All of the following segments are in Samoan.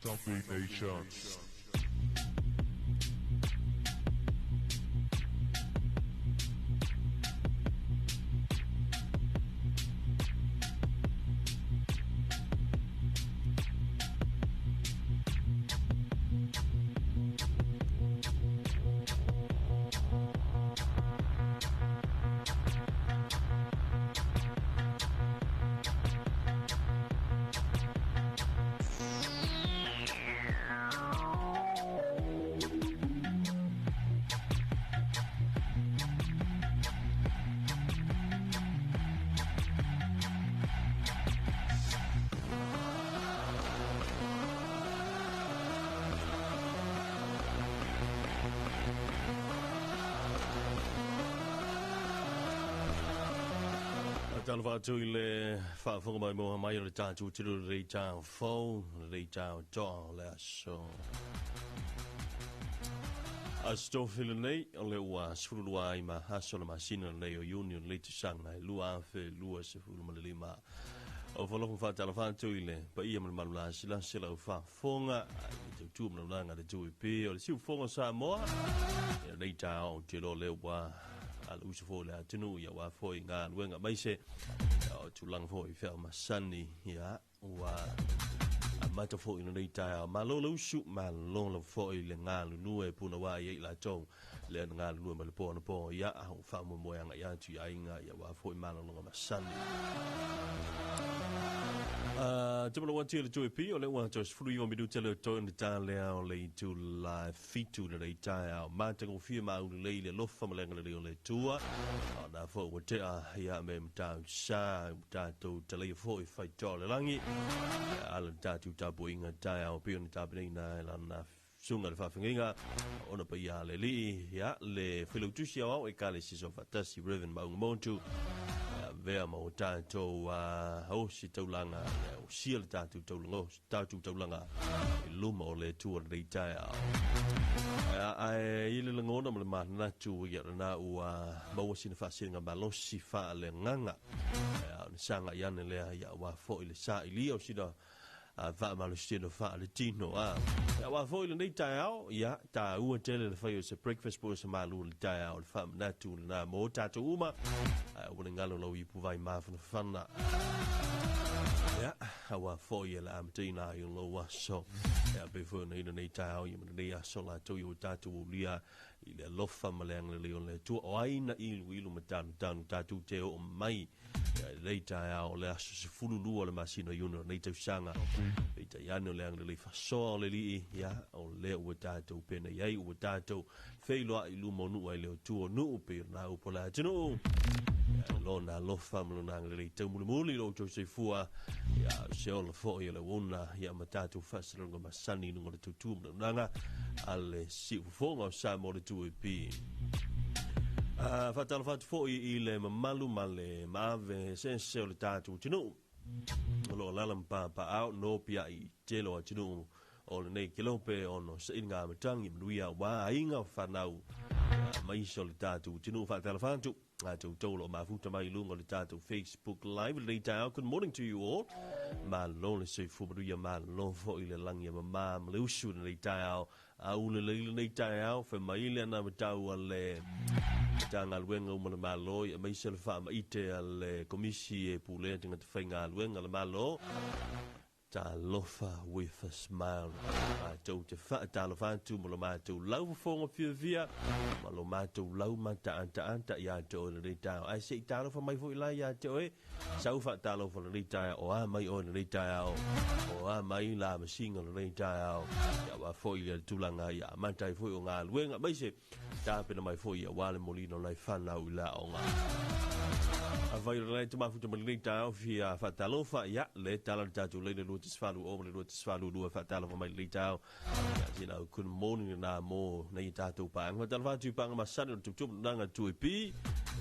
Zombie Nation. Talofa atu i le faafofoga mai moa mai o le tatou tino lenei taeao fou, lenei taeao toa o le aso. Aso Tofi lenei, o le ua 12 ai ma aso le masina lenei o Iuni o lenei tausaga e 2025. O falofa faatalofa atu i le paia ma le malu lasilasi lau faafofoga i le tautua ma laulaga le 2AP o le siufofoga o Samoa. I lenei taeao ou te iloa o lea ua ala uso foi le atunuu ia aua foi galuega aemaise o tulaga foi feamasani ia ua amata foi lenei taeao. Malo le usu, malo lava foi le galulue punouai ai i latou lea na galulue mai le po anapo ia ua faamoemoe agai atu i aiga ia aua foi malologa masani. Te malo atu i le 2AP o lea ua toe 19 minute lea toe ona ta lea o le itula 7 lenei taeao. Matagofie ma aulelei le alofa ma le agalelei o le Atua. O na foi ua tea ia me matausa tatou talaia foi faitoa o le lagi. Ala le tatou tapuaiga taeao pei ona tapenaina e lana susuga le faafeagaiga ona paia le alii ia le failautusi aoao Ekalesia Soofaatasi Reverend Maunga Motu. Avea ma o tatou ositaulaga ia osia le tatou taulaga tatou taulaga i luma o le Atua lenei taeao. Ae i le lagona ma le manatu ia lena ua maua sina faasiliga malosi faaleagaga. Ona sagai ane lea ia aua foi le sailia o sina faamalositino faaletino. Aua foi lenei taeao, ia taua tele le fai o se breakfast po o se malu o le taeao, le faamanatu lena mo tatou uma. Ae aua ne galo lau ipuvai mafanafana. Ia, aua foi e le amataina ai o lou aso. Ia, pei foi ona i lenei taeao ia ma lenei aso latou ia ua tatou aulia i le alofa ma le agalelei o le Atua. O ai na iluilu ma tanutanu tatou te oo mai ia i lenei taeao o le aso 12 o le masina o Iuni o lenei tausaga. Peitai ane o le agalelei faasoa o le Alii, ia, o lea ua tatou penei ai, ua tatou feiloai i luma o nuu ai le Atua o nuu pei o lena upu o le atunuu. Ia, lona alofa ma lona agalelei taumulimuli i lo outou soifua, ia, o se ola foi o le auauna, ia, ma tatou faasalalauga masani i luga o le tautua ma le auaunaga a le Siufofoga o Samoa le 2AP. Faatalofa atu foi i le mamalu ma le maave eseese o le tatou atunuu o lo o alaala ma papaaao nopiai i tele o atunuu o lenei kelope ono sailiga matagi manuia aua aiga o fanau aemaise o le tatou atunuu. Faatalofa atu a toutou o lo o mafuta mai i luga o le tatou Facebook Live lenei taeao. Good morning to you all. Malo le soifua manuia, malo foi le lagi e mama ma le usu i lenei taeao. Aulelei lenei taeao, fai mai le anavatau a le Matagaluega uma le Malo, aemaise le faamaite a le Komisi e Pulea Tagata Faigaluega a le Malo. Talofa with a smile. Matou te faatalofa atu ma lo matou laufofoga fiafia ma lo matou lau mataataata ia te oe lenei taeao. Ae se i talofa mai foi la ia te oe, sau faatalofa lenei taeao, o a mai oe lenei taeao, o a mai la masiga lenei taeao, ia aua foi le tulaga ia amata ai foi o galuega, aemaise Tapena mai foi aua le moliina o nai fanau i le aoga. Afai o lenei te mafuta mai lenei taeao fia faatalofa, ia, le tala le tatou laina 218 ma le 282 faatalofa mai lenei taeao. Ia, sina au good morning lena mo nei tatou paaga. Faatalofa atu i paaga masani o le tutupu naga 2AP.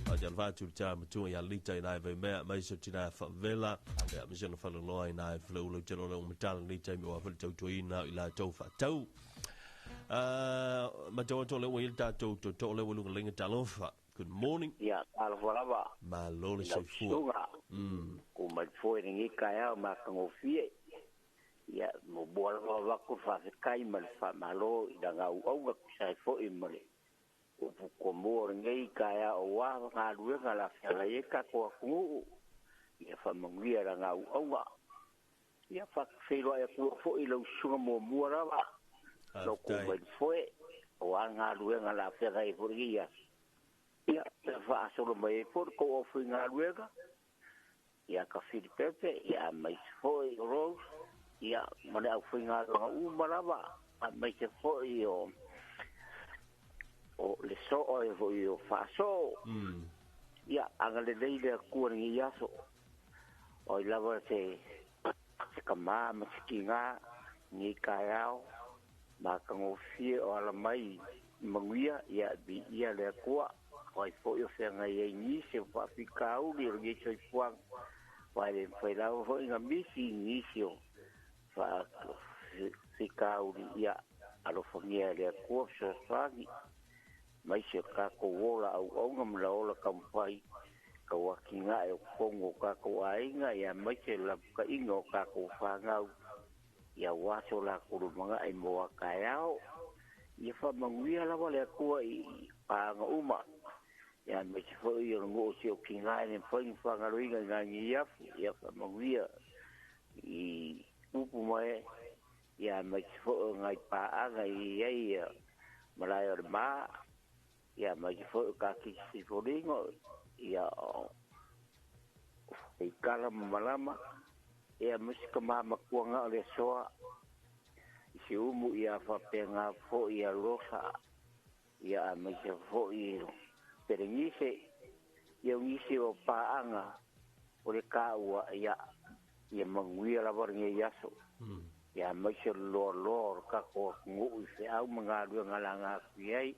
Faatalofa atu i le tala matua ia Lita i nai Vaimea, aemaise o tina Faavela, ia, aemaise ona falaloa i nai Faleula, ou te iloa o lea ua matala lenei taimi aua foi le tautuaina o i latou faatau. Matau atu o lea ua i ai le tatou tootoo lea ua i luga laina talofa. Good morning. Ia, talofa lava. Malo le I lau soifua. susuga. Ku mai foi lenei taeao matagofie. Ia muamua lava avatu le faafetai ma le faamalo i lana auauna tusa ai foi ma le upu tomua o lenei taeao aua galuega o le a feagai ai le tatou atunuu. Ia faamanuia i lana auauna. Ia faafeiloai atu foi i lau susuga muamua lava, lou tu mai le foe, aua galuega o le a feagai ai foi lenei aso. Ia faasolo mai ai foi le tou aufaigaluega, ia Tafili Pepe, ia aemaise foi o Rose, ia ma le aufaigaluega uma lava, aemaise foi o le soo e foi o Faasoo. Ia agalelei le Atua i lenei aso. O ai lava se tama ma se tiga lenei taeao, matagofie o ala mai i manuia, ia viia le Atua. O ai foi o feagai ai nisi o faafitauli o lenei soifuaga, aua e le mafai lava foi ona misi nisi o faafitauli, ia alofagia e le Atua fesoasoani, aemaise o tatou ola auauna ma le ola taumafai, tauatinae o totonu o tatou aiga, ia aemaise le lapataiga o tatou fanau, ia aua so latou lumanai mo a taeao. Ia faamanuia lava le Atua i paaga uma, ia aemaise foi o le nuu o si ou tina e le mafai ona faagaloina i nai Neiafu, ia faamanuia i upu ma e, ia aemaise foi o nai paaga i ai ia malae o le ma, ia aemaise foi o Takisi Sifolino, ia o Ikala ma Malama, ia aemaise ka mamatua na o le asoa, i se umu ia faapena foi ia Rosa, ia aemaise foi o Perenise, ia o nisi o paaga o le taua, ia ia manuia lava lenei aso. Ia aemaise o le loaloa o le tatou atunuu i feau ma galuega laga atu i ai,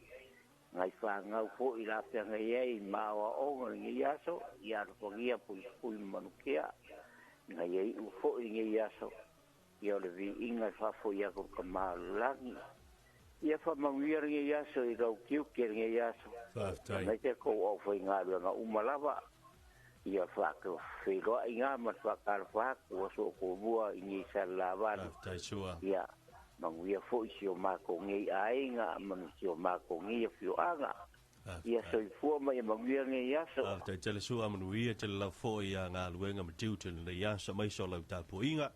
nai fanau foi la feagai ai ma aoaoga lenei aso, ia alofagia puipui ma manukia, nai ai iu foi lenei aso, ia o le viiga e faafoi atu i le Tama o le lagi. Ia faamanuia lenei aso i lau tiute lenei aso. Faafetai. Aemaise tou aufaigaluega uma lava. Ia faafeiloaiga ma le faatalofa atu ua sootomua i nei Salelavalu. Faafetai Sua. Ia manuia foi si o matou nei aiga ma si o matou nei afioaga. Ia soifua ma ia manuia lenei aso. Faafetai tele Sua, manuia tele lava foi ia galuega ma tiute i lenei aso, aemaise o lau tapuaiga.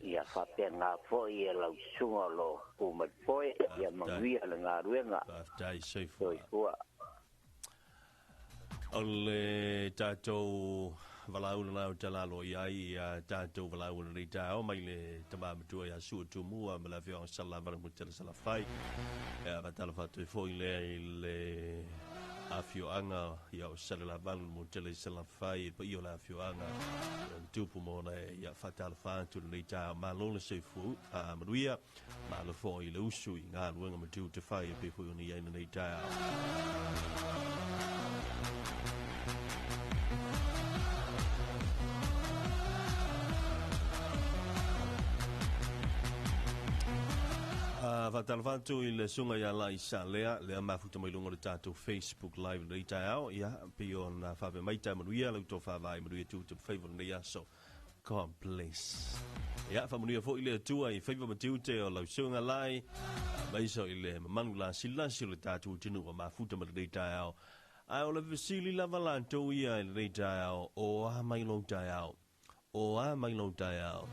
Ia faapena foi e lau susuga o lo o tu mai foe, ia manuia le galuega. Faafetai, soifua. Soifua. O le tatou valaau lena o talalo i ai ia tatou valaau o lenei taeao mai le tama matua ia Sua Tumua ma le afioaga Salelavalu ma Tele Salafai. Ia faatalofa atu ai foi lea i le afioaga ia o Salelavalu mo Tele Salafai, le paia o le afioaga ia le tupu ma ona e, ia faatalofa atu lenei taeao. Malo le soifua manuia, malo foi i le usu i galuega ma tiute fai e pei foi ona i ai lenei taeao. Faatalofa atu i le susuga ia Laisa Lea, lea mafuta mai luga o le tatou Facebook Live lenei taeao. Ia, pei ona faapea mai tae manuia lau tofa vaai manuia tiute ma faiva lenei aso. God bless. Ia, faamanuia foi le Atua i faiva ma tiute o lau susuga Lai, aemaise i le mamalu lasilasi o le tatou atunuu ua mafuta ma lenei taeao. Ae o le fesili lava latou ia i lenei taeao, o a mai lou taeao? O a mai lou taeao?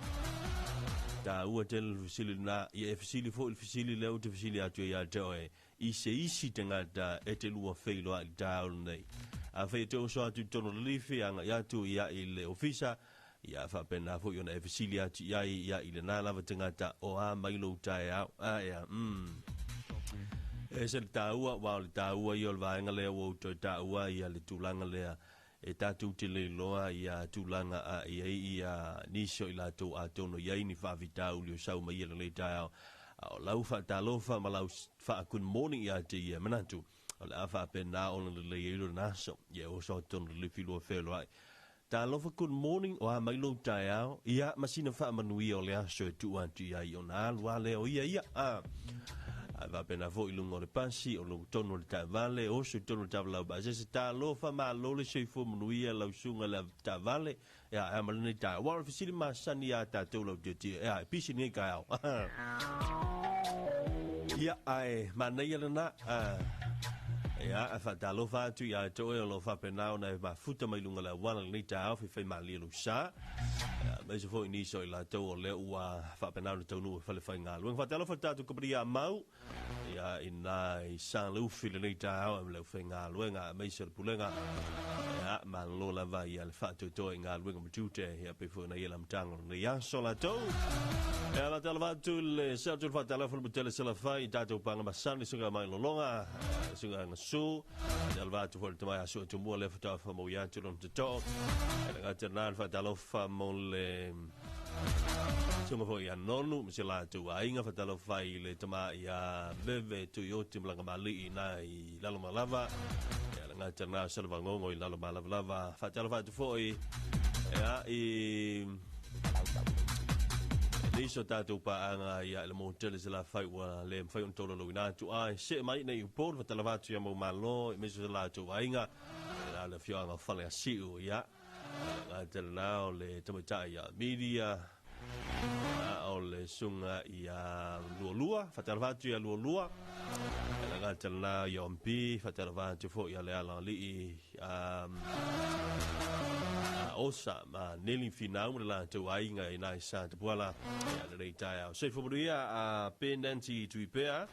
Taua tele le fesili lena. Ia e fesili foi le fesili lea ou te fesili atu ai ia te oe, i se isi tagata e te lua feiloai i le taeao lenei. Afai e te oso atu i totonu o le lifi, agai atu ia i le ofisa, ia faapena foi ona e fesili atu i ai ia i lena lava tagata, o a mai lou taeao? A ea. E ese le taua, aua o le taua ia o le vaega lea ua ou toe taua ia le tulaga lea e tatou te le iloa ia tulaga a i ai ia nisi o i latou atonu e i ai ni faafitauli o sau mai ia lenei taeao. A o lau faatalofa ma lau faa-good morning ia te ia, manatu o le a faapena ona lelei ai lona aso. Ia e oso atu tonu le filua feloai. Talofa good morning, o a mai lou taeao, ia ma sina faamanuia o le aso e tuu atu i ai ona alu a lea o ia ia. A. Ae faapena foi i luga o le pasi, o luga tonu o le taavale, oso i totonu o le tavalau pasese, talofa malo le soifua manuia lau susuga i le taavale, ia e a ma lenei taeao. Aua o le fesili masani ia tatou lautiatia, ea, e pisi lenei taeao. Ia, ae manaia lena. Ia, e faatalofa atu ia te oe o lo o faapena ona e mafuta mai luga o le auala i lenei taeao, faifaimalie lou sa. Aemaise foi nisi o i latou o lea ua faapena ona taunuu i falefaigaluega. Faatalofa i le tatou kamupani ia Mau, ia ina i Saleufi lenei taeao e le aufaigaluega aemaise o le pulega. Ia, malo lava ia le faatoatoa i galuega ma tiute, ia pei foi ona i ai le amataga o lenei aso latou. Ia, faatalofa atu i le se atu le faatalofa le mutele Salafai i tatou paga masani suga mai lologa, suga gasu. Faatalofa atu foi i le tamai aso e tumua lea faatoa faamaui atu lona tatoo. E le gata lena le faatalofa mo le Suga foi ia Nonu ma si latou aiga. Faatalofa i le tama ia Veve Tuioti ma Lagamalii na i Lalomalava. Ia le gata lena o Salavangongo i Lalomalavlava. Faatalofa atu foi ia i nisi o tatou paaga ia i le motele se lafai ua le mafai ona tolaulauina atu ai see mai nei i Upolu. Faatalofa atu ia mau malo i aemaise o latou aiga ia le afioaga o Faleasiu ia gata lena o le tamaitai ia Miria o le susuga ia Lualua. Faatalofa atu ia Lualua le gata lena ia Ompi. Faatalofa atu foi ia Leala Alii Osa ma Neli Finau ma le latou aiga i nai sa tapuala ia lenei taeao. Soifua manuia a Ben Nancy Tuipea.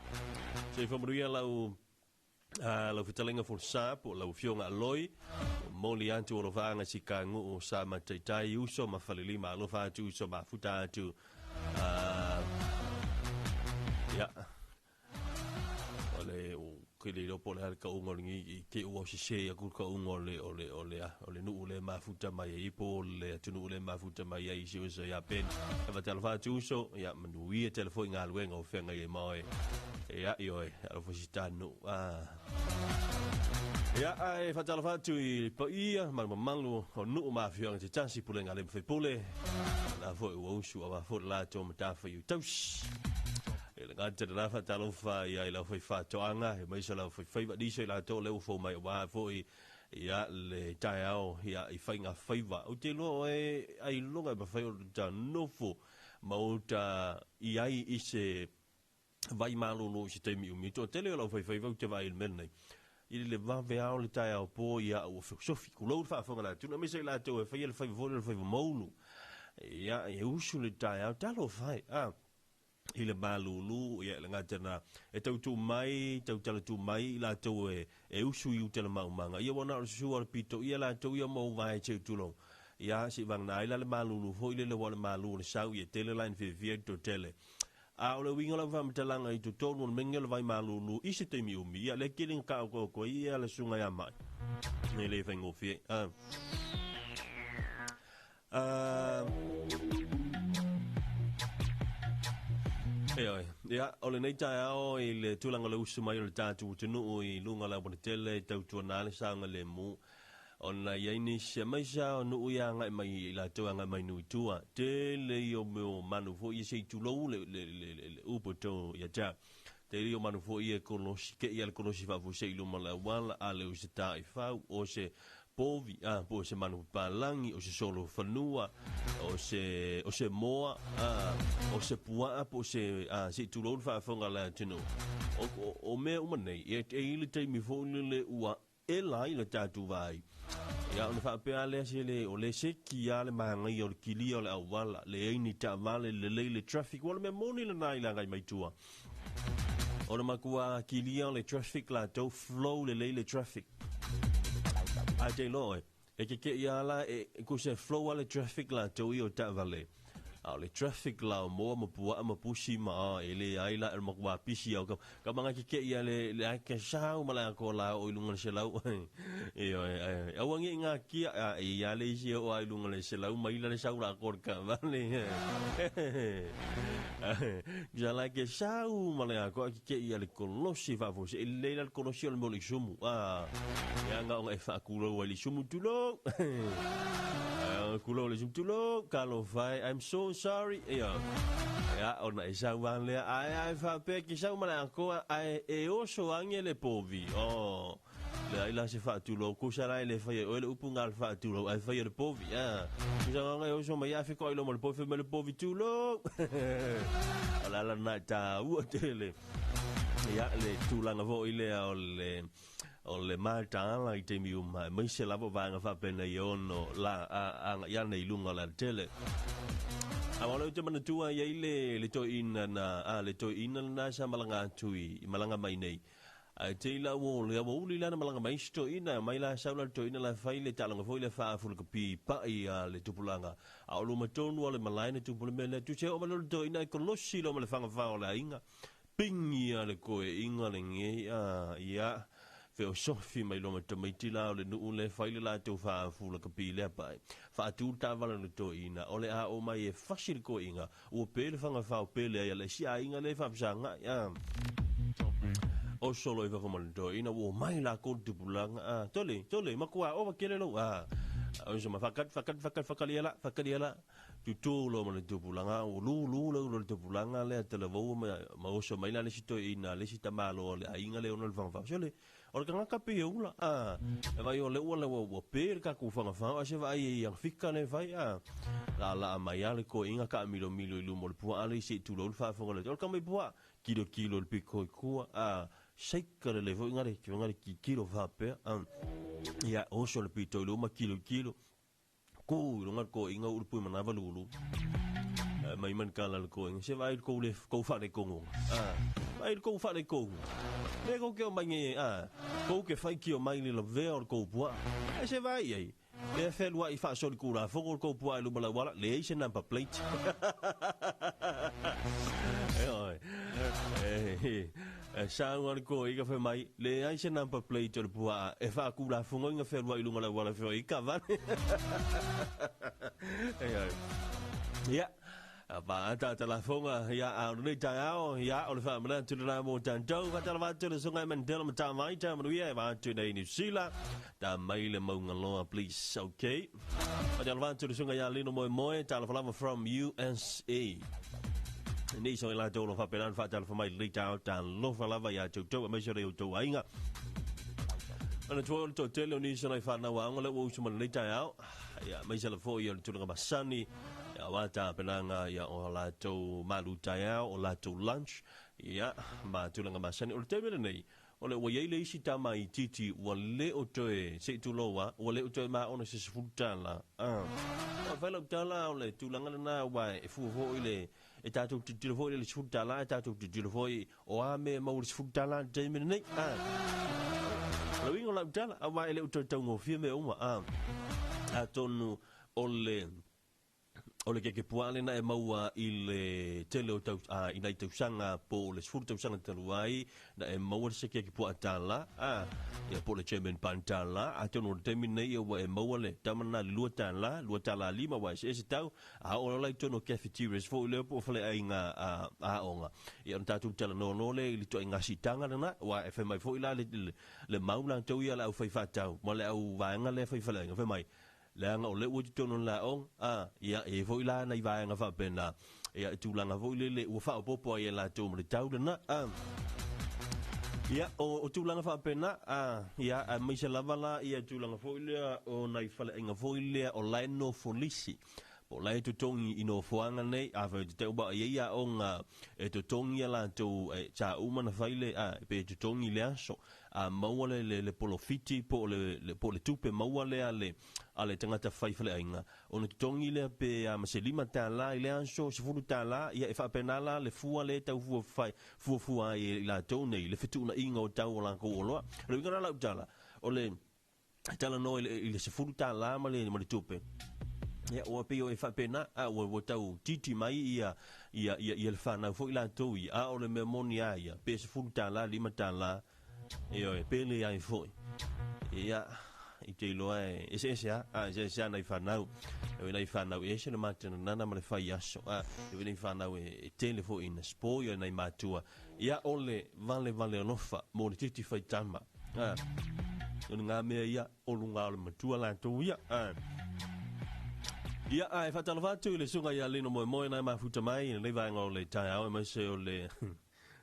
Soifua manuia lau lau fetalaiga Folsa po o lau afioga Aloi. Momoli atu o alofaga si kagu'u sa mataitai uso ma falelima. Alofa atu uso mafuta atu. Ia o le ke le iloa po o le a le kauga o lenei i te ua sese aku le kauga o le o le o le o le nuu le mafuta mai ai po o le atunuu le mafuta mai ai si uso ia Ben. E faatalofa atu uso, ia manuia tele foi galuega o feagai ai ma oe. Ia i oe, alofa si tanu. Ia, ae faatalofa atu i paia ma le mamalu o nuu ma afioaga te tasi pulega le mawhaipule. La foi ua usu aua foi le latou matawhaiu tausi. E le gata le la faatalofa ia i lau fai whātoanga, e mai sa lau fai faiva nisi o i latou lea ua fou mai aua foi ia le taeao ia i faiga faiva. Ou te iloa oe ailoga e mafai ona ta nofo ma uta i ai i se vai malolo i se taimi umi. Toatele o lau faifaiva ou te vaai i le mea lenei. I le vave ao le taeao po ia ua fesofi. Kulou le faafofoga la tuna aemaise i latou e faia le faiva foi lea o le faiva moulu. Ia, e usu le taeao, talofa e. Ah, i le malulu, ia, le gata na e tautu mai, tautala tu mai i latou e, e usu i uta le maumaga. Ia ua na o le susu o le pito ia latou ia mau vae teu tulou. Ia, se i vagana ai la le malulu foi lele ua o le malu o le sau ia tele la ina fiafia i le toatele. A o le uiga o lau faamatalaga i totonu o le mea o le vai malulu i se taimi umi, ia lea kili na taotoato ai ia le susuga ia Mai. E le faigofie. Ah. Ah. E oi, ia, o lenei taeao i le tulaga o le usu mai o le tatou atunuu i luga o le aualatele e tautuana ai le saogalemu ona i ai nisi aemaise lava o nuu ia agai mai i latou e agai mai nuu i tua. Tele ia o mea o manu foi ia se i tulou le, le, le, le, le upu e tau ia te au. Tele ia o manu foi ia e kolosi, kei ia le kolosi faafuasei i luma o le auala, a le o se taifau, o se povi, a, po o se manu papalagi, o se solo fanua, o se, o se moa, a, o se puaa, po o se, a, se i tulou le faafofoga a le atunuu. O, o, o mea uma nei, e, e i le taimi foi lele ua ela ai le tatou vaai. Ia ona faapea lea se le, o le seki lava le manaia o le kilia o le auala, leai ni taavale, lelei le traffic. Ua o le mea moni lena i le agai mai tua. O le matua kilia o le traffic latou, flow lelei le traffic. Ae te iloa oe, e kekeʻi lava la, e, ku se flow lava le traffic latou ia o taavale. A o le traffic la o moa ma puaa ma pusi ma a, e leai la, e matua pisi au. Ka, ka manga kekeʻi a le, le ai ke sau ma le atoa la o i luga o le selau. Ioe, e, aua ne i ngakia, a, e ia le isi e oo lava i luga o le selau maila le sau la atoa o le taavale. Ia la ke sau ma le atoa kekeʻi a le kolosi faafuasei. E lelei la le kolosi o le mea o le isumu. A, ia na ona e faakulou ai le isumu, tulou. Kulou le isumu, tulou, talofa e, I'm so sorry. Ia. Ia, ona e sau lava lea, ae a e faapea ke sau ma le akoa, ae e oso age le povi. Oh, leai la se faatulou, kusa la e le faia e oe le upu nga le faatulou, ae faia le povi. Ah, kusa nga e oso mai afe koa i loma le povi, fai mai le povi tulou. O le ala lena e taua tele. Ia, le tulaga foi lea o le o le mataala i taimi uma, aemaise lava o vaega faapenei e ono la a agai ane i luga o le alatele. Aua o lea ou te manatua e i ai le le toeaina na a le toeaina lena sa malaga atu i i malaga mai nei. Ae te i la ua le ua uli la na malaga mai isi toeaina, mai la sau la le toeaina la fai le taaloga foi lea faa-afulakapi pa'i a le tupulaga. A o luma tonu o le malae na tupu le mea lea, tusa e oo mai loa le toeaina e kolosi loa ma le fagafā o le aiga. Pingi a le koeʻiga lenei a ia feosofi mai loa ma tamaiti la o le nuu le fai le latou faafula ka pi lea pae. Faatu le taavale o le toeaina o le a oo mai e fasi le koeʻiga ua pe le fagafao pe leai a le isi aiga le faafesagai a. Oso loa i fafo ma le toeaina ua omai lakou le tupulaga a tole tole makuā ova kele lou a. Oso ma fakali fakali fakali fakali ia la fakali ia la. Tutū loa ma le tupulaga, ua lūlū le ulu o le tupulaga lea talavaua ma, ma oso mai la le isi toeaina, le isi tamaloa o le aiga lea ona o le fagafao. Sole, o le tagata pei e ula, a, e vaai o le ua lea ua, ua pe le tatou fagafao, ae se vaai i Agafika lea e fai, a, laalaa mai lava le toeaina taamilomilo i luma o le puaa le isi e tulou le faafofoga le, o le tama i puaa, kilokilo i le pito i tua, a, saika lelei foi ngale, ngale kikilo faapea, a, ia, oso le pito i luma, kilokilo, Kū i luga le toeaina ulu pui manawa lulu. Mai man kala le toeaina. Se vaai le kou le kou faalekonuga. Ah, vaai le kou faalekonuga. Le kou ke o mai nei, ah, kou ke whai ki o mai le lavea o le kou pua. Ai se vaai ai. Le whenua i whaasoli kūrā whongo le kou pua i luma lau ala, le ei se number plate. E oi. E, E sau ana koe i ka whai mai, leai se number plate o le puaa e whaakulafunga i nga whenua i lunga lau ala whio i ka vane. E ai. Ia, pa ata ata lafonga, ia, a o lenei taeao, ia, o le whaamanatu le rā mō tātou, whatala wātu le sungai Mandela ma tā mai, tā manuia e wātu nei New Zealand, tā mai le maunga loa, please, okay. Whatala wātu le sungai a Lino Moe Moe, tā lava from USA. Nei so i latou o lo faapena ona faatalofa mai lenei taeao talofa lava iā toutou aemaise o le outou aiga. Manatua o le toatele o nisi o nai whanau aoga lea ua usu mai lenei taeao. Ia, aemaise lava foi o le tulaga masani, ia, aua tapenaga ia, o latou malu taeao, o latou lunch, ia, ma tulaga masani. O le taimi lenei, O le ua i ai le isi tama itiiti ua le o toe, se i tulou a, ua le o toe maona se $10. A. O fai lau tala o le tulaga lena aua e fua foi le, e tatou tilotilo foi i le $10, e tatou tilotilo foi o a mea e maua i le $10 i le taimi lenei. A. O le uiga o lau tala, aua e le o toe taugofie mea uma. A. Atonu o le O le kekepuaa lena e maua i le tele o tau, a, i nai tausaga po o le 10 tausaga talu ai, na e maua se kekepuaa tālā, a, ia po o le German Bun tālā, atonu o le taimi nei ua e maua le tama lena i le $2, $2.50 ua eseese tau, a oo loa la i totonu o cafeterias foi lea po o faleaiga a, aoga. Ia ona tatou talanoa loa lea i le ituaiga siitaga lena, aua e fai mai foi la le, le, le mau latou ia a le aufaifaatau ma le au vaega lea fai faleaiga, fai mai, Leaga o lea ua i totonu o le aoga, a, ia, e i ai foi la nai vaega faapena, ia, i tulaga foi lele ua faaopoopo ai e latou ma le tau lena, a. Ia, o, o tulaga faapena, a, ia, aemaise lava la ia tulaga foi lea o nai faleaiga foi lea o la e nofo lisi, po o la e totogi i nofoaga nei, afai te tau e i ai aoga e totogi a latou, e, sa uma ona fai le, a, pe totogi i le aso, A maua le, le, le polofiti po o le, le, po o le tupe maua lea a le, a le tagata fai faleaiga, ona totogi lea pe a ma se $5 i le aso, $10, ia e faapena la le fua lea e tau fua fai, fuafua ai e i latou nei le fetuunaiga o tau o lakou oloa. O le uiga la o lau tala, o le talanoa i le, i le $10 ma le, ma le tupe, ia ua pei o e faapena, a ua, ua tau titi mai ia, ia, ia, ia le fanau foi latou ia, a o le mea moni a ia, pe $10, $5, ioe, pe leai foi. Ia, i te iloa e eseese a, a eseese a nai fanau. E nai fanau e ese le matenanana ma le fai aso. A, e nai fanau e, e tele foi ina spoil nai matua. Ia o le valevale alofa mo le titi fai tama. A, o le ngā mea ia, o lunga o le matua latou ia. A, Ia, ae faatalofa atu i le susuga ia Lino Moemoe na e mafuta mai i lenei vaega o le taeao aemaise o le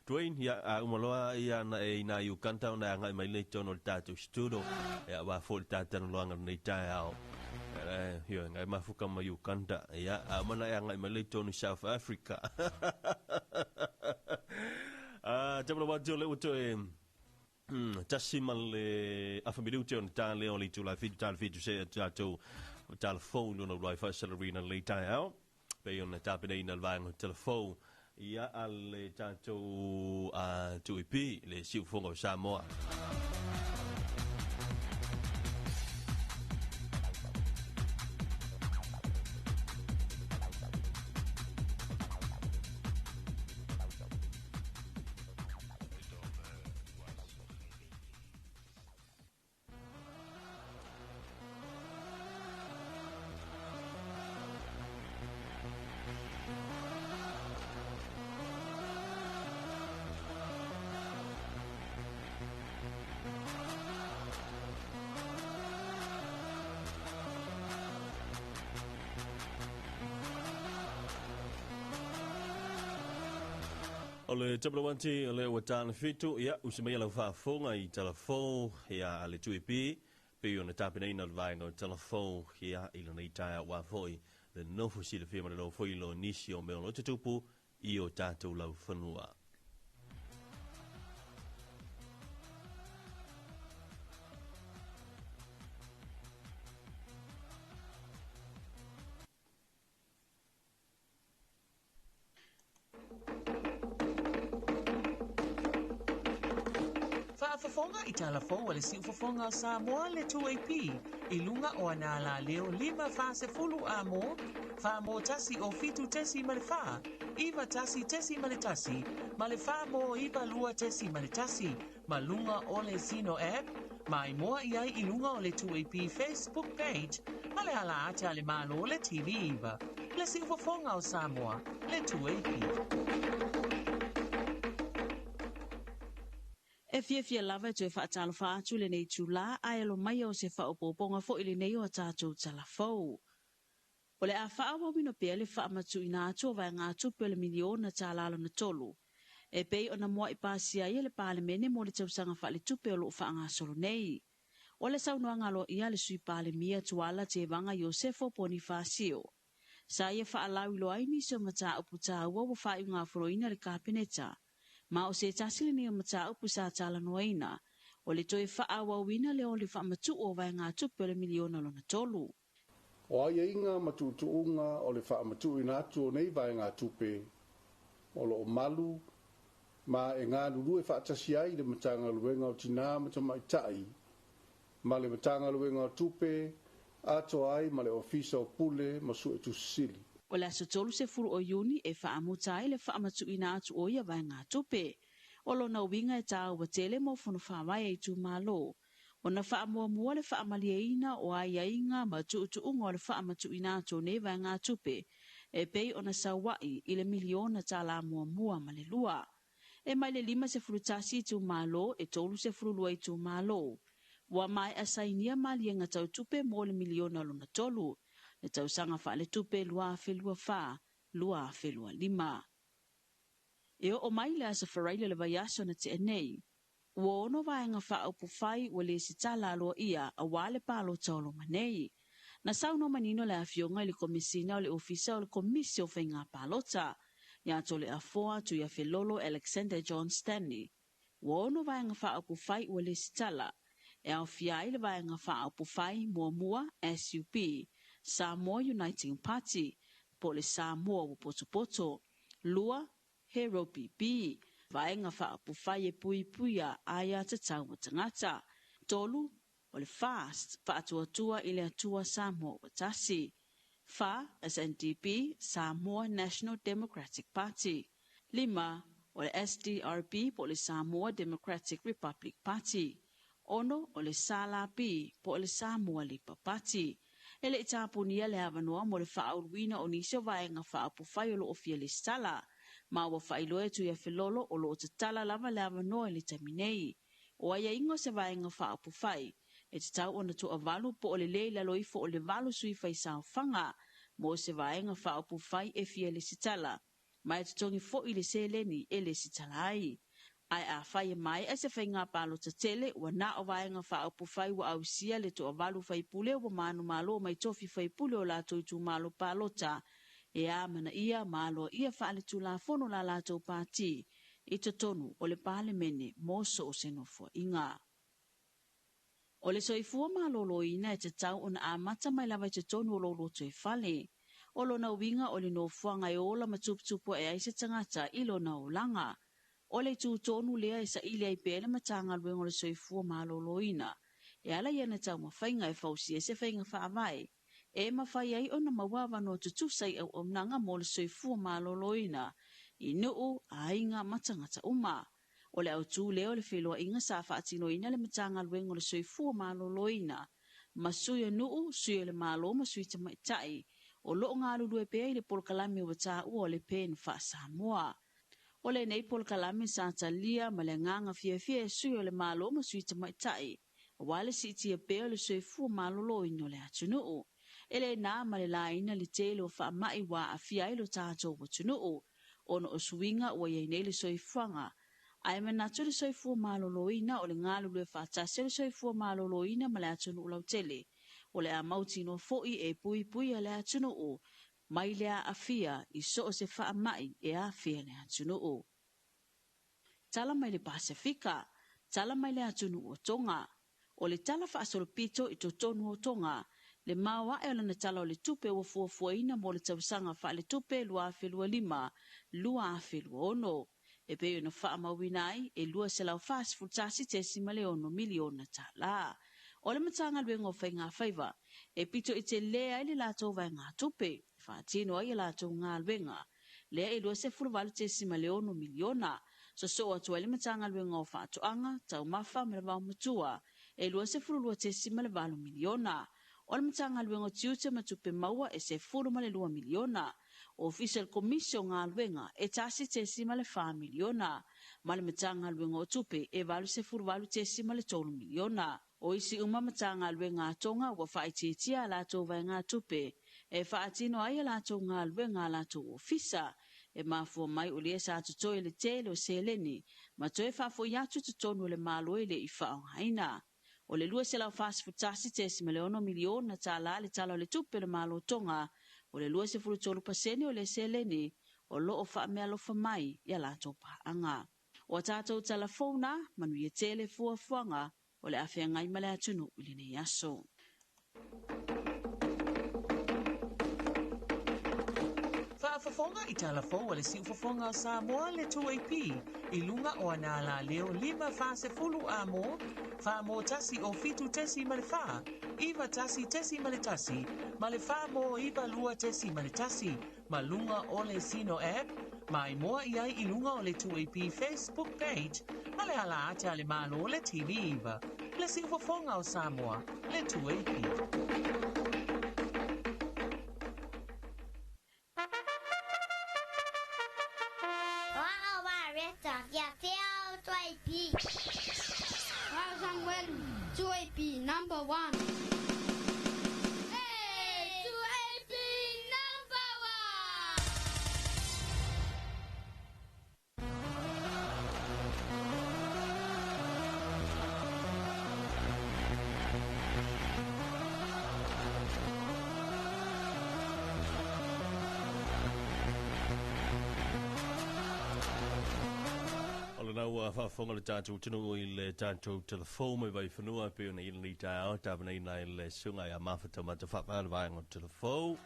Dwayne, ia, a uma loa ia na e ina i Uganda ona e agai mai lea i totonu o le tatou studio. Ia, aua foi le tatalanoaga i lenei taeao. Ia, ngai mafuka mai Uganda. Ia, a uma na e agai mai lea i totonu i South Africa. Ah, te watu le ua toe tasi ma le afa minute ona ta lea o le itula e 7 tala 7 se tatou tala fou lona uluai faasalalauina lenei taeao pei ona tapenaina le vaega telefou ia a le tatou 2AP le siufofoga o Samoa. O le WNT o le ua tala fitu, ia, usi mai lau faafofoga i talafou, ia, a le 2AP, pei ona tapenaina le vaega o talafou, ia, i lenei taeao aua foi le nofo silafia ma le nofoilo o nisi o mea o lo o tutupu i o tatou laufanua. Faafofoga i talafou a le Siufofoga o Samoa le 2AP i luga o ana alaleo 5 40 a mo, 4 mo 1 o 7 tesi ma le 4, 9 1 tesi ma le 1, ma le 4 mo 9 2 tesi ma le 1, ma luga o le Zeno app, ma i moa i ai i luga o le 2AP Facebook page, ma le ala ata a le Malo le TV 9. Le Siufofoga o Samoa, le 2AP. E fiafia lava e toe faatalofa atu i lenei itula, ae alo mai o se faaopoopoga foi lenei o a tatou talafou. O le a faaauauina pea le faamatuuina atu o vaegatupe o le miliona tala lona tolu, e pei ona mua'i pasia ai e le Palemene mo le tausaga faaletupe o loo faagasolo nei. O le saunoaga aloaia a le Sui Palemia Tuala Tevaga Iosefo Ponifasio, sa ia faalauiloa ai nisi o mataupu taua ua faaiugafonoina le Kapeneta, ma o se tasi lenei o mataupu sa talanoaina, o le toe faaauauina lea o le faamatuu o vaegatupe o le miliona lona tolu. O aiaiga ma tuutuuga o le faamatuuina atu o nei vaegatupe o lo o malu ma e galulue faatasi ai le Matagaluega o Tinā ma Tamaitai ma le Matagaluega o Tupe atoa ai ma le Ofisa o Pule ma Suetusi Sili. O le aso 30 o Iuni e faamuta ai le faamatuuina atu o ia vaegatupe. O lona uiga e taua tele mo fono faavae a itumalo, ona faamuamua le faamalieina o aiaiga ma tuutuuga o le faamatuuina atu o nei vaegatupe, e pei ona saua'i i le miliona tala muamua ma le lua. E mai le 51 itumalo e 32 itumalo, ua maea sainia maliega tautupe mo le miliona lona tolu, le tausaga faaletupe 2024, 2025. E oo mai le aso Faraile o le vaiaso na tea nei, ua ono vaega faaupufai ua lesitala aloaia aua le palota o loma nei. Na saunoa manino le afioga i le Komesina o le Ofisa o le Komisi o Faiga Palota, ia Toleafoa Tuiafelolo Alexander John Stanley, ua ono vaega faaupufai ua lesitala, e aofia ai le vaega faaupufai muamua SUP, Samoa Uniting Party, po o le Samoa ua potopoto, lua, Hero PP, vaega faaupufai e puipuia aiatatau a tagata, tolu, o le FAST, Faatuatua i le Atua Samoa ua Tasi, fa, SNDP, Samoa National Democratic Party, lima, o le SDRP po o le Samoa Democratic Republic Party, ono, o le SLP po o le Samoa Labour Party. E le i tapunia le avanoa mo le faauluina o nisi o vaega faaupufai o loo fia lesitala, ma ua faailoa e Tuiafelolo o loo tatala lava le avanoa i le taimi nei. O aiaiga o se vaega faaupufai, e tatau ona toavalu po o le lē i lalo ifo o le 8 sui faisaofaga, mo se vaega faaupufai e fia lesitala, ma e totogi foi le seleni e lesitala ai. Ae afai e maea se faiga palota tele ua na o vaega faaupufai ua ausia le 8 faipule ua manumalo mai tofi faipule o latou itumalo palota e amanaia ma aloaia faaletulafono la latou pati i totonu o le Palemene mo so o se nofoaiga. O le soifua maloloina e tatau ona amata mai lava i totonu o lou loto e fale. O lona uiga o le nofoaga e ola ma tuputupu ae ai se tagata i lona olaga. O le itu tonu lea e saili ai pea le Matagaluega o le Soifua Maloloina e ala i ana taumafaiga e fausia se faiga faavae e mafai ai ona maua avanoa tutusa i auaunaga mo le soifua maloloina i nuu, aiga ma tagata uma. O le autū lea o le feloaiga sa faatinoina le Matagaluega o le Soifua Maloloina ma sui o nuu, sui o le Malo ma sui tamaitai o loo galulue pea i le polokalame ua taua o le PEN faa-Samoa. O lenei polokalame sa talia ma le agaga fiafia e sui o le Malo ma sui tamaitai, aua le siitia pea o le soifua maloloina o le atunuu. E le na ma le laina le tele o faamai ua aafia ai lo tatou atunuu, ona o suiga ua iai nei le soifuaga. Ae manatu le soifua maloloina o le galulue faatasi o le soifua maloloina ma le atunuu lautele. O le a mautinoa foi e puipuia le atunuu mai le aafia i so o se faamai e aafia le atunuu. Tala mai le Pasefika, tala mai le atunuu o Tonga. O le tala faasolopito i totonu o Tonga, le maoae o lana tala o le tupe ua fuafuaina mo le tausaga faaletupe 2025 2026. E pei ona faamauina ai e $241.6 miliona tala. O le Matagaluega o Faiga Faiva e pito i telē ai le latou vaegatupe e faatino ai a latou galuega lea e $28.6 miliona. Sosoo atu ai le Matagaluega o Faatoaga, Taumafa ma le Vaomatua e $22.8 miliona. O le Matagaluega o Tiute ma Tupe Maua e $12 miliona. Ofisa o le Komisi o Galuega e $1.4 miliona. Ma le Matagaluega o Tupe e $88.3 miliona. O isi uma Matagaluega a Tonga ua faaitiitia a latou vaegatupe e faatino ai a latou galuega a latou ofisa. E mafua mai o lea sa totoe le tele o seleni ma toe faafoi atu i totonu o le Malo e le i faaaogaina. O le $241.6 miliona tala le tala o le tupe o le Malo Tonga, o le 23% o le seleni o loo faameaalofa mai ia latou paaga. O a tatou talafou na, manuia tele fuafuaga o le a feagai ma le atunuu i lenei aso. Faafofoga i talafou a le siufofoga o Samoa le 2AP i luga o ana alaleo 5 40 amo, 4 mo 1 o 7 tesi ma le 4, 9 1 tesi ma le 1, ma le 4 mo 9 2 tesi ma le 1, ma lunga o le Sino app, mai moa i ai i lunga o le 2AP Facebook page, ma le ala ate a le malo le TV iva. Le siufofoga o Samoa, le 2AP. Samuel, 2AP number 1. Hey, 2AP number 1. O lena ua faafofoga le tatou atunuu i le tatou telefou mai Vaifanua pei ona i lenei taeao tapenaina i le susuga ia Mafa Taumata Faavae le vaega o telefou.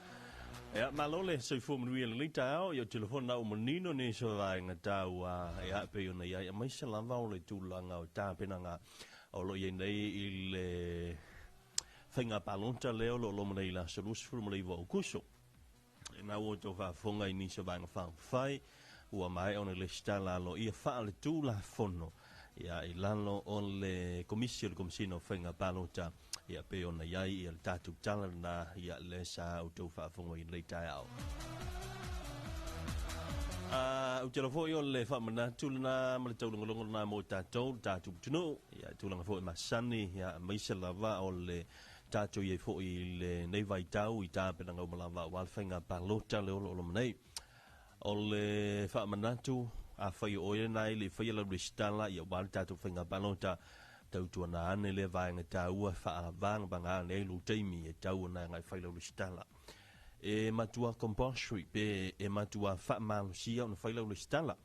Ia, malo le soifua manuia i lenei taeao, ia o telefona na ua manino nisi o vaega taua ia pei ona i ai aemaise lava o le tulaga o tapenaga o lo o i ai nei i le faiga palota lea o lo o loma nei i le aso 29 o Aokuso. E na ua outou faafofoga i nisi o vaega faaupufai ua maea ona lesitala aloaia faaletulafono ia i lalo o le Komisi o le Komesina o Faiga Palota ia pei ona i ai ia le tatou tala lena ia lea sa outou faafofoga i lenei taeao. Ou te iloa foi o le faamanatu lena ma le taulogologo lena mo tatou le tatou atunuu ia tulaga foi masani ia aemaise lava o le Tatou i ai foi i lenei vaitau i tapenaga uma lava aua le faiga palota le oloolo ma nei. O le faamanatu, afai o oe lena e le i faia lau resitala ia aua le tatou faiga palota, tautuana ane lea vaega taua e faavagavaga ane ai lou taimi e tau ona e agai fai lau resitala. E matua compulsory pe e matua faamalosia ona fai lau resitala.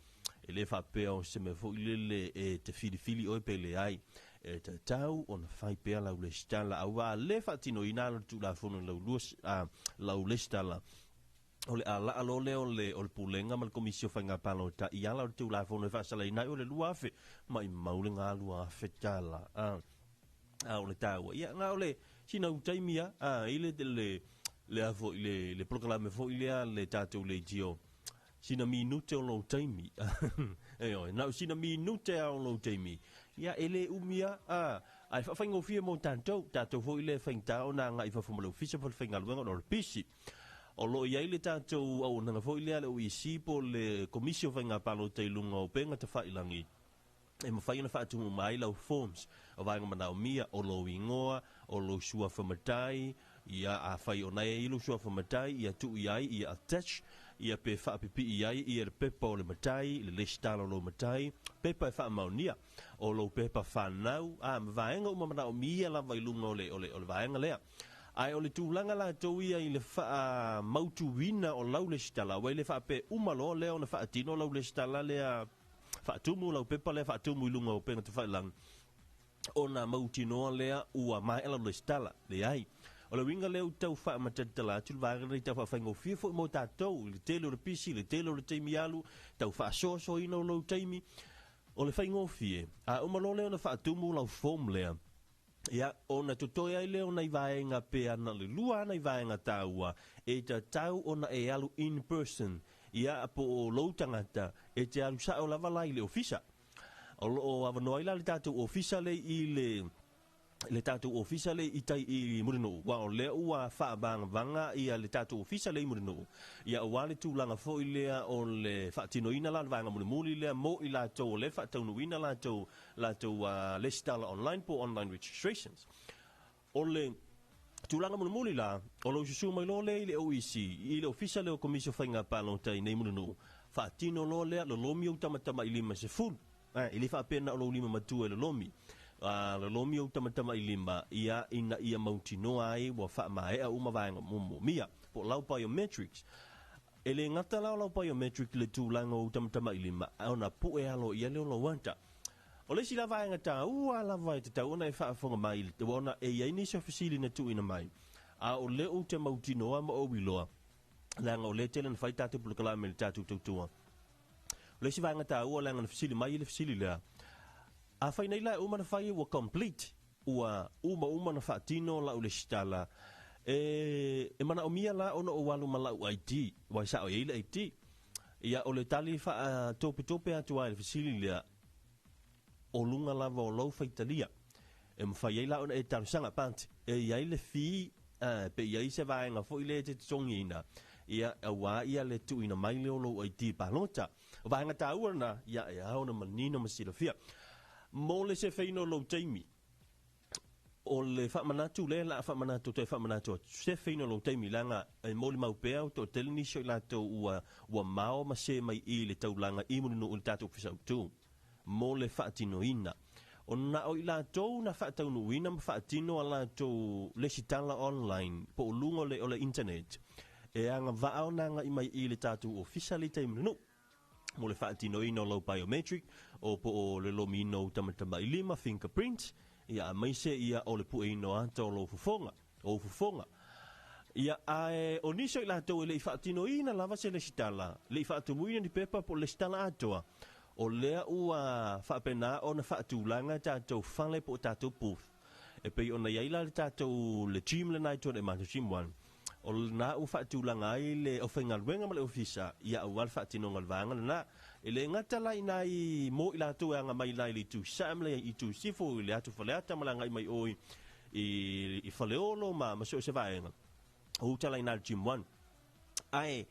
E le faapea o se mea foi lele e te filifili oe pe leai. E tatau ona fai pea lau resitala aua a le faatinoina ala o le Tulafono i lau lua a lau resitala, o le a laa loa lea o le o le Pulega ma le Komisi o Faiga Palota i ala o le Tulafono e faasalaina ai o le 2000 maimau le ga 2000 tala. A a o le taua ia na o le sina u taimi a a i le le le a foi le le polokalame foi lea le tatou leitio sina minute o lou taimi. Ioe, na o sina minute lava o lou taimi. Ia, e le umi lava, a, ae faafaigofie mo tatou, tatou foi lea e faigata ona agai i fafo ma le ofisa po o le faigaluega ona o le pisi. O lo o i ai le tatou auaunaga foi lea a le OEC po o le Komisi o Faiga Palota i luga o upega tafailagi, e mafai ona faatumu uma ai lau forms o vaega manaomia, o lou igoa, o lou suafa matai, ia afai o na e i lou suafa matai, ia tuu i ai, ia attach, ia pe faapipii i ai ia le pepa o le matai, le lesitala o lou matai, pepa e faamaonia, o lou pepa fanau, a ma vaega uma manaomia lava i luga o le, o le, o le vaega lea. Ae o le tulaga latou ia i le faamautuina o lau lesitala, aua e le faapea uma loa lea ona faatino lau lesitala lea Faatumu lau pepa lea faatumu i luga o upega tafailagi ona mautinoa lea ua maea lau lesitala. Leai. O le uiga lea ou tau faamatalatala atu le vaega lenei tau faafaigofie foi mo tatou i le tele o le pisi, le tele o le taimi alu, tau faasoasoaina o lou taimi. O le faigofie, a uma loa lea ona faatumu lau form lea, ia, ona totoe ai lea o nai vaega pe ana le lua a nai vaega taua e tatau ona e alu in person, ia, po o lou tagata e te alu sao lava la i le ofisa. O lo o avanoa ai la le tatou ofisa le i le le tatou ofisa le i tai i Mulinuu, aua o lea ua faavagavaga ia le tatou ofisa le i Mulinuu, ia aua le tulaga foi lea o le faatinoina la o le vaega mulimuli lea mo i latou o lea e faataunuuina latou latou lesitala online po o online registrations. O le tulaga mulimuli la, o lou susu mai loa lea i le OEC, i le Ofisa lea o Komisi o Faiga Palota i nei Mulinuu, faatino loa lea, lolomi ou tamatamailima se 10. E le faapea na o lou lima matua e lolomi. Lolomi ou tamatamailima ia ina ia mautinoa ai ua faamaea uma vaega moomomia, po o lau biometrics. E le gata la o lau biometric i le tulaga o ou tamatamailima, a ona pue alo i ai lea o lou ata. O le isi la vaega taua lava e tatau ona e faafofoga mai i le, ua ona e i ai nisi o fesili na tuuina mai, a o lea ou te mautinoa ma ou iloa, leaga o lea e tele na fai tatou polokalame i le tatou tautua. O le isi vaega taua leaga na fesili mai i le fesili lea, afai nei la e uma na fai ua complete, ua uma uma na faatino lau lesitala, e, e manaomia la ona ou alu ma lau ID, aua e sao e i ai le ID. Ia, o le tali faatopetope atu lava i le fesili lea, o luga lava o lou faitalia. E mafai ai la ona e talosaga, but e i ai le fee, pe i ai se vaega foi lea e te totogiina, ia, aua ia le tuuina mai lea o lou ID palota. O vaega taua lena, ia, e ao ona manino ma silafia. Mo le sefeina o lou taimi, o le faamanatu lea la a faamanatu toe faamanatu atu, sefeina o lou taimi, leaga e molimau pea o toatele nisi o i latou ua, ua mao ma se mai i le taulaga i Mulinuu i le tatou Ofisa Autu mo le faatinoina. O na o i latou na faataunuuina ma faatino a latou lesitala online po o luga o le, o le internet, e agavaa ona agai mai i le tatou Ofisa le i tai Mulinuu mo le faatinoina o lau biometric o po o le lomiina o ou tamatamailima, fingerprint, ia aemaise ia o le pueina o ata o lou fofoga, o ou fofoga. Ia, ae o nisi o i latou e le i faatinoina lava se lesitala, le i faatumuina ni pepa po o le lesitala atoa, o lea ua faapena ona faatulaga tatou fale po o tatou booth. E pei ona i ai la le tatou, le gym lena i Tuanaimato Gym 1, o lena ua faatulaga ai le aufaigaluega ma le ofisa ia aua le faatinoga o le vaega lena. E le gata la i nai mo i latou e aga mai la i le itu Sa'a ma le itu Sifo i le atu Faleata ma le agai mai o i, i Faleolo ma, ma so o se vaega, o uta la i na le Gym 1. Ae,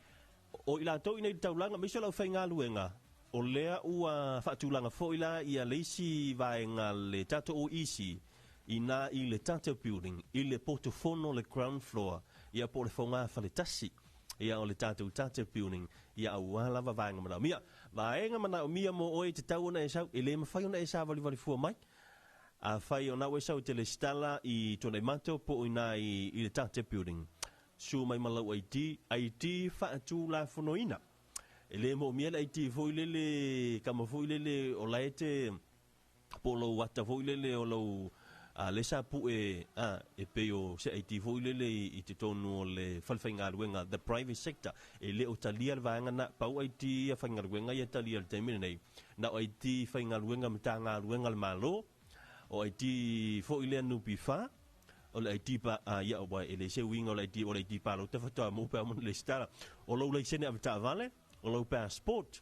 o i latou i nei taulaga, aemaise o le aufaigaluega, o lea ua faatulaga foi la ia le isi vaega le tatou OEC, I na i le Tata Building, i le potofono le ground floor, ia po le foga faletasi. Ia o le tatou Tata Building, ia auā lava vaega manaomia. Vaega manaomia mo oe e tatau ona e sau, e le mafai ona e savalivali fua mai. Afai o na ua e sau e te lesitala i Tuanaimato po o i ina i le Tata Building, susu mai ma lau ID, ID faatulafonoina. E le moomia le ID foi lele, kama foi lele o la e te po o lou ata foi lele o lou a le sa pue a e pei o se ID foi lele i totonu o le fale faigaluega, the private sector, e le o talia le vaega na pau ID ia faigaluega ia talia i le taimi lenei na o ID faigaluega Matagaluega a le Malo o ID foi lea NPF o le ID pa a ia ua e le se uiga o le ID o le ID palota faatoa mo pe a mo le lesitala o lou laisene avetaavale o lou passport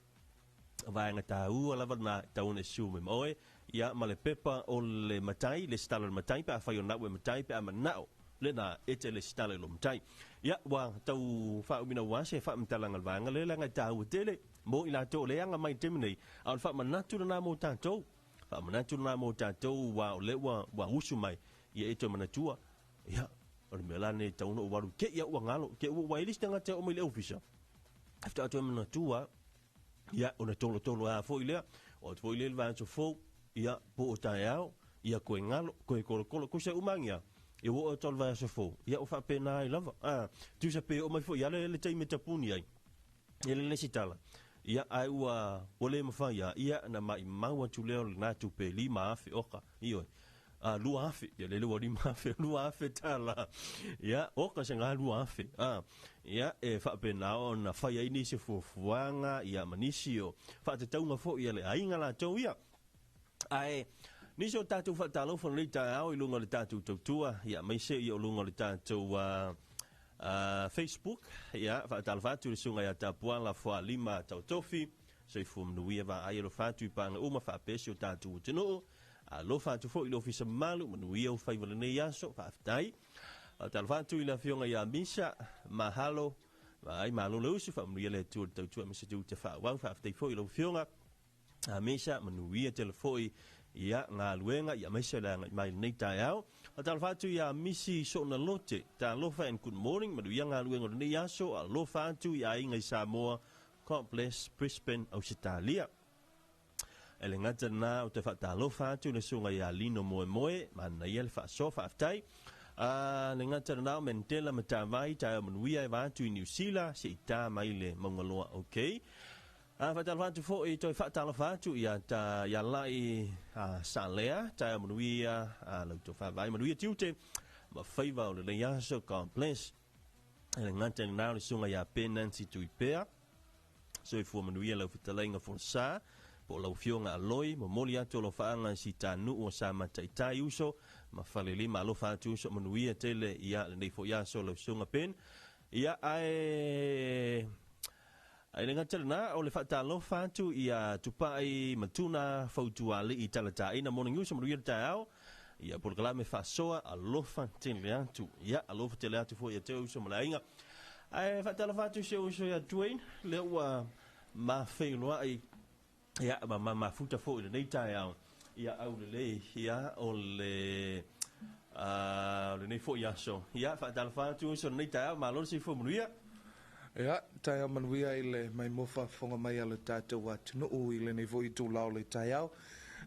vaega taua lava lena e tatau ona e susu mai ma oe, ia ma le pepa o le matai, lesitala o le matai pe afai o nau e matai pe a manao lena e te lesitala i lou matai. Ia, ua tau faaumi naua se faamatalaga o le vaega lea leaga e taua tele mo i latou o lea e aga mai i le taimi nei, a o le faamanatu lena mo tatou, faamanatu lena mo tatou aua o lea ua, ua usu mai, ia e toe manatua, ia, o le mea la lenei e tatau ona ou alu te i au ua galo, te i ua i le isi tagata e oo mai i le ofisa, e faatoa toe manatua. Ia, ona tolotolo lava foi lea, o atu foi lea i le vaiaso fou, ia, po o taeao, ia koe galo, koe kolokolo, koe se umagia, ia ua oo atu lava i le vaiaso fou, ia o faapena ai lava. A, tusa pe oo mai foi ia le taimi e tapuni ai, ia le lesitala, ia, ae ua, ua le mafai lava, ia, na maimau atu lea o lena tupe 5,000 oka, ioe. A, 2,000, ia lele ua 5,000, $2,000. Ia, oka se ga 2,000. A, ia, e faapena ona fai ai nisi o fuafuaga, ia, ma nisi o faatatauga foi a le aiga latou ia. Ae, nisi o tatou faatalofa lenei taeao i luga o le tatou tautua, ia, aemaise ia o luga o le tatou Facebook, ia, faatalofa atu i le susuga ia Tapuala Fualima Tautofi, soifua manuia vaai alofa atu i paga uma faapea si o tatou atunuu. Alofa atu foi i le Ofisa mamalu, manuia ou faiva lenei aso, faafetai. Faatalofa atu i le Afioga ia Misa, mahalo, vaai malo le usu, faamanuia le Atua i le tautua aemaise tiute faaauau, faafetai foi i lau Afioga a Misa, manuia tele foi ia galuega, ia aemaise le agai mai lenei taeao. Faatalofa atu ia Misi Soonalote, talofa and good morning, manuia galuega o lenei aso, alofa atu i aiga i Samoa, God bless Brisbane, Ausetalia. E le gata lena, ou te faatalofa atu i le susuga ia Lino Moemoe, manaia le faasoa, faafetai. A le gata lena o Mandela Matavai, taeao manuia e va atu i Niu Sila, se i ta mai le Maungaloa, ok. A faatalofa atu foi, toe faatalofa atu ia ta ia Lai a Salea, taeao manuia a lau tofa vaai, manuia tiute ma faiva o lenei aso, God bless. E le gata lena o le susuga ia Ben Nancy Tuipea, Soifua manuia lau fetalaiga Folsa, po o lau afioga Aloi, momoli atu alofaaga i si ta nuu o Samataitai uso ma Falelima, alofa atu uso, manuia tele ia lenei foi aso lau susuga Ben. Ia ae ae le gata lena o le faatalofa atu ia Tupai Matuna Fautualii Talataina, morning uso, manuia le taeao. Ia polokalame faasoa, alofa tele atu. Ia alofa tele atu foi ia te uso ma le aiga. Ae faatalofa atu i si ou uso ia Dwayne, lea ua mafeiloai ia ma ma mafuta foi i lenei taeao. Ia aulelei ia o le o lenei foi aso. Ia faatalofa atu uso i lenei taeao, malo le soifua manuia. Ia, taeao manuia i le maimoa faafofoga mai a le tatou atunuu i lenei foi itula o le taeao.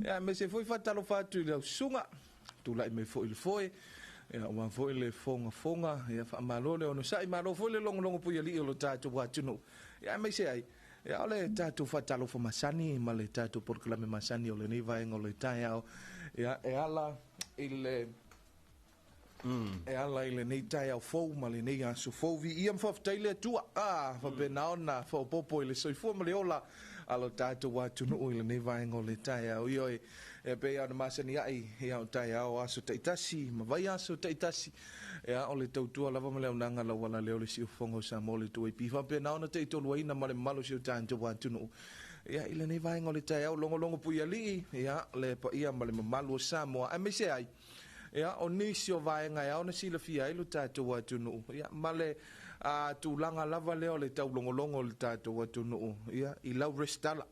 Ia, aemaise foi faatalofa atu i lau susuga, tulai mai foi i le foe, ia, aua foi le fogafoga, ia, faamalo le onosai, malo foi le logologo puialii o le tatou atunuu. Ia, aemaise ai, ia, o le tatou faatalofa masani ma le tatou polokalame masani o lenei vaega o le taeao, ia, e ala i le E ala i lenei taeao fou ma lenei aso fou, viia ma faafetai le Atua, a faapena ona faaopoopo i le soifua ma le ola a lo tatou atunuu i lenei vaega o le taeao. Ioe, e pei lava ona masani ai ia o taeao aso taitasi ma vaiaso taitasi, ia o le tautua lava ma le auaunaga lauala lea o le Siufofoga o Samoa le 2AP, faapena ona taitoluaina ma le mamalu o si o tatou atunuu. Ia i lenei vaega o le taeao, logologo puialii, ia le paia ma le mamalu o Samoa, aemaise ai Ia, o nisi o vaega e ao ona silafia ai lo tatou atunuu, ia, ma le A tulaga lava lea o le taulogologo o le tatou atunuu, ia, i lau resitala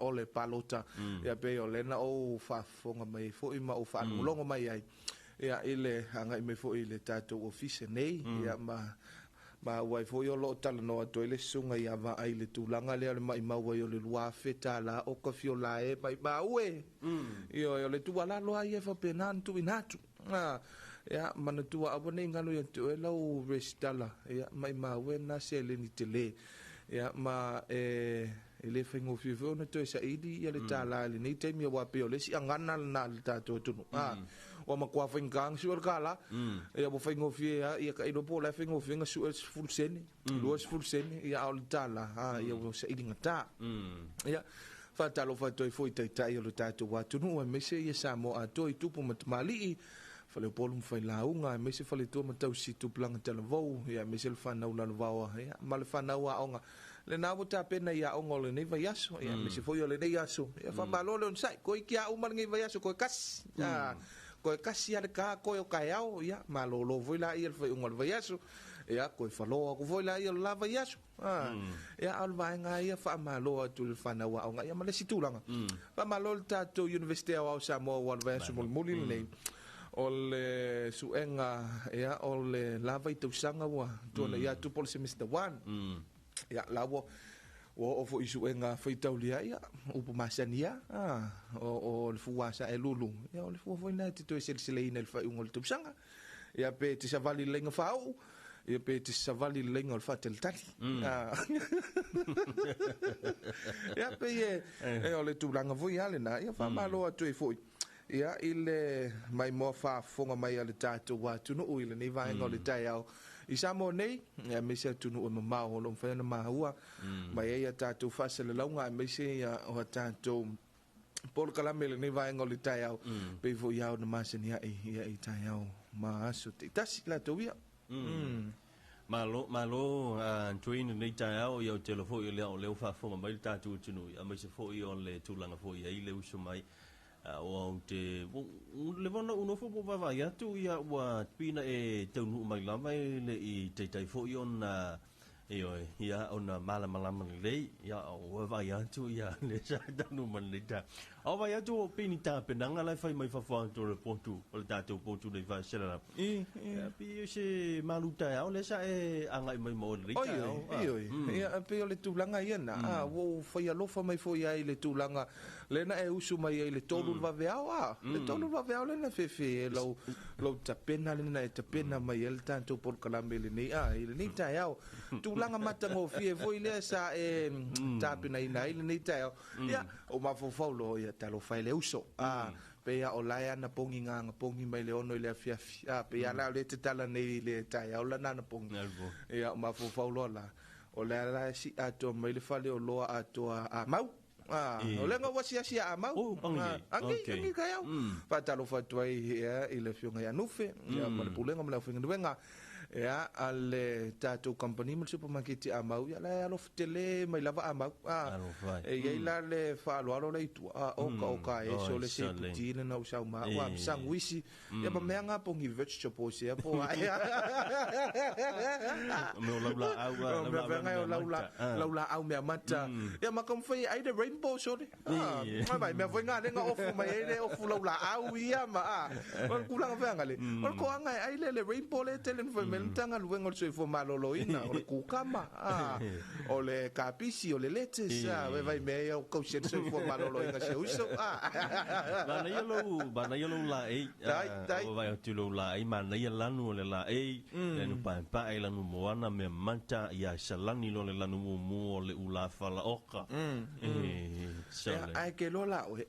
o le palota, ia pei o lea na ou faafofoga mai ai foi ma ou faalogologo mai ai, ia, i le agai mai foi i le tatou ofisa nei, ia, ma maua ai foi o lo o talanoa atu ai le susuga ia Vaai i le tulaga lea o le maimau ai o le $2,000 o ka fiola e maimau e. Ioe, o le tuualalo lava ia e faapena ona tuuina atu. Ia, manatua aua ne i galo ia te oe lau resitala, ia, maimau e lena seleni tele. Ia, ma e le faigofie foi ona toe saili ia le $1 i lenei taimi, aua pei o le isi agana lena a le tatou atunuu. Ua matua faigata ona sue le $1, ia ua faigofie lava, ia tailo po o le a faigofie ona sue le 10 sene, 20 sene, ia a o le $1, ia ua saili gata. Ia, faatalofa atu ai foi i taitai o le tatou atunuu, aemaise ia Samoa atoa i tupu ma tamalii, faleupolu ma failauga, aemaise faletua ma tausi tupulaga talavou, ia aemaise le fanau lalovaoa, ia, ma le fanau aoga. Lena ua tapena i aoga o lenei vaiaso, ia, aemaise foi o lenei aso. Ia, faamalo le onosai, koe iki a uma lenei vaiaso, koe kasi. Koe kasi a le ka, koe o kaeao, ia, malolo foi la ia le faaiuga o le vaiaso. Ia, koe falo aku foi la ia o le la vaiaso. Ia, a o le vaega ia faamalo atu i le fanau aoga. Ia, ma le isi tulaga, faamalo le tatou Universite Aoao Samoa ua le vaiaso mulimuli lenei. O le suega, ia, o le la vaitausaga ua tuanai atu po o le semester 1. Ia, la ua oo foi i suega faitaulia, ia, upu masani lava, o le fua sa e lulu, ia, o le fua foi lena e te toe seleseleina i le faaiuga o le tausaga. Ia, pe te savali i le laina faauu, ia, pe te savali i le laina o le faatalitali. Ia, pei e o le tulaga foi lava lena, ia, faamalo atu ai foi. Ia, i le maimoa faafofoga mai a le tatou atunuu i lenei vaega o le taeao i Samoa nei, aemaise atunuu e mamao o lo o mafai ona maua mai ai a tatou faasalalauga, aemaise ia o a tatou polokalame i lenei vaega o le taeao, pei foi ia ona masani ai ia i taeao ma aso taitasi latou ia. Malo, malo, Antoine, lenei taeao, ia o tele foi o lea o lea ua faafofoga mai le tatou atunuu, aemaise foi o le tulaga foi ai le uso mai. O au te le vana u nofo po vaavaai atu, ia ua pina e taunuu mai lava e le i taitai foi ona ioe, ia ona malamalama lelei, ia o vaavaai atu ia le sa taunuu mai lenei taeao. A o vaai atu o pei ni tapenaga la e fai mai fafo atu o le potu, o le tatou potu nei faasalalau. Ia pei o se malu taeao lea sa e agai mai ma oe i lenei taeao. Oi, oi, ia pei o le tulaga ia na, ua ou fai alofa mai foi ai i le tulaga lena e usu mai ai le 3 le vaveao, le 3 le vaveao lena fefe e lau tapena lena e tapena mai ai le tatou polokalame lenei, i lenei taeao. Tulaga matagofie foi lea sa e tapenaina ai lenei taeao. Ia, o mafaufau loa, ia talofa e le uso. Pei a o lae ana pongi nganga pongi mai le ono i le afiafi. Pei a la o le te tala nei i le taeao la nana pongi. Ia, o mafaufau loa la. O le ala e si atoa mai le fale o loa atoa a mau. O le ngau asiasi a mau. Angi, angi kai au. Faatalofa atu ai ia i le afioga ia Nufe, ia ma le pulega ma le aufaigaluega. Ia, a le tatou company ma le supermarket a mau, ia la e alofa tele mai lava a mau. E iai la le faaaloalo le itua, oka oka e so le se puti le na usau ma, ua sanguisi, ia ma mea ngā pongi vegetable se po ai. Me o laula au, laula au mea laula au mea mata. Ia ma kamfai ai le rainbow so le. Mai mai mea foi ngā lenga ofu mai ai le ofu laula au ia ma. O le kulanga whanga le. O le koanga ai le le rainbow le tele nwhai me tanga luenga o le soifua maloloina, o le kukama, o le kapisi, o le lettuce, we vai mea ia o kausi le soifua maloloina se uso. Mana ia lou la ei, o vai atu lou la ei, mana ia lanu o le la ei, lanu paepae, lanu moana, mea mata, ia salani lo le lanu mumu o le ula falaoka. Ai ke lola oe,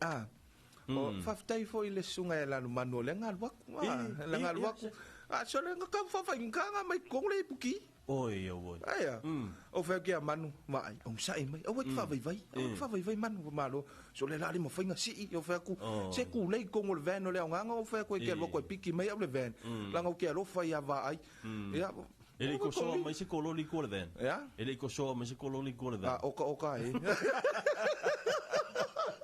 o whawhitai foi le sunga e lanu manu o le ngalu aku, le ngalu aku. So le ngā whawhai ngā mai kong le ipuki. Oi, oi. Aia, o whai kia manu, ma ai, o msai mai, o wai whawhai vai, o whawhai vai manu, malo. So le lali mawhai ngā sii, o whai aku, se ku lei kong o le van o le au nganga, o whai aku e kia loko e piki mai au le van. Langa o kia alofa ia vā ai. Ia, E le kosoa mai se kololi ko le van. Ia? E le kosoa mai se kololi ko le van. Oka oka e.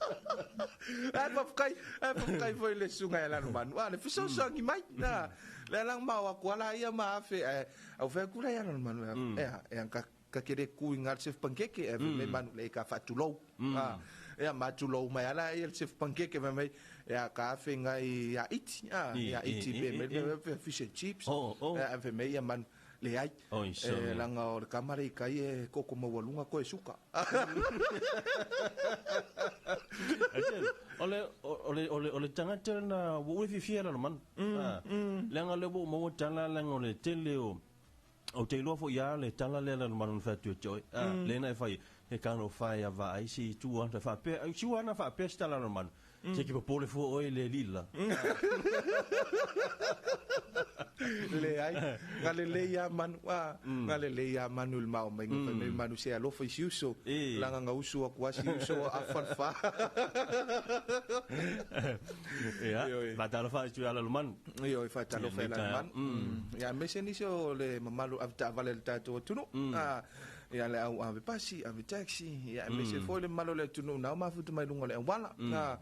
Ae faafetai, ae faafetai foi i le susuga ia Lalomanu. A, le fesoasoani mai. A, le ala ma o atu ala ia ma afe, ae au fai atu la ia Lalomanu, e a, e a ka ka ke le ku i ngā le sef pankeke, e me manu le ka faatulou. A, e a matulou mai ala ia le sef pankeke me mai, e a ka afe ngai ia iti, a, ia iti pe me me fish and chips. E a fe me ia manu leai. Oi, E so. langa o le kamare i kai e koko maualuga koe suka. E tele, o le, o le, o le, o le tagata na ua ua fiafia Lalomanu. Ah, leaga lea ua ou maua tala leaga o le tele o, ou te iloa foi lava le tala lea Lalomanu na fai atu ia te oe. Ah, lea na e fai, he kano whai a vaai si tu ana whaapea, ai si ana whaapea si tala Lalomanu. Se ki popole fua oe le lila. Leai, ga le lei ia manu, a, ga le lei ia manu le mao mai nga mai manu se alofa i si uso. Langa nga usu aku asi uso a falfa. Ia, Ioe. faatalofa atu ia Lalomanu. Ioe, faatalofa Ia, i nei taeao. Lalomanu. Ia, aemaise nisi o le mamalu avetaavale le tatou atunuu. A, ia le au ave pasi, ave taxi, ia aemaise foi le mamalu o le atunuu na o mafuta mai luga o le auala. A,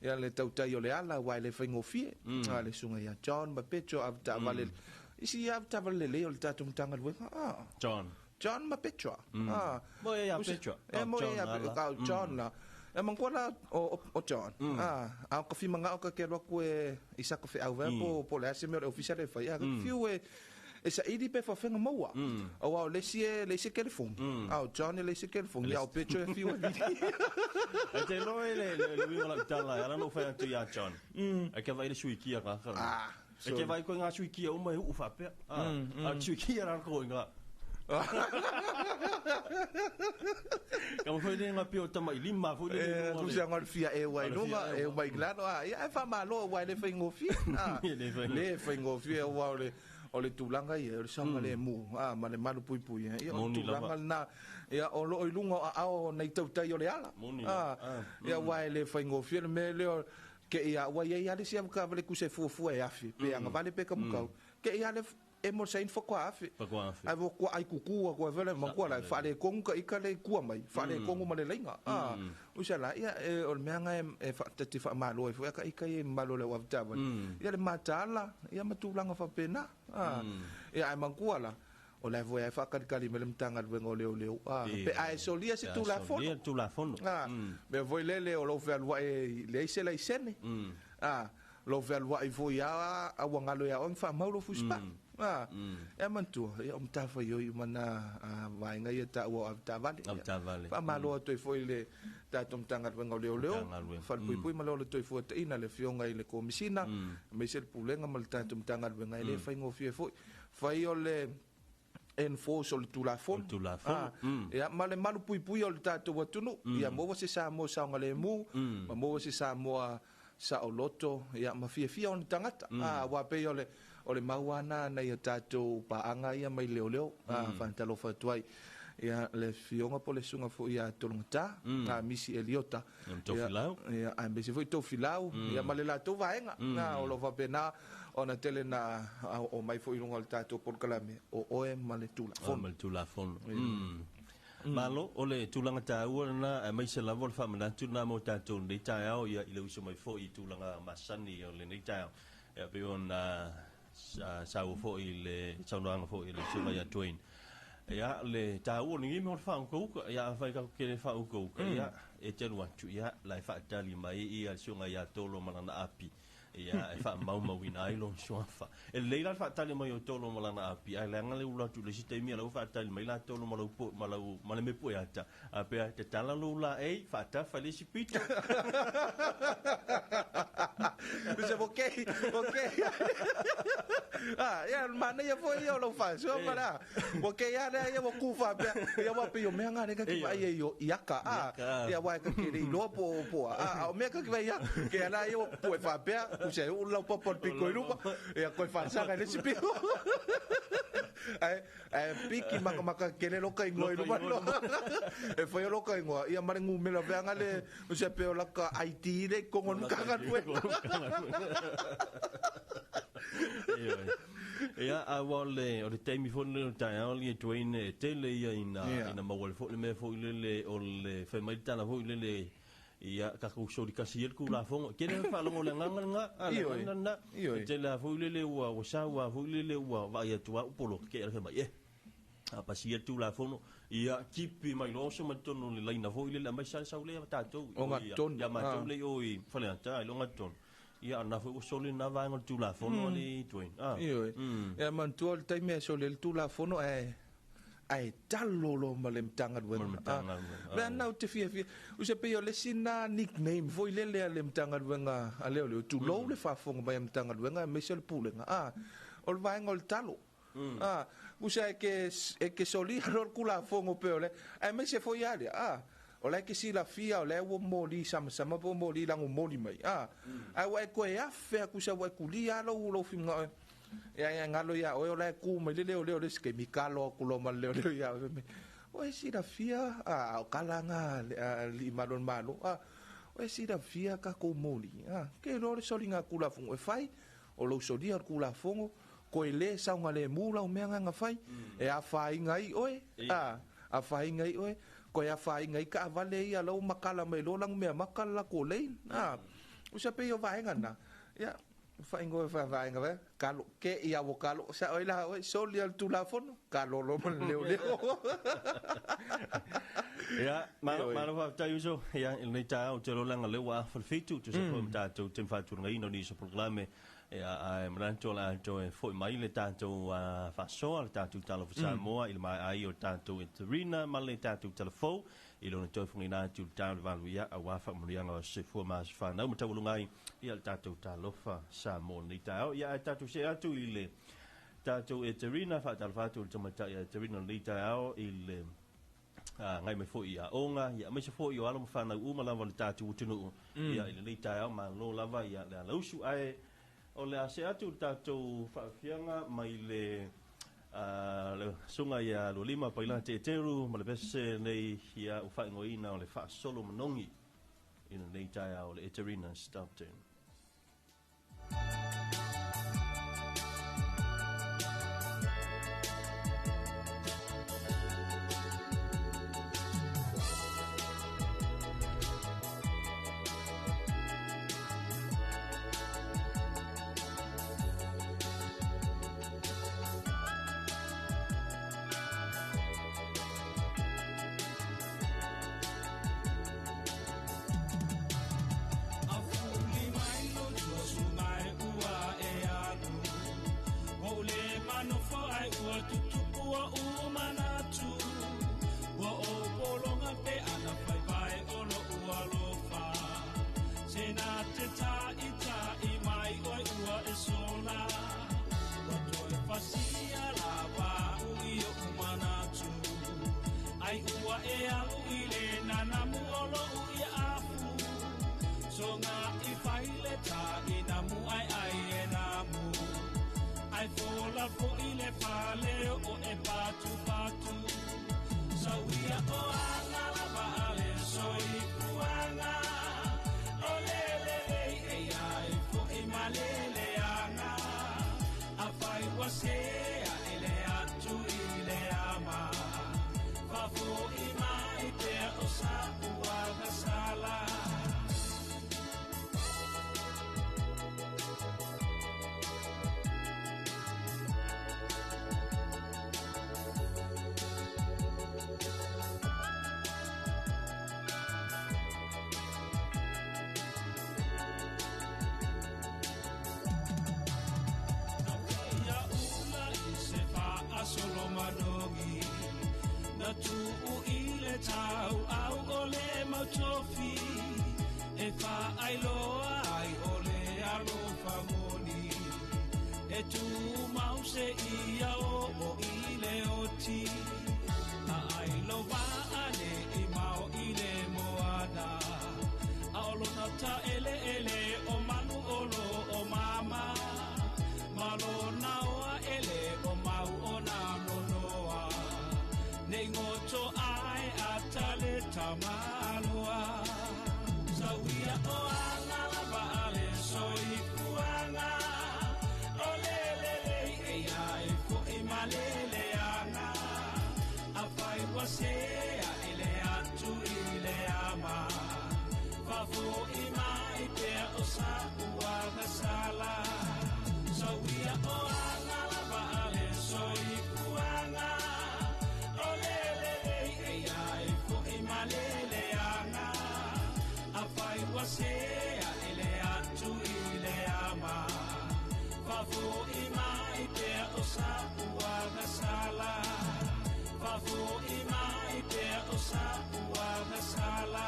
ia le tautai o le ala, uae le faigofie. A, le susuga ia John ma Petro avetaavale. Isi ia avetaavale lelei o le tatou Matagaluega. A, John. John ma Petra. Ah. Mo e ia Petra. E Oh, mo e John ia ala. Pe- oh, John la. E mangua la o o John. Ah, a ka fi manga o ka ke ku e i sa ka fe au po po le ase me o le ofisa le fai. A ka fiu e e sa ili pe fa fenga maua. O au le si e le si telefon. A o John e le si telefon. Ia o Petra e fiu e vili. E te loa e le, le, le uiga o lau tala, e ala na ou fai atu ia John. E ke vai le sui kia ka ka. Ah, E ke vai koe ngā sui kia uma e uu whapea. Ah, a sui kia rā koe ngā. Ka mo foi le ngā pio tama i lima foi le E, lunga ku le- se ngol fia e wai O le lunga, fia e e wa. wai glano, a, ia e fa malo wai le whaingofie. Ah, Le whaingofie. le whaingofie wa o le o le tulaga ia, o le saoga le mu, a, ma le malu puipui, eh. Ia, o le Moni tulaga lava. lena, ia, o loo i luga o aao nei tautai o le ala. Moni Ah, lava. Ah, ia, uae le faigofie le mea lea o- ke ia, ua iai lava le isi avakavale kusa e fuafua e afe, pe agavale pe kamukau. Ke ia le e mo saini fakoa afe. Fakoa afe. Ai ua kua ai kuku a kua vele ma kua la faale kongu ka ika le kua mai, faale kongu ma le lainga. Ah, usa la ia e o le mea nga e fa tati fa malo e fo ka ika e malo le wavtava. Ia le matala, ia matulanga fa pena. Ah, ia ai makua la. O la voe fa kali kali me le mtanga le wengo leo leo. Ah, Ia. pe ai solia se Pe tu la a solia fono. tulafono. Ah, me voi lele o lo fe alua e le se la isene. Ah, lo fe alua i foi a a wangalo ya on fa maulo fuspa. Ah, e mantua, ia o mtafa yo i mana a vainga ia ta ua a tavale. A tavale. Fa malo atu i foi le tatou Matagaluega o Leoleo, Matagaluega. falepuipui ma le ole toi fuataina le fionga i le komisina, aemaise le pulega ma le tatou Matagaluega e le faigofie foi. Fai o le enforce o le tulafono. O le tulafono. Ah, ia, ma le malu puipui o le tatou atunuu, ia maua se Samoa saogalemu, ma maua se Samoa saoloto, ia, ma fiafia ona tagata. Ah, aua pei o le o le mau ana nai o tatou paaga ia mai leoleo, ah, faatalofa atu ai. Ia, le fioga po o le susuga foi ia Tologatā, ah, Misi Eliota. Ia, ma Tofilau. Ia, ia, aemaise foi Tofilau, ia ma le latou vaega. Na, o lo faapena ona tele na a, o mai foi i luga o le tatou polokalame, o oe ma le O tulafono. ma le tulafono. Malo, o le tulaga taua lena, aemaise lava o le faamanatu lena mo tatou lenei taeao, ia, i le uso mai foi i tulaga masani o lenei taeao. Ia, pei ona saua foi i le saunoaga foi i le susuga ia Dwayne. Ia, le taua o lenei mea o le faaukauka, ia, afai tatou te le faaukauka, ia, e te alu atu, ia, la e faatali mai ia le susuga ia Tolo ma lana api. Ia, e faamaumauina ai lona suafa. E lelei la le faatali mai o Tolo ma lana api, ae leaga le ulu atu i le isi taimi, ia lau faatali mai la Tolo ma lau po, ma lau, ma le mepu e ata. A pea, tatala lou laei, faatafa i le isi pito. Usa, ok, ok. Ah, ia, manaia foi ia o lau faasoa ma le a. Ua kei lava lea ia ua ku faapea. Ia ua pei o mea ngā le kaki vaai ai o iaka. Ah, Iaka. ia ua e kaki le iloa po po a. Ah, o mea kaki vaai ia. Ke ala ia ua pue faapea. Usa e ulu lau papa o le piko i luma. Ia koe faasaga i le isi piko. Ai, ai, piki makamaka kele loka ingoa i luma Loka ingoa i loa. E whai o loka ingoa. Ia mare ngumela veanga le, usa pe o laka IT le kongo nukanga nue. Ia, a ua o le, o le taimi foi lenei o le taeao ia Dwayne, e tele ia ina, Ia. ina maua le foi le mea foi lele o le fai mai le tala foi lele Ia ka ku soli kasi el ku la fongo ke le fa longo le nganga nga ala na te la fu le le ua o sa ua fu le le ua va ia tua upolo ke le mai e a pasia tu la fono ia kipi mai loso ma tono le laina foi le mai sa sa le tatou ia ma tou le oi fale ta i longa tono ia na foi soli na vaenga tu la fono le tuin a ia man tu le taimi soli le tu la fono e ai talo lo ma le mtanga le na te fia fia u se pe le sina nickname foi le le le mtanga wenga ale le tu lo le fa fonga mai mtanga wenga me se le pulenga a o vaenga le talo a u se ke soli ro kula fongo pe ole ai me se foi ale a o le ke si la fia o le o moli sama sama po moli la moli mai a ai wa ko e afe ku sa wa ku li alo lo finga ya ya ngalo ya o le ku mai le le le ske mi kalo ku lo mal le le ya o si la fia a o kalanga li malon malo a o si la fia ka ko moli a ke lo le soli nga kula fongo e fai o lo soli al kula fongo ko ile sa nga le mula o mea nga fai e a fai ngai oe a a fai ngai oe ko ia fai ngai ka vale ia lo makala mai lo lang mea makala ko le a o sa pe yo vaenga na ya fa ingo fa vaenga ve kalo ke ia wo kalo sa oi la oi soli al tu la fono kalo lo man leo leo ya malo malo fa ta yuso ya il nei ta o te lo langa le wa fa fitu tu se ko ta tu tem fa tu ngai no ni so programe ya ai mranto la to foi mai le tatou fa so le tatou talo fa moa il mai ai o tatou eterina ma le tatou telefo i lona toe fungina tu tau valu ia a wa fa murianga se fu ma fa na mo tau lungai ia le tatou talofa sa mo ni tau ia tatou se atu i le tatou eterina fa talofa tu tamata ia eterina ni tau i le ngai mai foi ia onga ia mai se foi o alo fa na uma lava le tatou utunu ia i le ni tau ma lo lava ia le lausu ai o le ase atu tatou faafiaga mai le le sunga ia lo lima paila te teru ma le pese nei ia o faingoina o le faasolo manogi i lenei taeao o le Eterina Stockton. Tamaloa, so we are all. sa uaga sala. Sauia o anga lava ale soifuaga. O lele lei e ai fo'i malele anga. Afai ua sea ele atu i le ama. Fafo'i mai pea o sa uaga sala. Fafo'i mai pea o sa uaga sala.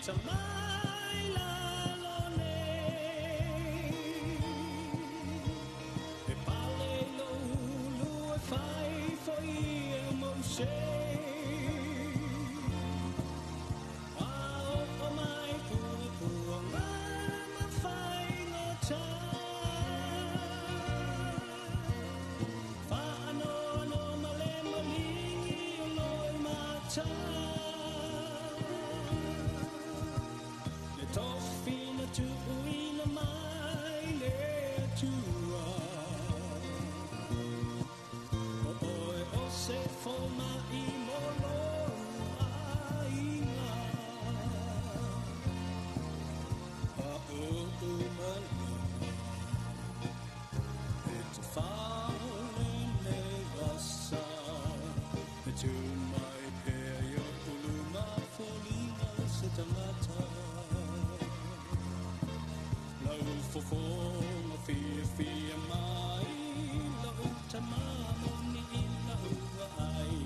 Se mai la lone e pale lo ulu e fai foi e mo se a o mai pu pu ma fai no ta fa no no ma le ma lingi o lo ma ta. Toffina tu uina mai le tua. O oe o se foma i molo ainga. A o umalo e te whaone nei wasa. E tu mai pea i o uluma folinga se tangata. Fofonga fia fia mai lau tamamo ni lau ai.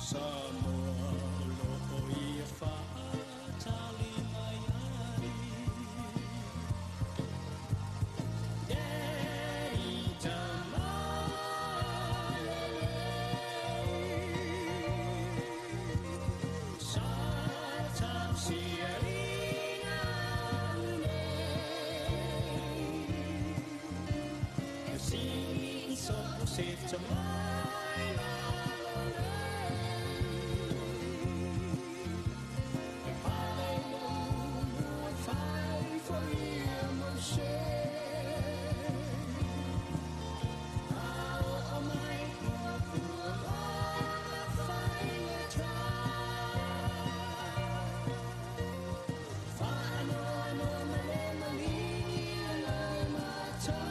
Samoa o loo ia whaatali mai ai. Daddy tamalele. Sa tau se to mai la lone. E pale lo ulu e fai foi e mo se. A o mai pua pua ma fai le tra. Fa no no ma le ma lingi lo ma ta.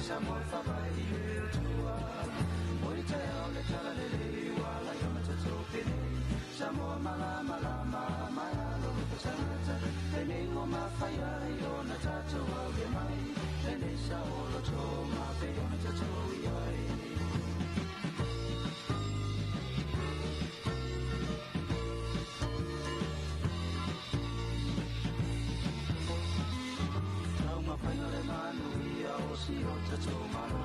Samoa faavae i le Atua. O le taeao le talalelei ua ala ai ona tatou penei. Samoa malamalama ma e alofa tagata. Lenei ua mafai ai ona tatou aulia mai. Lenei saoloto ma pei ona tatou i ai. Taumafaina le manuia o si o tatou malo.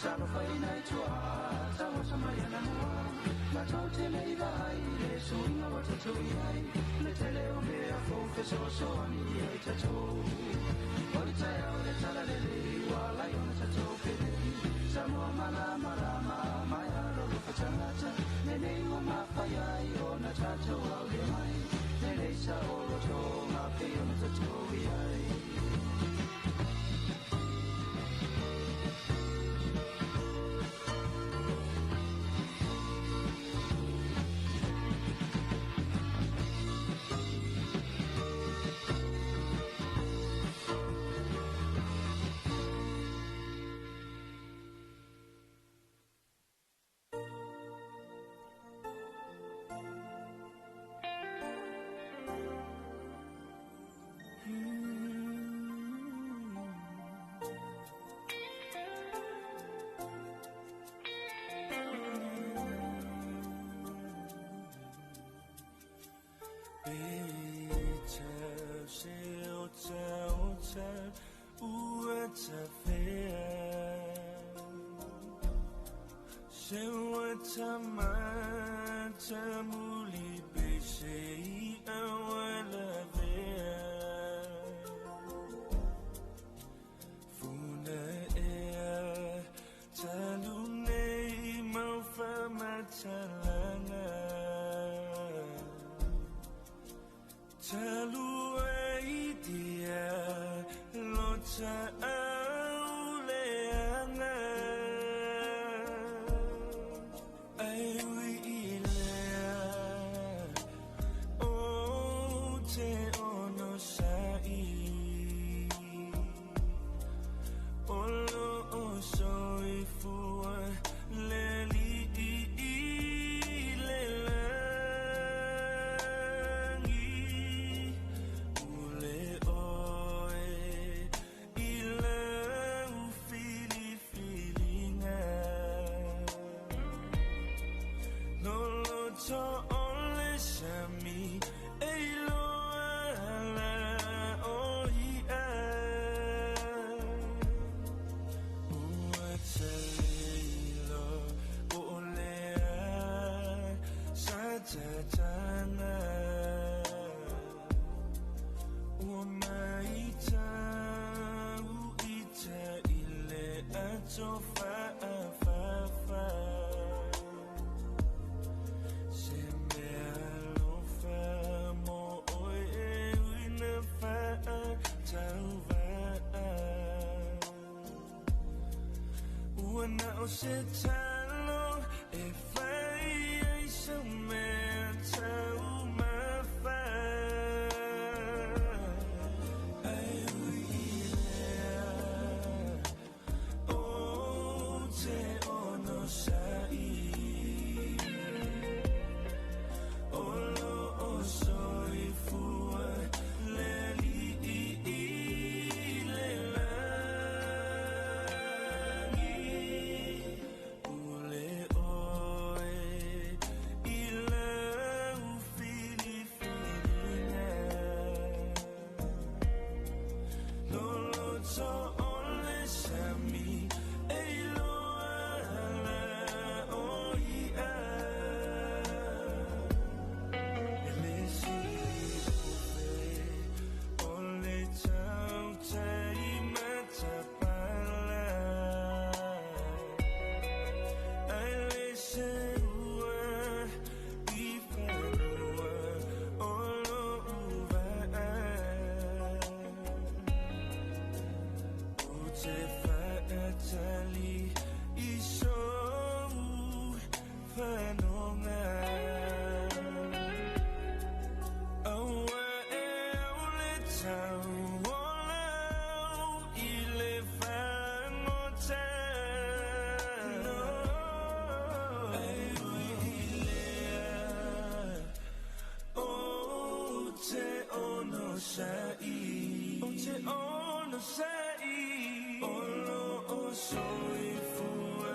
Talofaina i tua'a, tauasa mai anamua. Matou te le i vaai i le suiga ua tatou i ai. Le tele o mea fou fesoasoani ai tatou. O le taeao le talalelei ua ala ai ona tatou penei. Samoa malamalama ma e alofa tagata. Lenei ua mafai ai ona tatou aulia mai. Lenei saolotoga pei ona tatou i ai. Tau o lau i le fagotai. soifua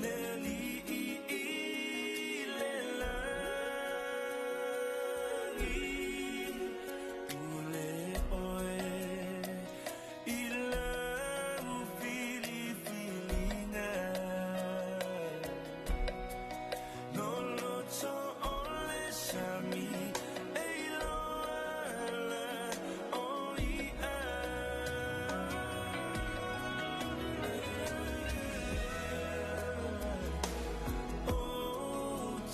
le alii i le lagi. Pule oe i lau filifiliga. No loto o le sami e iloa ala o ia. O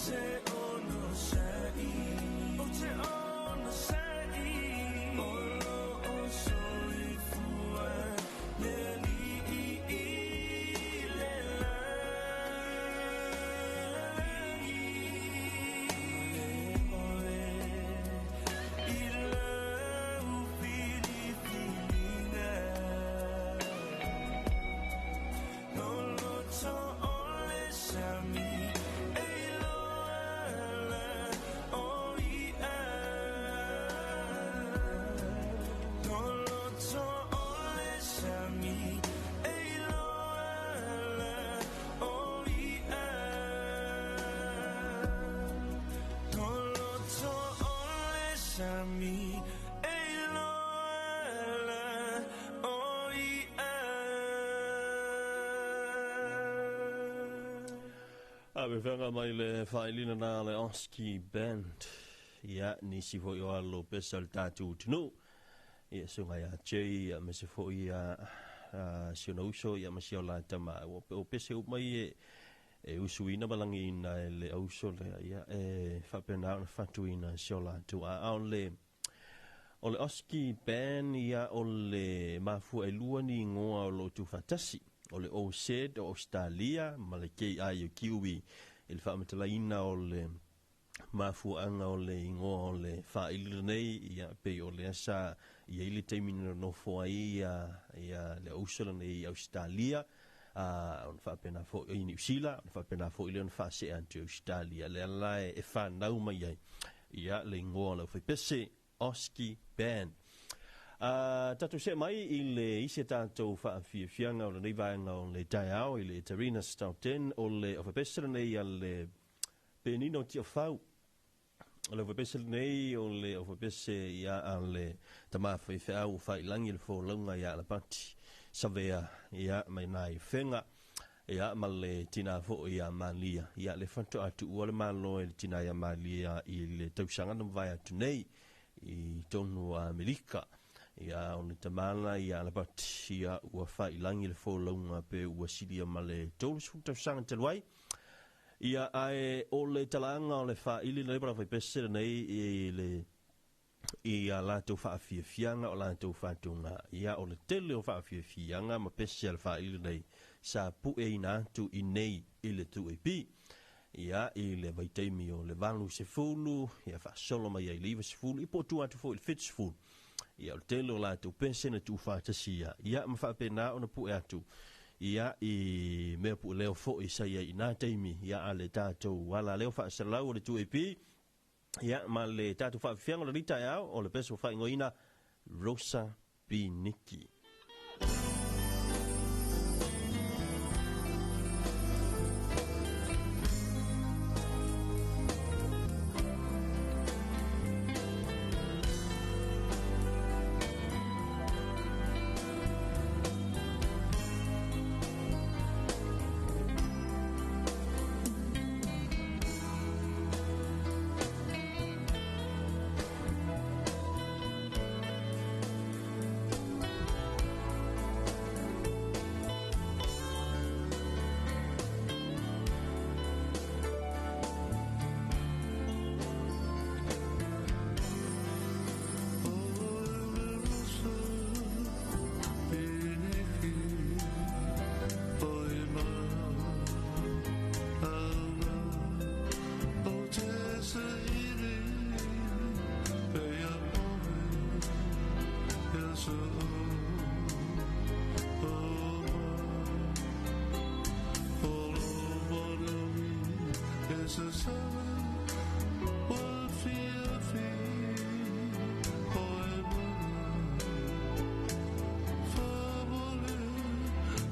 te ono sa'i, o te ono sa'i, o lo o soifua le alii i le lagi. Oe i lau filifiliga. No loto o le sami e iloa ala o ia. No loto o le sami e iloa ala o ia. No loto o le sami e iloa ala o ia. A me whenga mai le whailina nā le Oski Band. Ia, nisi foi o alo pesa le tātou tunu. Ia, sunga ia Jay, ia me se foi ia si ona uso, ia ma si o la tama. O pese u mai e usuina malangi ina e le auso lea. Ia, e whapena ona whatuina si o la tu. A o le Oski Band, ia o le mafua e lua ni ingoa o lo tu whatasi. O le OZ o Australia, ma le KI o Kiwi, i le whaamatalaina o le mafuaanga o le ingoa o le whailira nei, ia pei o le asa ia i le taimi na nofo ai ia le ausala nei i Australia, ona whaapena fo i New Zealand, ona whaapena fo i le ona whaasea atu Australia, le ala e whanau mai ai, ia le ingoa o le whaipese, Oski Band. Tātou se mai i le isi tātou whaafiafianga o le nei vaenga o le taiao i le Tarina Stoughton o le ofapesera nei a le Penino Tiofau. O le ofapesera nei o le ofapese ia a le tamawha i wheau o whailangi le fōlaunga ia alapati savea ia mai nai whenga ia ma le tina fo ia malia ia le whanto atu ua le malo e le tina ia malia i le tausanga na mwai atu nei i tonu Amerika. Ia o le tamala ia alapati ia ua whailangi le fōlaunga pe ua silia ma le 30 tausanga talu ai. Ia ae o le talanga o le whaili le para whaipese nei i le i a lātou whaafiafianga o lātou whātunga. Ia o le tele o whaafiafianga ma pese a le whaili nei sa pu'e ina atu i nei i le 2AP. Ia i le vaitaimi o le 80, ia whaasolo mai ai le 90, i po tu atu fo i le 70. Ia o le tele o lātou pese na tūwhātasi ia. Ia ma whaapena ona pu'e atu. Ia i mea pu'e leo fo i sa ia i nā taimi. Ia a le tātou ala leo whaasalau o le 2AP. Ia ma le tātou whaafianga o le rita e au o le peso whaingoina Rosa Piniki.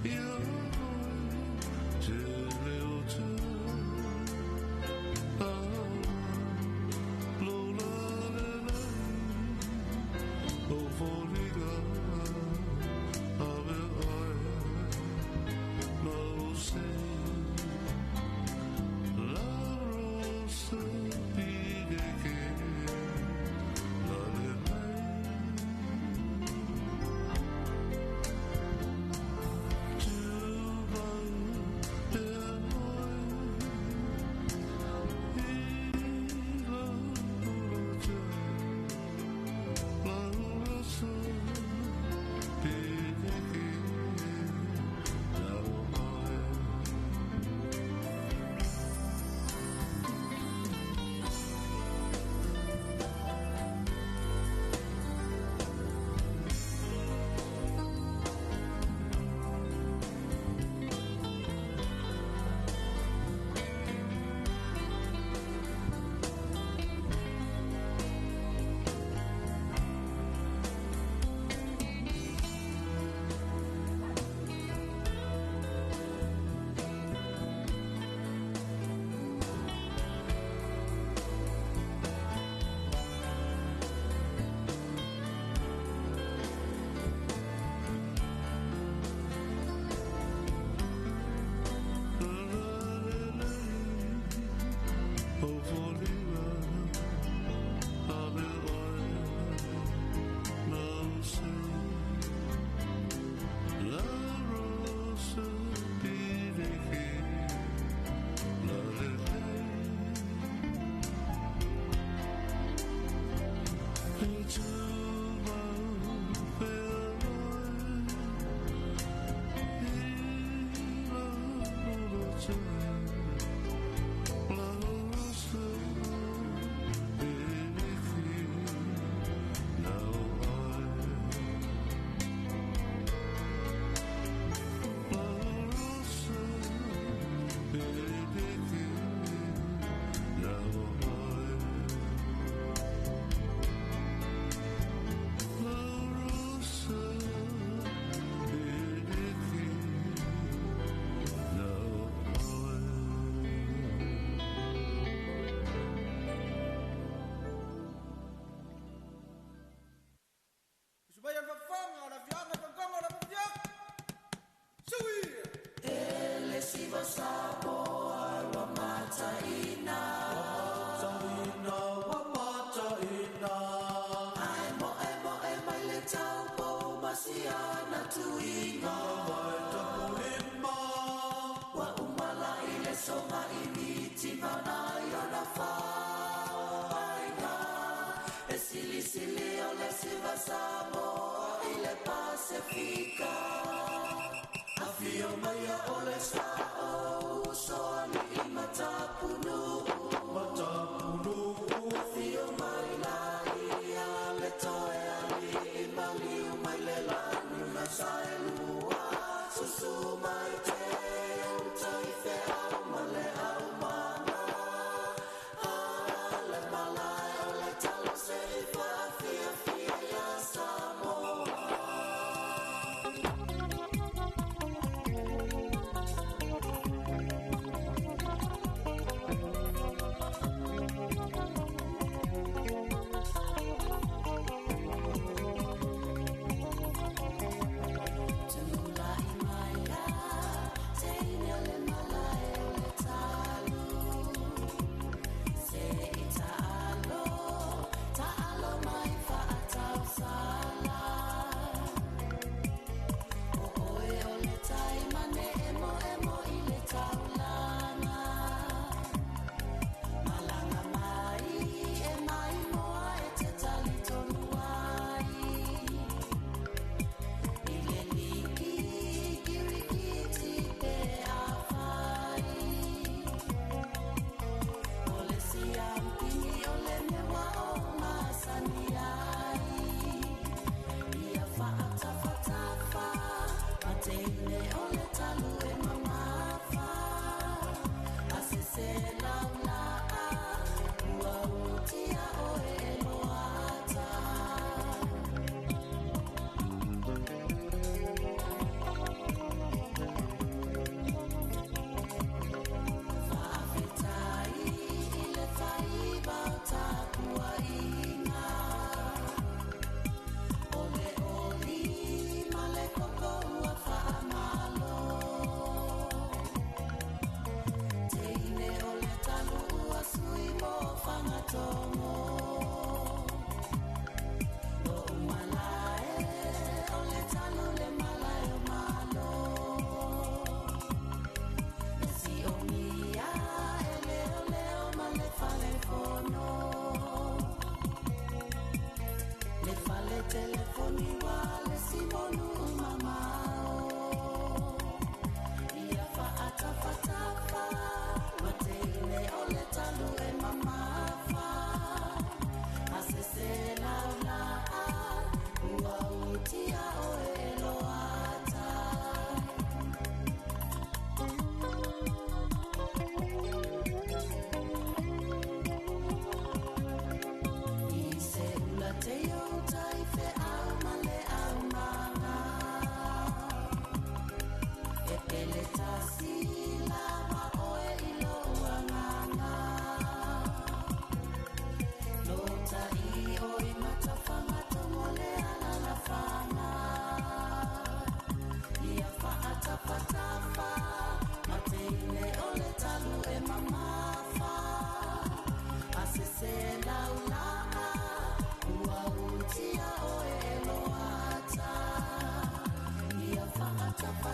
You.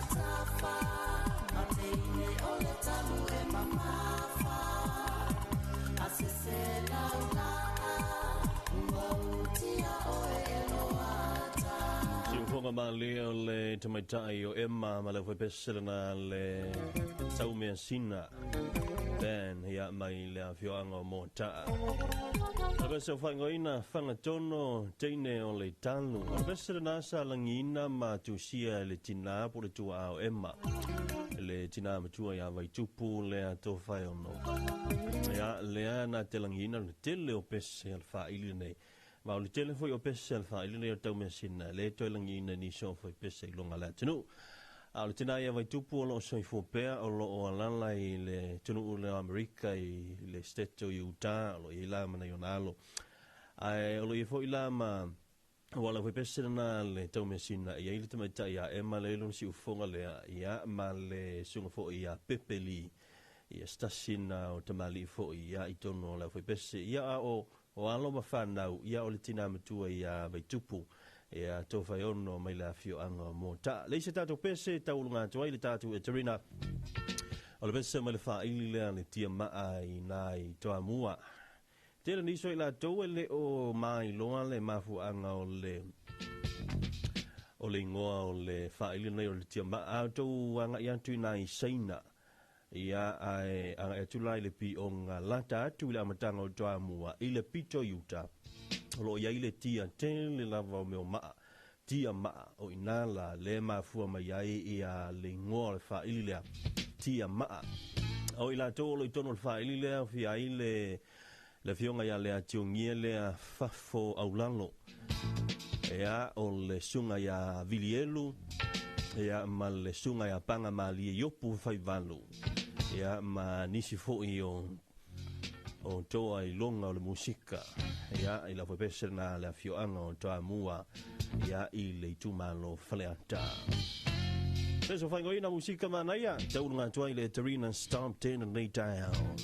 Tafa, mateine Foga malie o le tamaitai o Emma ma le faipese lena le Taumeasina Ben ia mai le afioaga o Moataa. O le pese o faaigoaina Fagatono teine o le Talu. O le pese lena sa lagiina ma tusia e le tinā po o le tuaa o Emma. Le tinā matua iā Vaitupu lea Tofaeono. Ia lea na te lagiina le tele o pese a le faaili lenei. Ma o le tele foi o pese a le faaili lenei o Taumeasina e le toe lagiina nisi o faipese i luga o le atunuu. A o le tinā ia Vaitupu o lo o soifua pea o lo o alaala i le atunuu lea o Amerika i le state o Utah o lo o i ai la ma nai ona alo. Ae o lo o i ai foi la ma aua o le aufaipese lena a le Taumeasina e i ai le tamaitai ia Emma lea e i lona siufofoga lea ia ma le susuga foi ia Pepe Lee ia se tasi lena o tamalii foi ia i totonu o le aufaipese. Ia a o O alo ma fanau, ia o le tina matua ia Vaitupu, ia Tofaeono mai le afioaga o Moataa. Leai se tatou pese e tauuluga atu ai le tatou Eterina. O le pese mai le faaili lea le tiamaa i na i Toamua. Tele nisi o i latou e le o mailoa le mafuaaga o le o le igoa o le faaili lenei o le tiamaa. A outou agai atu i na i Saina, Ia, ae agai atu la i le pioga lata atu i le amataga o Toamua, i le pito i uta, o lo o i ai le tia tele lava o mea o maa, tia maa, o i ina la le mafua mai ai ia le igoa o le faaili lea, tia maa. O i latou o lo o i totonu o le faaili lea, o fia ai le, le afioga ia Leationgia lea Fafo Aulalo. Ia, o le susuga ia Vilielu, ia, ma le susuga ia Paga Malie Iopu Faivalu, ia, ma nisi foi o, o toa i luga o le musika, ia, i lau faipese lena le afioaga o Toamua, ia, i le itumalo Faleata. Peso faaigoaina musika manaia, tauluga atu ai le Eterina Stop 10 lenei taeao.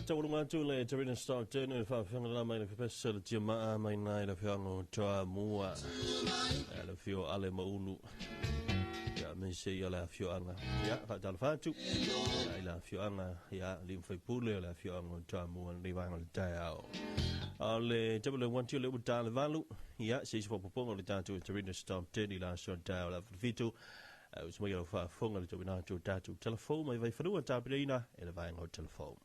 Taualuga atu le Tarina Stockton i le faafofoga lala mai le fepesa le tiamaa mai nai le afioaga o Toamua. Ia le afio o Ale ma Ulu. Ia aemaise ia le afioaga. Ia faatalofa atu. Ia i le afioaga ia alii ma faipule o le afioaga o Toamua lenei vaega o le taeao. O le W1 o le ua ta le 8. Ia se isi faaopoopoga o le tatou Tarina Stockton i le aso taeao o le afa 7. Uso mai lau faafofoga le tauina atu o tatou telefou mai Vaifanua tapenaina e le vaega o telefou.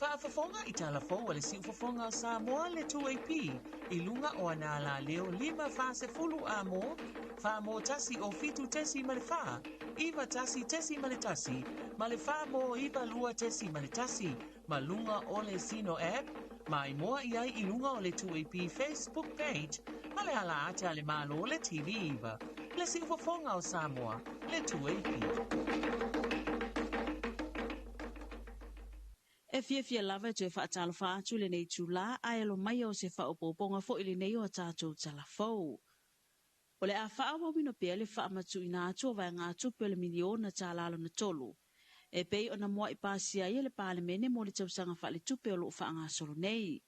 Faafofoga i tala fou a le siufofoga o Samoa le 2AP i luga o ana alaleo 5 40 a mo, 4 mo 1 o 7 tesi ma le 4, 9 1 tesi ma le 1, ma le 4 mo 9 2 tesi ma le 1, ma luga o le Sino app, ma i moa i ai i luga o le 2AP Facebook page, ma le ala ate a le Malo le TV iva. Le siufofoga o Samoa, le 2AP. E fiafia lava e toe faatalofa atu lenei itulā, ae alo mai o se faaopoopoga foi lenei o a tatou tala fou. O le a faaauauina pea le faamatuuina atu o vaegatupe o le miliona tala lona tolu, e pei ona muai pasia ai e le Palemene mo le tausaga faaletupe o loo faagasolo nei.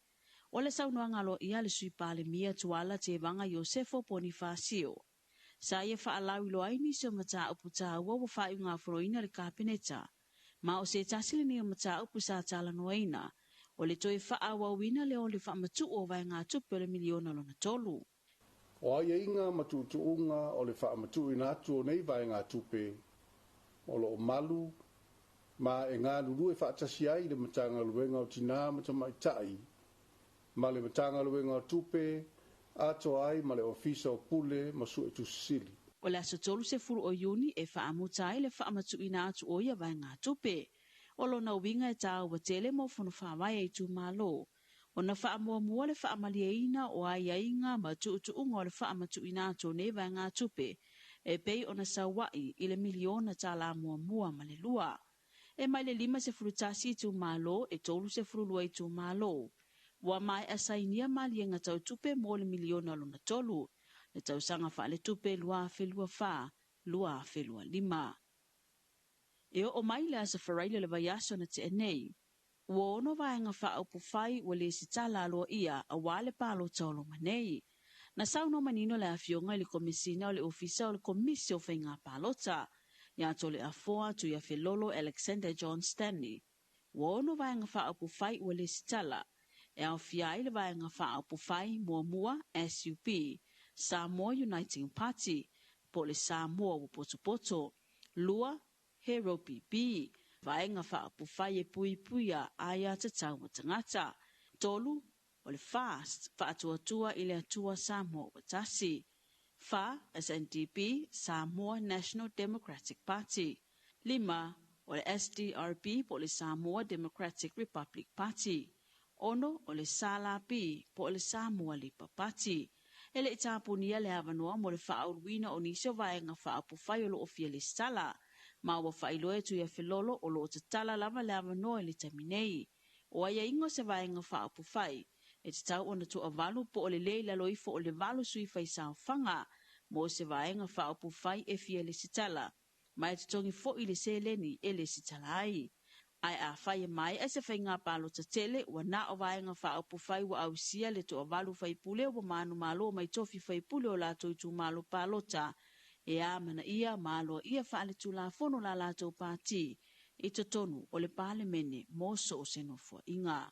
O le saunoaga aloaia a le Sui Palemia Tuala Tevaga Iosefo Ponifasio, sa ia faalauiloa ai nisi o mataupu taua ua faaiugafonoina le Kapeneta. Ma o se tasi lenei o mataupu sa talanoaina, o le toe faaauauina lea o le faamatuu o vaegatupe o le miliona lona tolu. O aiaiga ma tuutuuga o le faamatuuina atu o nei vaegatupe o loo malu ma e galulue faatasi ai le Matagaluega o Tinā ma Tamaitai ma le Matagaluega o Tupe atoa ai ma le Ofisa o Pule ma Suetusi Sili. O le aso 30 o Iuni e faamuta ai le faamatuuina atu o ia vaegatupe. O lona uiga e taua tele mo fono faavae a itumalo, ona faamuamua le faamalieina o aiaiga ma tuutuuga o le faamatuuina atu o nei vaegatupe, e pei ona saua'i i le miliona tala muamua ma le lua. E mai le 51 itumalo e 32 itumalo, ua maea sainia maliega tau tupe mo le miliona lona tolu, le tausaga faaletupe 2024, 2025. E oo mai le aso Faraile o le vaiaso na tea nei, ua ono vaega faaupufai ua lesitala aloaia aua le palota o loma nei. Na saunoa manino le afioga i le Komesina o le Ofisa o le Komisi o Faiga Palota, ia Toleafoa Tuiafelolo Alexander John Stanley, ua ono vaega faaupufai ua lesitala, e aofia ai le vaega faaupufai muamua SUP, Samoa Uniting Party, po o le Samoa ua potopoto, lua Hero PP, vaega faaupufai e puipuia aia tatau a tagata, tolu o le FAST, faatuatua i le Atua Samoa ua tasi, fa SNDP, Samoa National Democratic Party, lima o le SDRP po o le Samoa Democratic Republic Party, ono o le SLP po o le Samoa Labour Party. E le i tapunia le avanoa mo le faauluina o nisi o vaega faaupufai o loo fia lesitala, ma ua faailoa e Tuiafelolo o loo tatala lava le avanoa i le taimi nei. O aiaiga o se vaega faaupufai, e tatau ona toavalu po o le le i lalo ifo o le 8 sui faisaofaga mo se vaega faaupufai e fia lesitala, ma e totogi foi le seleni e lesitala ai. Ae afai e maea se faiga palota tele ua na o vaega faaupufai ua ausia le toavalu faipule ua manumalo mai tofi faipule o latou itumalo palota, e amanaia ma aloaia faaletulafono la latou pati i totonu o le Palemene mo so o se nofoaiga.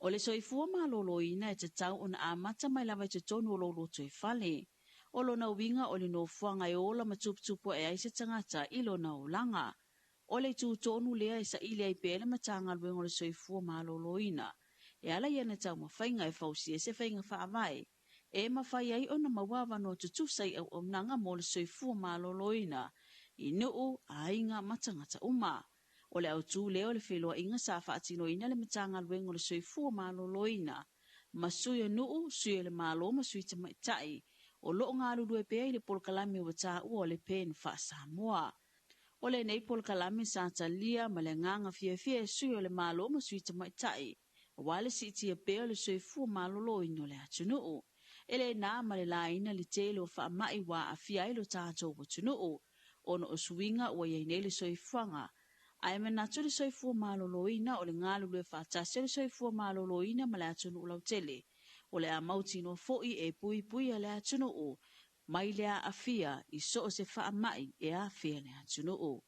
O le soifua malōlōina e tatau ona amata mai lava i totonu o lou lotoifale. O lona uiga o le nofoaga e ola ma tuputupu ae ai se tagata i lona olaga. O le itu tonu lea e saili ai pea le Matagaluega o le Soifua Malōlōina, e ala i ana taumafaiga e fausia se faiga faavae, e mafai ai ona maua avanoa tutusa i auaunaga mo le soifua malōlōina i nuu, aiga ma tagata uma. O le autū lea o le feiloaiga sa faatinoina le Matagaluega o le Soifua Malōlōina ma sui o nuu, sui o le Malo ma sui tamaitai o loo galulue pea i le polokalame ua taua o le PEN faa-Samoa. O lenei polokalame sa talia ma le agaga fiafia e sui o le Malo ma sui tamaitai, aua le siitia pea o le soifua malōlōina o le atunuu. E lē na ma le laina le tele o faama'i ua aafia ai lo tatou atunuu ona o suiga ua i ai nei le soifuaga. Ae manatu le soifua maloloina o le galulue faatasi o le soifua maloloina ma le atunuu lautele. O le a mautinoa foi e puipuia le atunuu mai le aafia i so o se faama'i e afea le atunuu.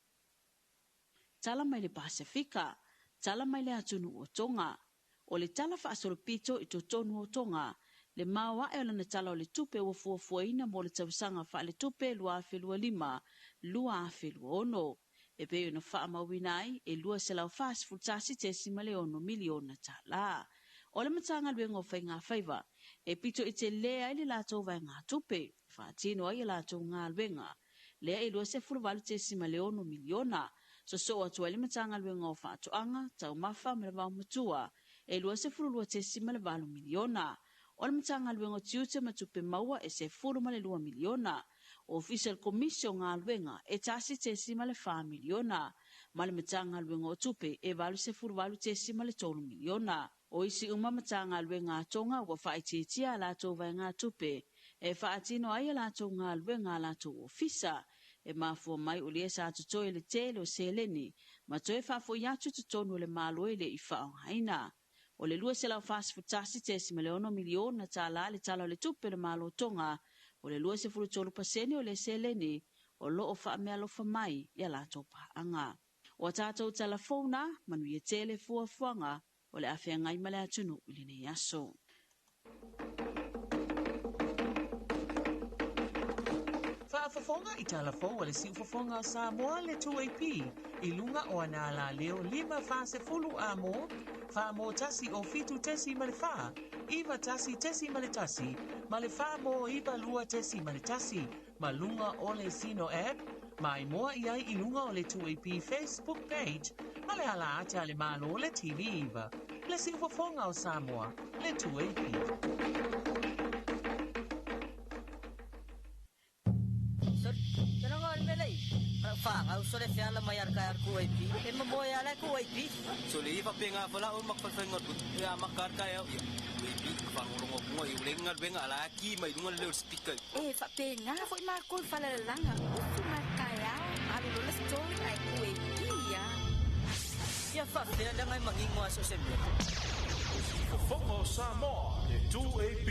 Tala mai le Pasefika, tala mai le atunuu o Toga. O le tala faasolopito i totonu o Toga, le maoae o lana tala o le tupe ua fuafuaina mo le tausaga faaletupe 2025 2026. E pei ona faamauina ai e $241.6 miliona tala. O le Matagaluega o Faiga Faiva e pito i telē ai le latou vaegatupe e faatino ai a latou galuega, lea e $28.6 miliona. Sosoo atu ai le Matagaluega o Faatoaga, Taumafa ma le Vaomatua e $22.8 miliona. O le Matagaluega o Tiute ma Tupe Maua e $12 miliona. Ofisa o le Komisi o Galuega e $1.4 miliona ma le Matagaluega o Tupe e $88.3 miliona. O isi uma Matagaluega a Toga ua faaitiitia a latou vaegatupe e faatino ai a latou galuega a latou ofisa. E mafua mai o lea sa totoe le tele o seleni ma toe faafoi atu i totonu o le Malo e le i faaaogaina. O le $241.6 miliona tala le tala o le tupe o le Malo Toga, o le 23% o le seleni o lo o faameaalofa mai ia latou paaga. O a tatou talafou na, manuia tele fuafuaga o le a feagai ma le atunuu i lenei aso. Faafofoga i talafou a le siufofoga o Samoa le 2AP i luga o ana alaleo 5 40 amo, 4 mo 1 o 7.4, 91.1, ma le 4 mo 92.1, ma luga o le Zeno app, maimoa i ai i luga o le 2AP Facebook page, ma le ala ata a le Malo le TV 9. Le siufofoga o Samoa, le 2AP. Whāngau so le whiala mai ar kai ar kuaipi. E mo moe ala kuaipi. So le ifa penga fala o makfalfenga ya makar kai au. Kuaipi whangorongo punga i ulenga wenga ala ki mai lunga le speaker. E fa penga foi ma ko fala langa. Ufu ma kai au. Alu lola story ai kuaipi ya. Ia fa fea langa mangingo aso se mea. Fofoga o Samoa, le 2AP.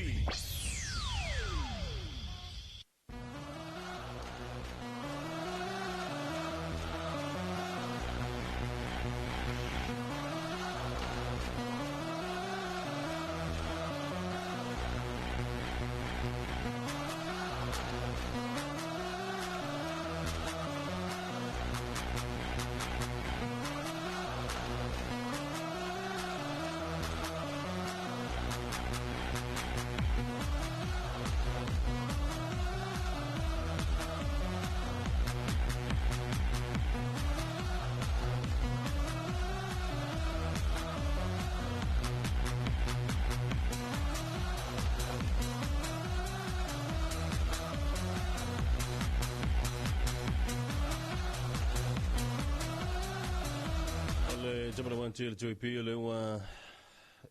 Le jamana wan tele tui pi le ua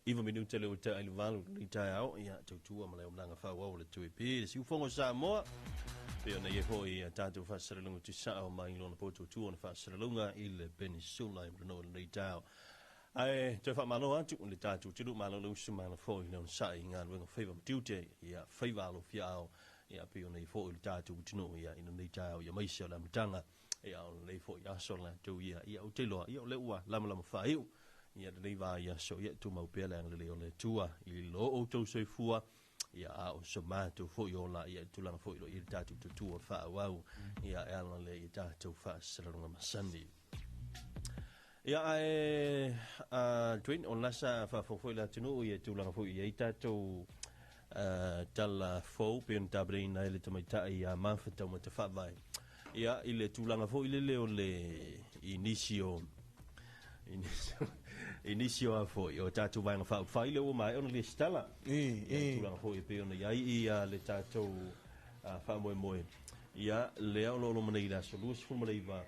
9 minute le ua tai le 8 le taeao ia tautua ma le omlanga faauau le tui pi le siufogo Samoa pe ona ia foi a tatou faasalalauga tuisao mai lona potuatua na faasalalauga i le Peninsula i Manoa lenei taeao. Ae toe faamalo atu le tatou tulu malo le usu malo foi le onosai i galuega faiva ma tiute ia faiva alofiaao ia pei ona ia foi le tatou atunuu ia i lenei taeao ia maise o le amataga ia o lenei foi aso latou ia ia ou te iloa ia o lea ua lamalama faaiu ia lenei vaiaso ia tumau pea le agalelei o le Atua i lo outou soifua ia a o so matou foi ola ia i tulaga foi o lo o i ai le tatou tautua faaauau ia e ala lea i tatou faasalalauga masani. Ia ae a Dwayne, o lena sa faafofoga foi le atunuu ia i tulaga foi i ai tatou tala fou pei ona tapenaina ai le tamaitai ia Mafa Taumata Faavae. Ia i le tulaga foi lele o le i nisi o i nisi o a foi o tatou vaega faaupufai lea ua maea ona lesitala. Ia tulaga foi e pei ona i ai ia le tatou faamoemoe. Ia lea o lo o loma nei i le aso 29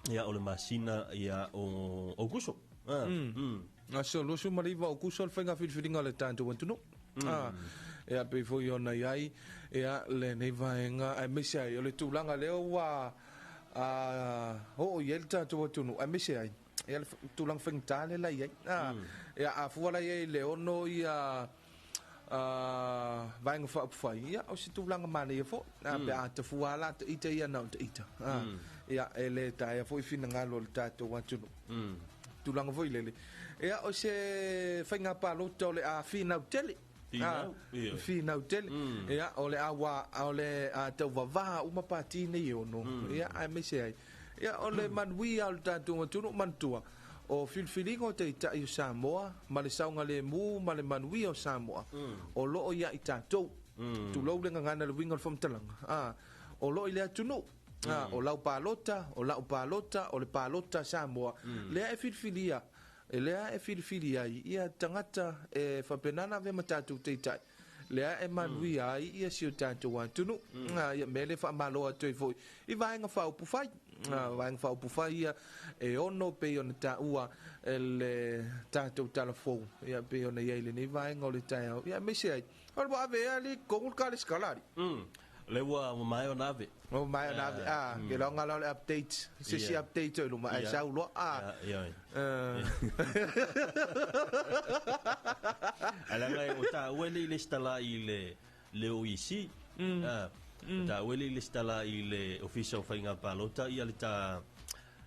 ia o le masina ia o Aukuso. Aso 29 o Aukuso le faiga filifiliga o le tatou atunuu. Ia pei foi ona i ai ia lenei vaega aemaise ai o le tulaga lea ua oo i ai le tatou atunuu aemaise ai ia le tulaga faigata lea la i ai. Ia a fua la i ai i le 6 ia vaega faaupufai, ia o se tulaga manaia foi pe a tafua lava la ita ia na o ita. Ia e le taea foi finagalo o le tatou atunuu. Tulaga foi lele, ia o se faiga palota o le a finau tele. Finau, ia. Finau tele. Ia, o le a ua, o le a tauvavā uma pati nei e 6. Ia, aemaise ai. Ia, o le manuia o le tatou atunuu manatua, o filifiliga o taitai o Samoa, ma le saogalemu ma le manuia o Samoa, o loo ia i tatou. Tulou le gagana le uiga o le faamatalaga. O loo i le atunuu. O lau palota, o lau palota, o le palota a Samoa, lea e filifilia. E lea e filifili ai ia tagata e faapena ona avea ma tatou taitai, lea e manuia ai ia si o tatou atunuu. Ia mea lea e faamalo atu ai foi i vaega faaupufai. Vaega faaupufai ia e 6 pei ona taua e le tatou talafou, ia pei ona i ai lenei vaega o le taeao. Ia aemaise ai, o le ua ave ea le tonu le kalesitala ali. Le ua maea ona ave. Ua maea ona ave. Ke loa ngala o le update. Se isi update o i luma. Ai sau loa. Ia. Ai langa e o tā ue le i le stala i le OEC. O tā ue le i le stala i le Ofisa o Whainga Palota ia le tā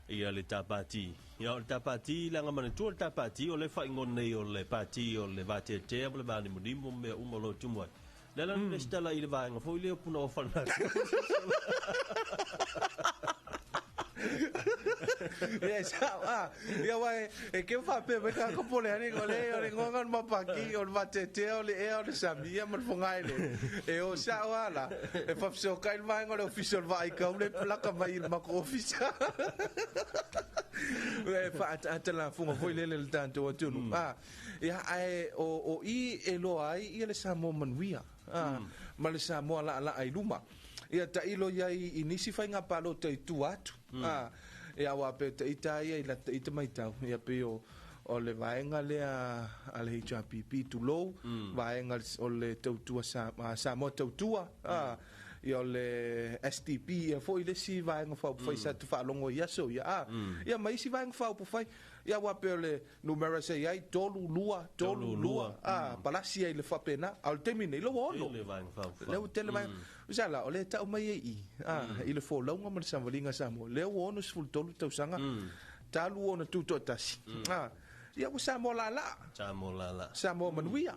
ia le tā pāti. Ia o le tā pāti langa manatua le tā pāti o le whaingo nei o le pāti o le vāteatea o le vānimunimu mea uma lo tumu ai. Le la le stala i le vaega foi lea o puna o whanau. Ia, sao, ia wai, e ke whape me ka kopo le ane, o le, o le ngonga o le mapaki, o le vatetea, o le ea, o le sami, ia ma le whangai le. E o sao ala, e whapsoka i le vaega o le ofisa o le vaai kau le plaka mai i le mako ofisa. E whaataata la funga foi lele le tātou atunu. Ia, ae, o i e loa ai, ia le Samoa manuia. Ma le Samoa la la ai luma. Ia ta ilo ia i nisi whainga palota i tua atu. Ia wa pe te ita ia i la te ita mai tau. Ia pe o le vaenga lea a le HRPP tulou, vaenga o le tautua Samoa tautua. Ia o le SDP ia foi le si vaenga whaupufai sa te whaalongo i aso ia. Ia mai si vaenga whaupufai. Ia wa pe o le numera se iai, 3 2 3 2. Palasi ai le whapena. A o le temi nei, lo ono. Le vaenga whaupufai. Le o tele vaenga. Usa la, o le tau mai e i. I le fōlaunga ma le samvalinga Samoa. Le o ono 13 tausaga. Talu ona tuto tasi. Ia ua Samoa la la. Samoa la la. Samoa manuia.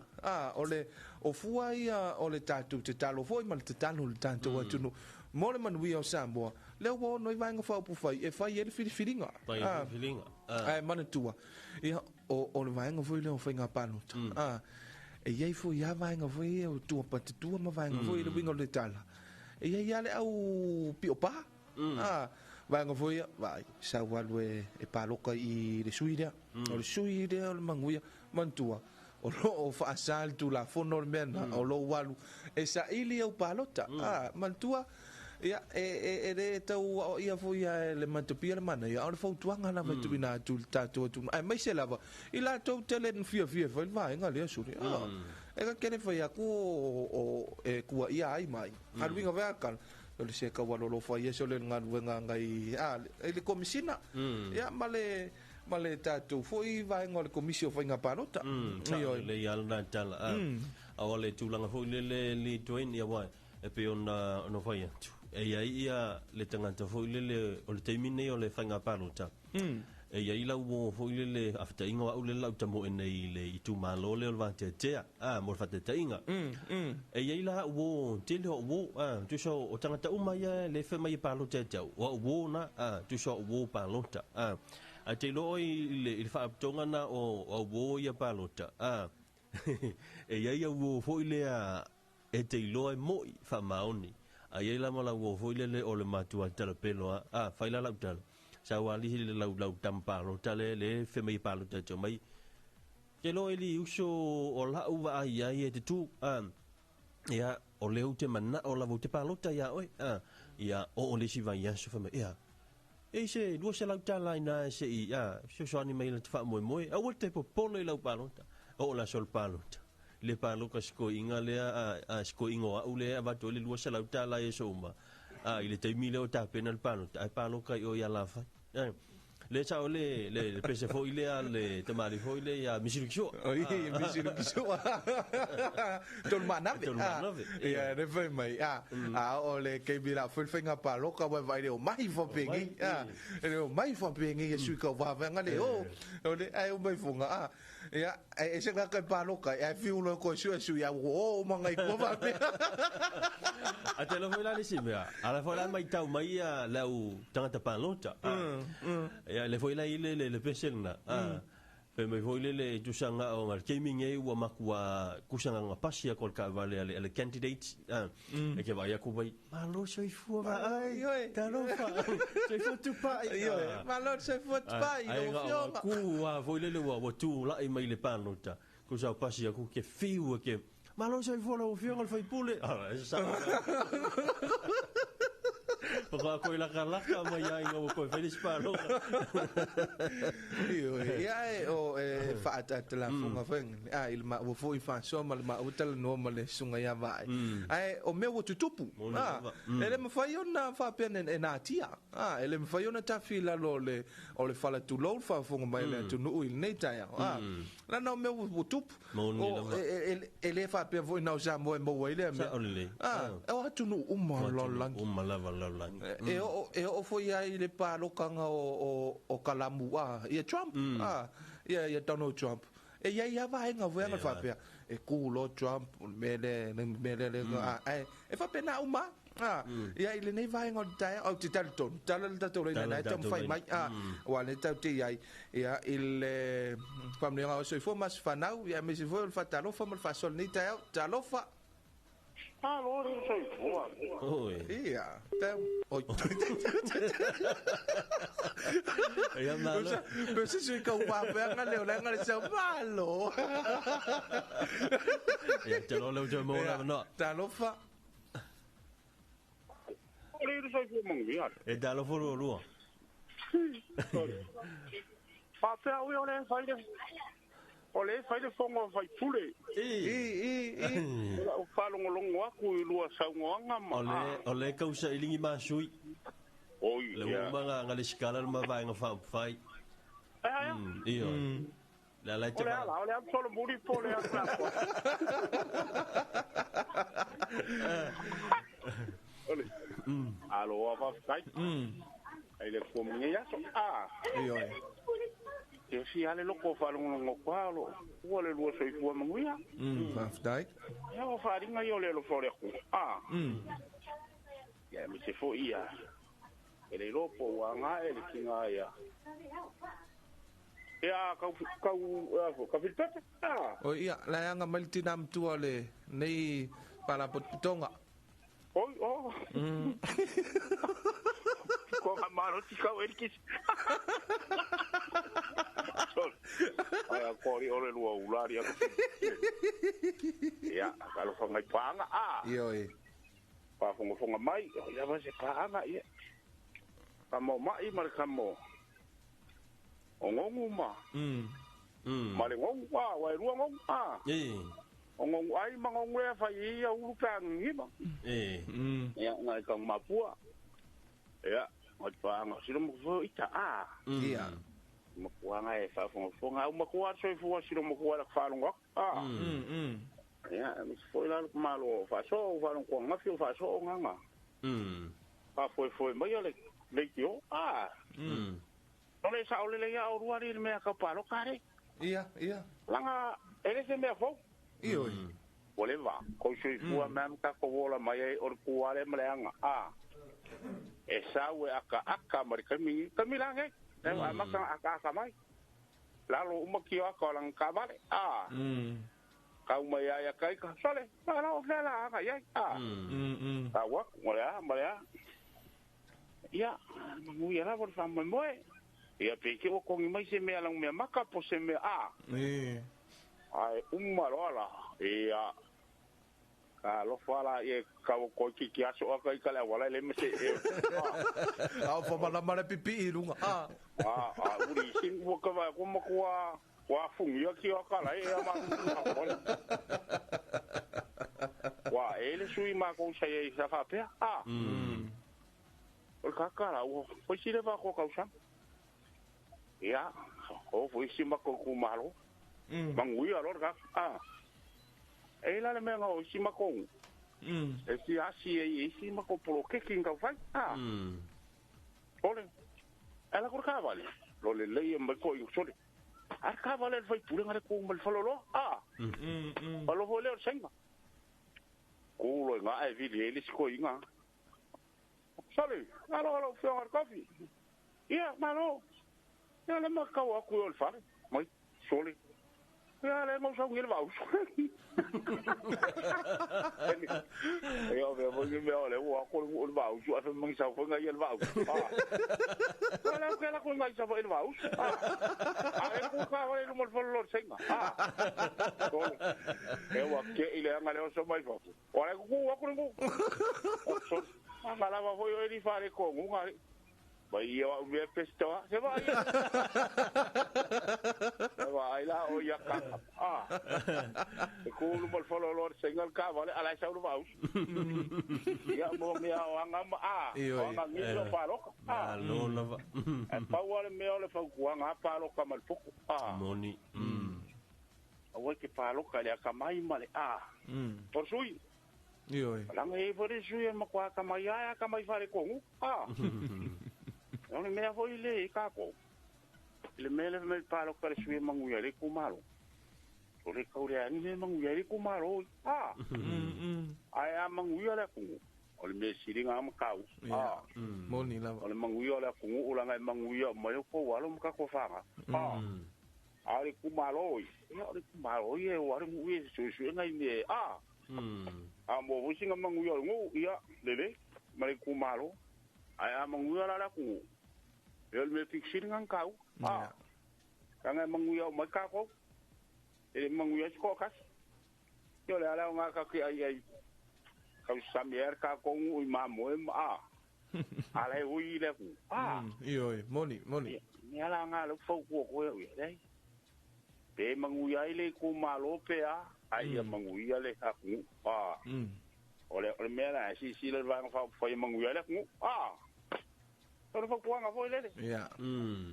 O le o fua ia o le tātou te talo foi ma le te talo le tātou atunu. Mo le manuia o Samoa. Le ua ono i vaenga whaupufai e whai e le filifiliga. Whai e le filifiliga. Ai manatua. Ia o le vaenga foi le o whainga palota. E iai foi ia vaenga foi e o tua patatua ma vaenga foi le winga o le tala. E iai ia le au pio pā. Vaenga foi ia, vai, sau alu e paloka i le sui lea. O le sui lea o le manguia, manatua. O lo o whaasa le tū la fono le mea na, o lo walu. E sa ili au palota. Manatua, ia, e le tau o ia foi ia le matopia le mana ia, o le fautuanga lava tuina atu le tātou atu. Ai mai se lava, i la tau tele n fia fia fai le vaenga lea suri. E ka kene fai aku o e kua ia ai mai. Aluinga vea kala. O le se ka walolo fai e so le ngaluenga ngai, e le komisina. Ia, ma le tātou foi vaenga o le komisi o whainga palota. Sa le ia lana tala. A o le tūlanga foi le le toen ia wai. E pe ona no whai atu. E ia ia le tangata foi lele o le teimi nei o le whainga palota. E ia ila uo foi lele awhita inga au le lau tamo e nei le i tūmalo le o le vāteatea. Mo le whatetea inga. E ia ila uo tele o uo. Tuso o tangata uma ia le whe mai e palota e tau. O uo na, tuso o uo palota. A te loa i le whaaptonga na o uo ia palota. E ia ia uo foi lea e te iloa e moi whamaoni. A ia ila mala uo foi lele o le matua tala peloa. Whai la lau tala. Sa ua lihi le lau lau tampalota le le whe mai palota tau mai. Te loa ili uso o lau wa ai ai e te tū. Ia o leu te mana o lau te palota ia oe. Ia o o le siwa ia so wha mai. Ia. E se lua se lau tala ina se i. So so ani mai la te wha moe moe. Aua te popolo i lau palota. O la sol palota. le paloka sikoiga lea a sikoiga o a'u lea e avatu ai le $200 i aso uma a i le taimi lea o tapena le palota ae paloka i o i alafai. Le sao le le pese foi lea le tamalii foi lea ia Misilikisua. Oi, Misilikisua. Tolu manave. Tolu manave. Ia, le fai mai. A o le keimi la foi le faiga paloka ua vaai le o mai faapenei. Le o mai faapenei e sui kau vaveanga le o. O le ai o mai funga. Ia, e se ngaka e paloka, e fiu lo ko sui sui a o manga i ko vape. A te lo foi la le si mea. Ala foi la mai tau mai ia lau tangata palota. Ia le foi la i le le pese lena. Pe mai foi le le tusanga o ngal keimi nge ua makua kusanga nga pasi a kol ka vale ale ale candidates. E ke vai aku vai malo soifua va ai. Talofa. Soifua tupai. Malo soifua tupai. Ai nga ku a foi le le ua tu lai mai le palota. Kusa pasi aku ke fiu ke malo soifua la ofionga le faipule. E sa. Paka koe laka laka mai ai ngā koe Felix Paloka. Ia e o e whaatata la funga whenga. A i le maa ua foi whasoa ma le maa ua tala noa ma le sunga ia vae. Ae o mea ua tutupu. E le mawhai ona whapea e nā tia. E le mawhai ona tawhi lalo o le whala tulou whafonga mai le atunuu i le nei taeao. Lana o mea ua tupu. E le whapea foi nau sa moe maua i lea mea. O atunuu uma lalolagi. Uma lava lalolagi. E o foi ai le palokanga o kalamu ia Trump ia Donald Trump e ia ia vaenga voenga faapea e kulo Trump mele mele le e faapea na uma ia i lenei vaenga o le taeao au te talitonu tala le tatou leina na e taumafai mai ua le tau te iai ia i le faamanuiaga o soifua ma se fanau ia aemaise foi o le faatalofa ma le faasoa lenei taeao talofa. Alo, soifua. Oi. Ia, tau. Oi. Ia malo. Pe se sui kau papeanga le olanga le sau malo. Ia, te lo leo te mo la no. Talofa. Ore le soifua manguia. E talofa lua lua. Papea ui ole fai le. O le fai le fongo fai pule. I. O whalongolongo aku i lua saungoanga ma. O le kausa ilingi masui. Oi, le uma nga le sikala le mavaenga whaapawhai. Ai. Iyo. Le ala te O le ala, o le amsolo muri po le ala. Ole. Alo, a whawhai. Ai le kua munge yaso. Iyo. Te si ale loko whalongolongo kwa alo. Ua le lua soifua manguia. Whawhai. Ia o wharinga i o le alo fore aku. Ia me se fo ia. E le lopo ua ngā e le kinga ia. Ia kau ka filpepe. O ia, la anga mai tina mtua le nei palapotopotoga. Oi, o. Ko nga maro tikau e kisi. Ai a kori ole lua ulari aku. Ia, ka lo whangai paanga. Ia e. Pa whonga mai, ia va se paanga ia. Ka mo mai ma le ka mo. O ngongu ma. Ma le ngongu wa e lua ngongu. O ngongu ai ma ngongu e whai ia ulu pea ngima. Ia, ngai ka mapua. Ia, ngai paanga. Silo mo ita. Ia. Makuanga e whaafongafonga. Au makua soifua silo makua la whalongo. Ia, misi foi la malo whaaso, whalongo kwa ngafi o whaaso o nganga. Ka foi foi mai o le leitio. No le sa ole le ia o ruari le mea ka palo kare. Ia, ia. Langa, ele se mea fou. Iyo. O le va, ko soifua mea mka ko wola mai ai o le kuare ma le anga. E sau e aka aka mari kami, kami lange. E maka aka aka mai. Lalo uma ki o aka o langa ka vale. Ka uma ia ia kai ka sole. La o fela anga ia. Ka wa, mo le a. Ia, mangu ia la vor fa moe. Ia pe ke o kongi mai se mea lang mea maka po se mea Ai uma loa la. Ia ka lofa la ia ka o koi ki aso aka i ka le wala le me se e. Au fa mala mala pipi i lunga. Uri sing ua ka va ko makua wa fungi ia ki aka la e ma. sui mākou sa ia i sa whapea. A. O le kakara, ua foisi le wako kausanga. Ia, o foisi mako ku malo. Manguia lo le kaka. A. E la le mea ngā o isi mako. E si asi e isi mako polo keki ngau whai. A. Ole. E la kore kāwale. Lo le leia mai ko i sole. A kāwale le whai pure ngare kō ma le whaloloa. A. Whaloho leo le senga. Kūlo i ngā e vili e lisi ko i ngā. Sole, alo alo whionga le kofi. Ia, malo. Ia le makau aku i o le whare. Mai, sole. Ia le mau sau le vausu. Ia o mea mea o le ua ko le vausu a fe mangi sau whanga i le vausu. Ah. Ala ke la ko ngai sa le vausu. Ah. A e ku ka wale lu mo le senga. Ah. Sole. E ua ke ile anga le oso mai fafu. O le ku aku le ku. Sole. Anga lava foi o eli whare ko ngunga. Mai ia wa umea pestoa. Se vai. Se vai la o ia kaka. Ah. E kulu mal folo lor sengal ka vale ala sa ulu vaus. Ia mo mea o anga ma a. O anga ngilo paloka. Ah. Malo lava. E pau ale mea o le faukuanga paloka mal poko. Ah. Moni. Aua ke paloka le akamai male a. Torsui. Ioi. Langa e fore sui e makua akamai ai akamai whare kongu. Ah. O le mea foi le i kākou. Le mea le mea paloka le sui e manguia le kumalo. O le kaure ani me manguia le kumalo. Ah. Ai a manguia le kungu. O le mea siringa ama kau. Ah. Moni lava. O le manguia le kungu o langa e manguia mai o kou alo maka ko whanga. Ah. A le kumalo i. Ia o le kumalo i e o are ngu e sui sui ngai me. Ah. A mo vusinga manguia le ngu ia lele. Ma le kumalo. Ai a manguia la la kungu. E o le mea piksiringa kau. Ah. Kanga manguia o mai kākou. E le manguia si koa kasi. Ia o le ala o ngā kaki ai ai. Kau sami er kākou ngu i mamoe ma. Ah. Ala e hui le ku. Ah. Ioi, moni, moni. Ni ala ngā le fau kua koe ui. Lei. Pe manguia i le ku malo pe a. Ai ia manguia le haku. Ah. O le mea la si si le vanga fau fai manguia le ku. Ah. O le whakuanga foi lele. Ia.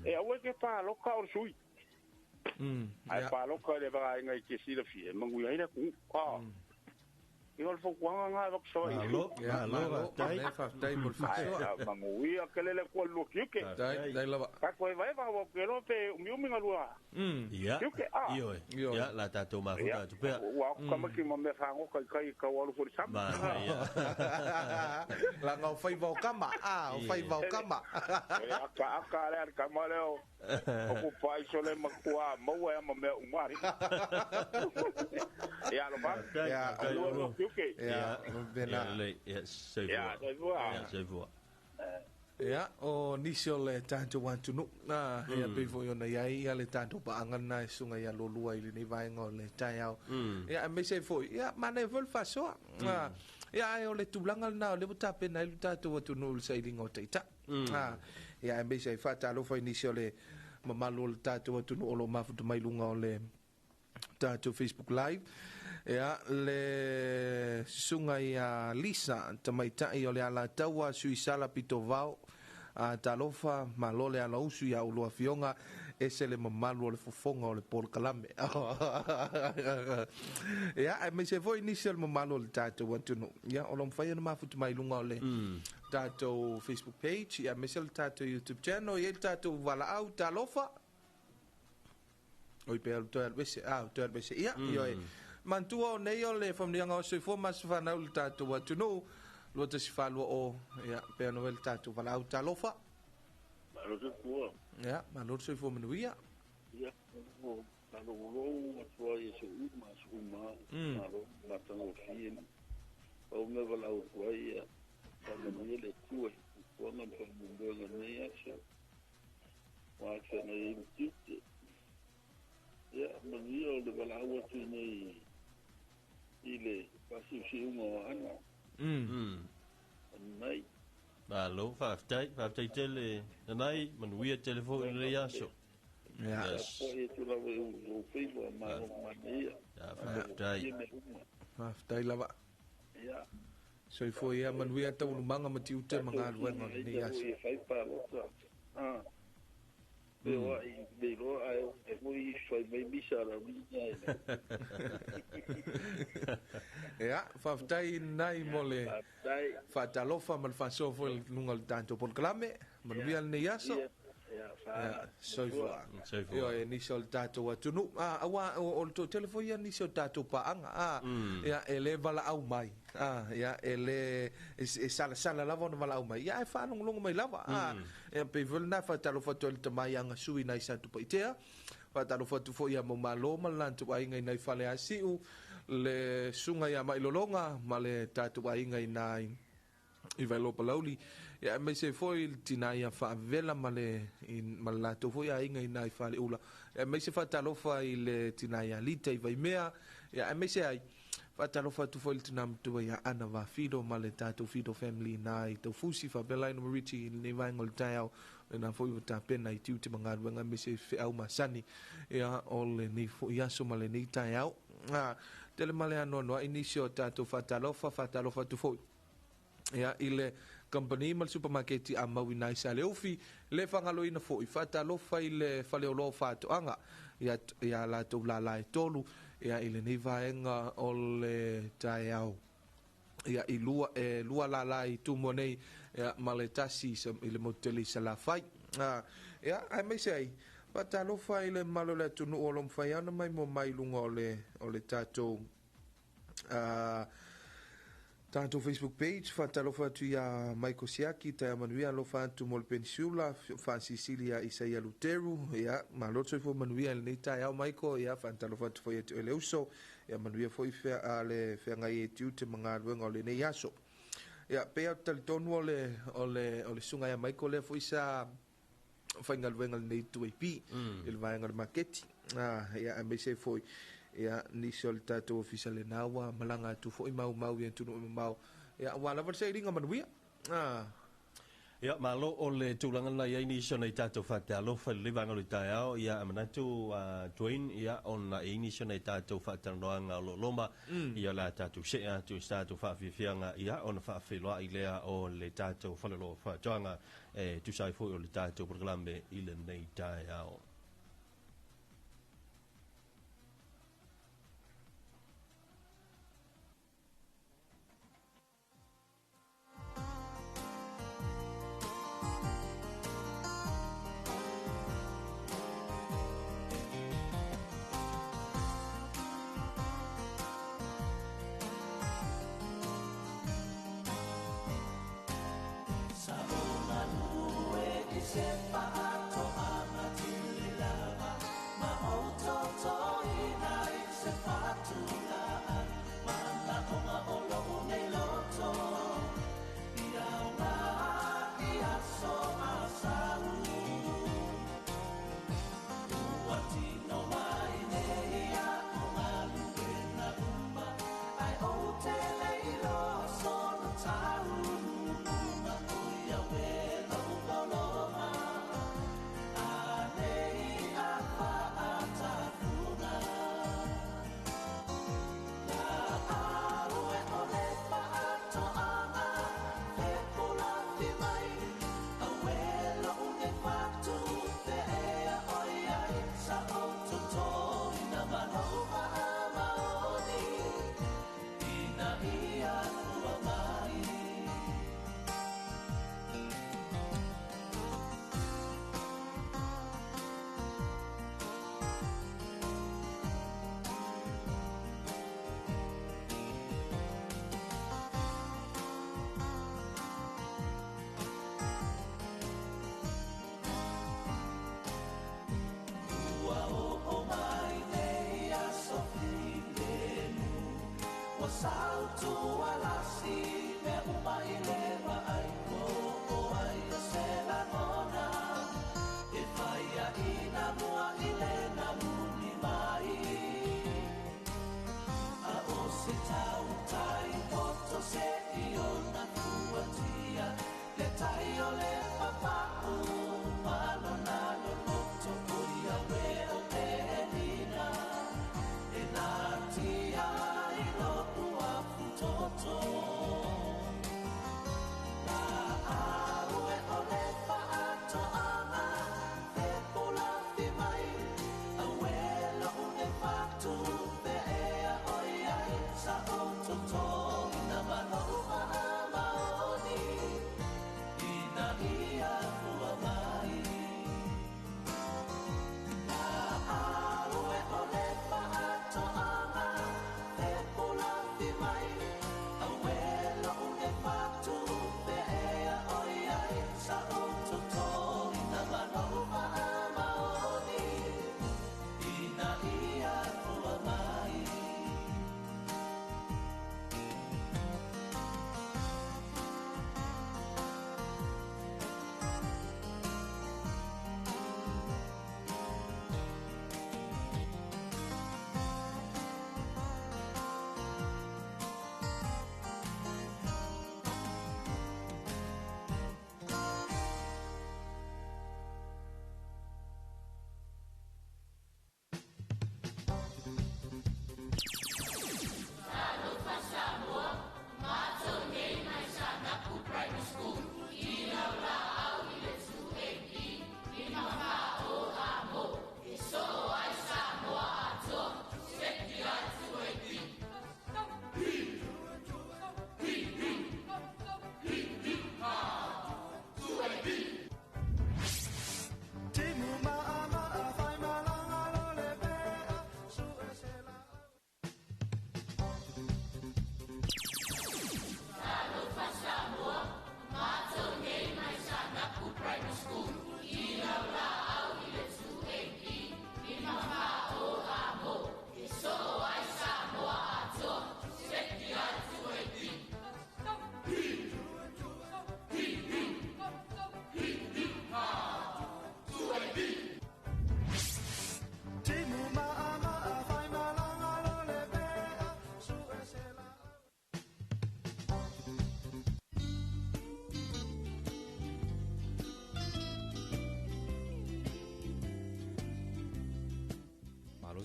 E aue ke pāloka o le sui. Ai pāloka le vanga inga i ke sila fia. Manguia i le ku. Ah. I o le whakuanga ngā wakusawa i. Malo, malo, dai. Dai mo le whasoa. Manguia ke lele kua lua kiuke. Dai, dai lava. Kako e vaeva hawa ke loa pe umiumi ngā lua. Ia. Kiuke, ah. Ioi. Ia, la tātou mafuta atu pea. Ua aku kamaki ma mea whangoka i kai kau alu fori sama. Ma, ia. La ngau whai vau kama. Ah, o whai vau kama. E aka aka le ar kama leo. O ku paiso le makua maua e ma mea umari. Ia, lo pa. Ia, lua kiuke. Ia, bena. Ia, soifua. Ia, soifua. Ia, o nisi o le tātou atunu. Ia pei foi ona iai, ia le tātou paanga na e sunga ia lolua i lenei vaega o le taeao. Ia, aemaise ai foi, ia, manaia foi le faasoa. Ia, ae o le tulaga lenā o lea ua tapena ai le tātou atunuu i le sailiga o taitaʻi. Ia, aemaise ai faatalofa i nisi o le mamalu o le tātou atunuu o loo mafuta mai luga o le tātou Facebook Live. Ia, le susuga ia Lisa tamaitaʻi o le alataua suisala pitovao. Talofa malo le alausu ia uloa fionga ese le mamalu o le fofoga o le polokalame. Ia, aemaise foi nisi o le mamalu o le tātou atunuu. Ia, o lo mafai ona mafuta mai luga o le tātou Facebook page, ia, aemaise o le tātou YouTube channel, ia le tātou valaau, talofa. Oi pea toe alu ese, ah, toe alu ese. Ia, ioi. Mantua o nei o le faamanuiaga o soifua ma se fanau le tātou atunuu. Lua tasi whalua o, ia, pea no le tātou valaau, talofa. Malo te kua. Ia, malo te soifua manuia. Ia, malo rou atua i se uma, se uma, malo matango fie. Pau me valaau atua ia, whamanuia le kua, kuanga whamumbenga nei aso. Wākea nei mtiute. Ia, manuia o le valaau atu nei i le pasiusiunga o ana. Nei. Malo, faafetai, faafetai tele nanai, manuia tele foi i lenei aso. Yes. Ia, faafetai. Faafetai lava. Soifua ia manuia taualumaga ma tiute ma galuega o lenei aso. E fai palota. Ah. Pe wa i le iloa ae e foi fai mai misa la uliga e. Ia, faafetai nai mo le faatalofa ma le faasoa foi i luga o le tatou polokalame. Manuia lenei aso. Ia, soifua. Soifua. Ioe, nisi o le tatou atunuu. Ah, auā o le toatele foi ia nisi o tatou paaga. Ah, ia, e le valaau mai. Ah, ia, e le e salasala lava ona valaau mai. Ia, ae faalogologo mai lava. Ah, ia, pei foi lena faatalofa atu ai le tama ia Agasui nai Satupaitea. Faatalofa atu foi ia Maumalo ma le latou aiga i nai Faleasiu, le susuga ia Mailologa ma le tatou aiga i nai i Vailoa Palauli, ia aemaise foi le tina ia Faavela ma le ma le latou foi aiga i ina i Faleula, ia aemaise faatalofa i le tina ia Lita i Vaimea, ia aemaise ai faatalofa atu foi i le tina matua ia Ana Vafido ma le tatou Fido family i ina i Taufusi, faapea Lionel Richie i lenei vaega o le taeao, lena foi ua tapena i tiute ma galuega aemaise feau masani ia o lenei foi aso ma lenei taeao. A, tele ma le anoanoai nisi o tatou faatalofa, faatalofa atu foi ia, i le kamupani ma le supamaketi a mau i nai Saleufi, le faagaloina foi, faatalofa i le faleoloa o Faatoaga ia, ia latou lala e tolu, ia, i lenei vaega o le taeao. Ia, i lua, e lua lala i Tumua nei, ia, ma le tasi i le motu tele i Salafai. A, ia, aemaise ai, faatalofa i le mamalu o le atunuu o lo o mafai ona maimoa mai i luga o le, o le tatou tatou Facebook page, faatalofa atu iā Michael Siaki, taeao manuia, alofa atu mo le penisiula, faasilisili ia Isaia Luteru, ia, malo le soifua manuia i lenei taeao Michael, ia, faatalofa atu foi ia te oe le uso, ia manuia foi fea, a, le feagai ai tiute ma galuega o lenei aso. Ia, pei lava ou te talitonu o le, o le, o le susuga ia Michael lea foi sa faigaluega lenei 2AP i le vaega o le maketi. Ah, ia, aemaise ai foi ia, nisi o le tatou ofisa lena ua malaga atu foi maumau i atunuu e mamao, ia, aua lava le sailiga manuia. Ah. Ia, malo o le tulaga lena i ai nisi o nai tatou faatalofa i lenei vaega o le taeao. Ia, e manatu, Dwayne, ia, ona e i ai nisi o nai tatou faatalanoaga o lo o loma, ia, o le a tatou see atu i se tatou faafiafiaga, ia, ona faafeiloai lea o le tatou faleoloa o faatoaga e tusa ai foi o le tatou polokalame i lenei taeao.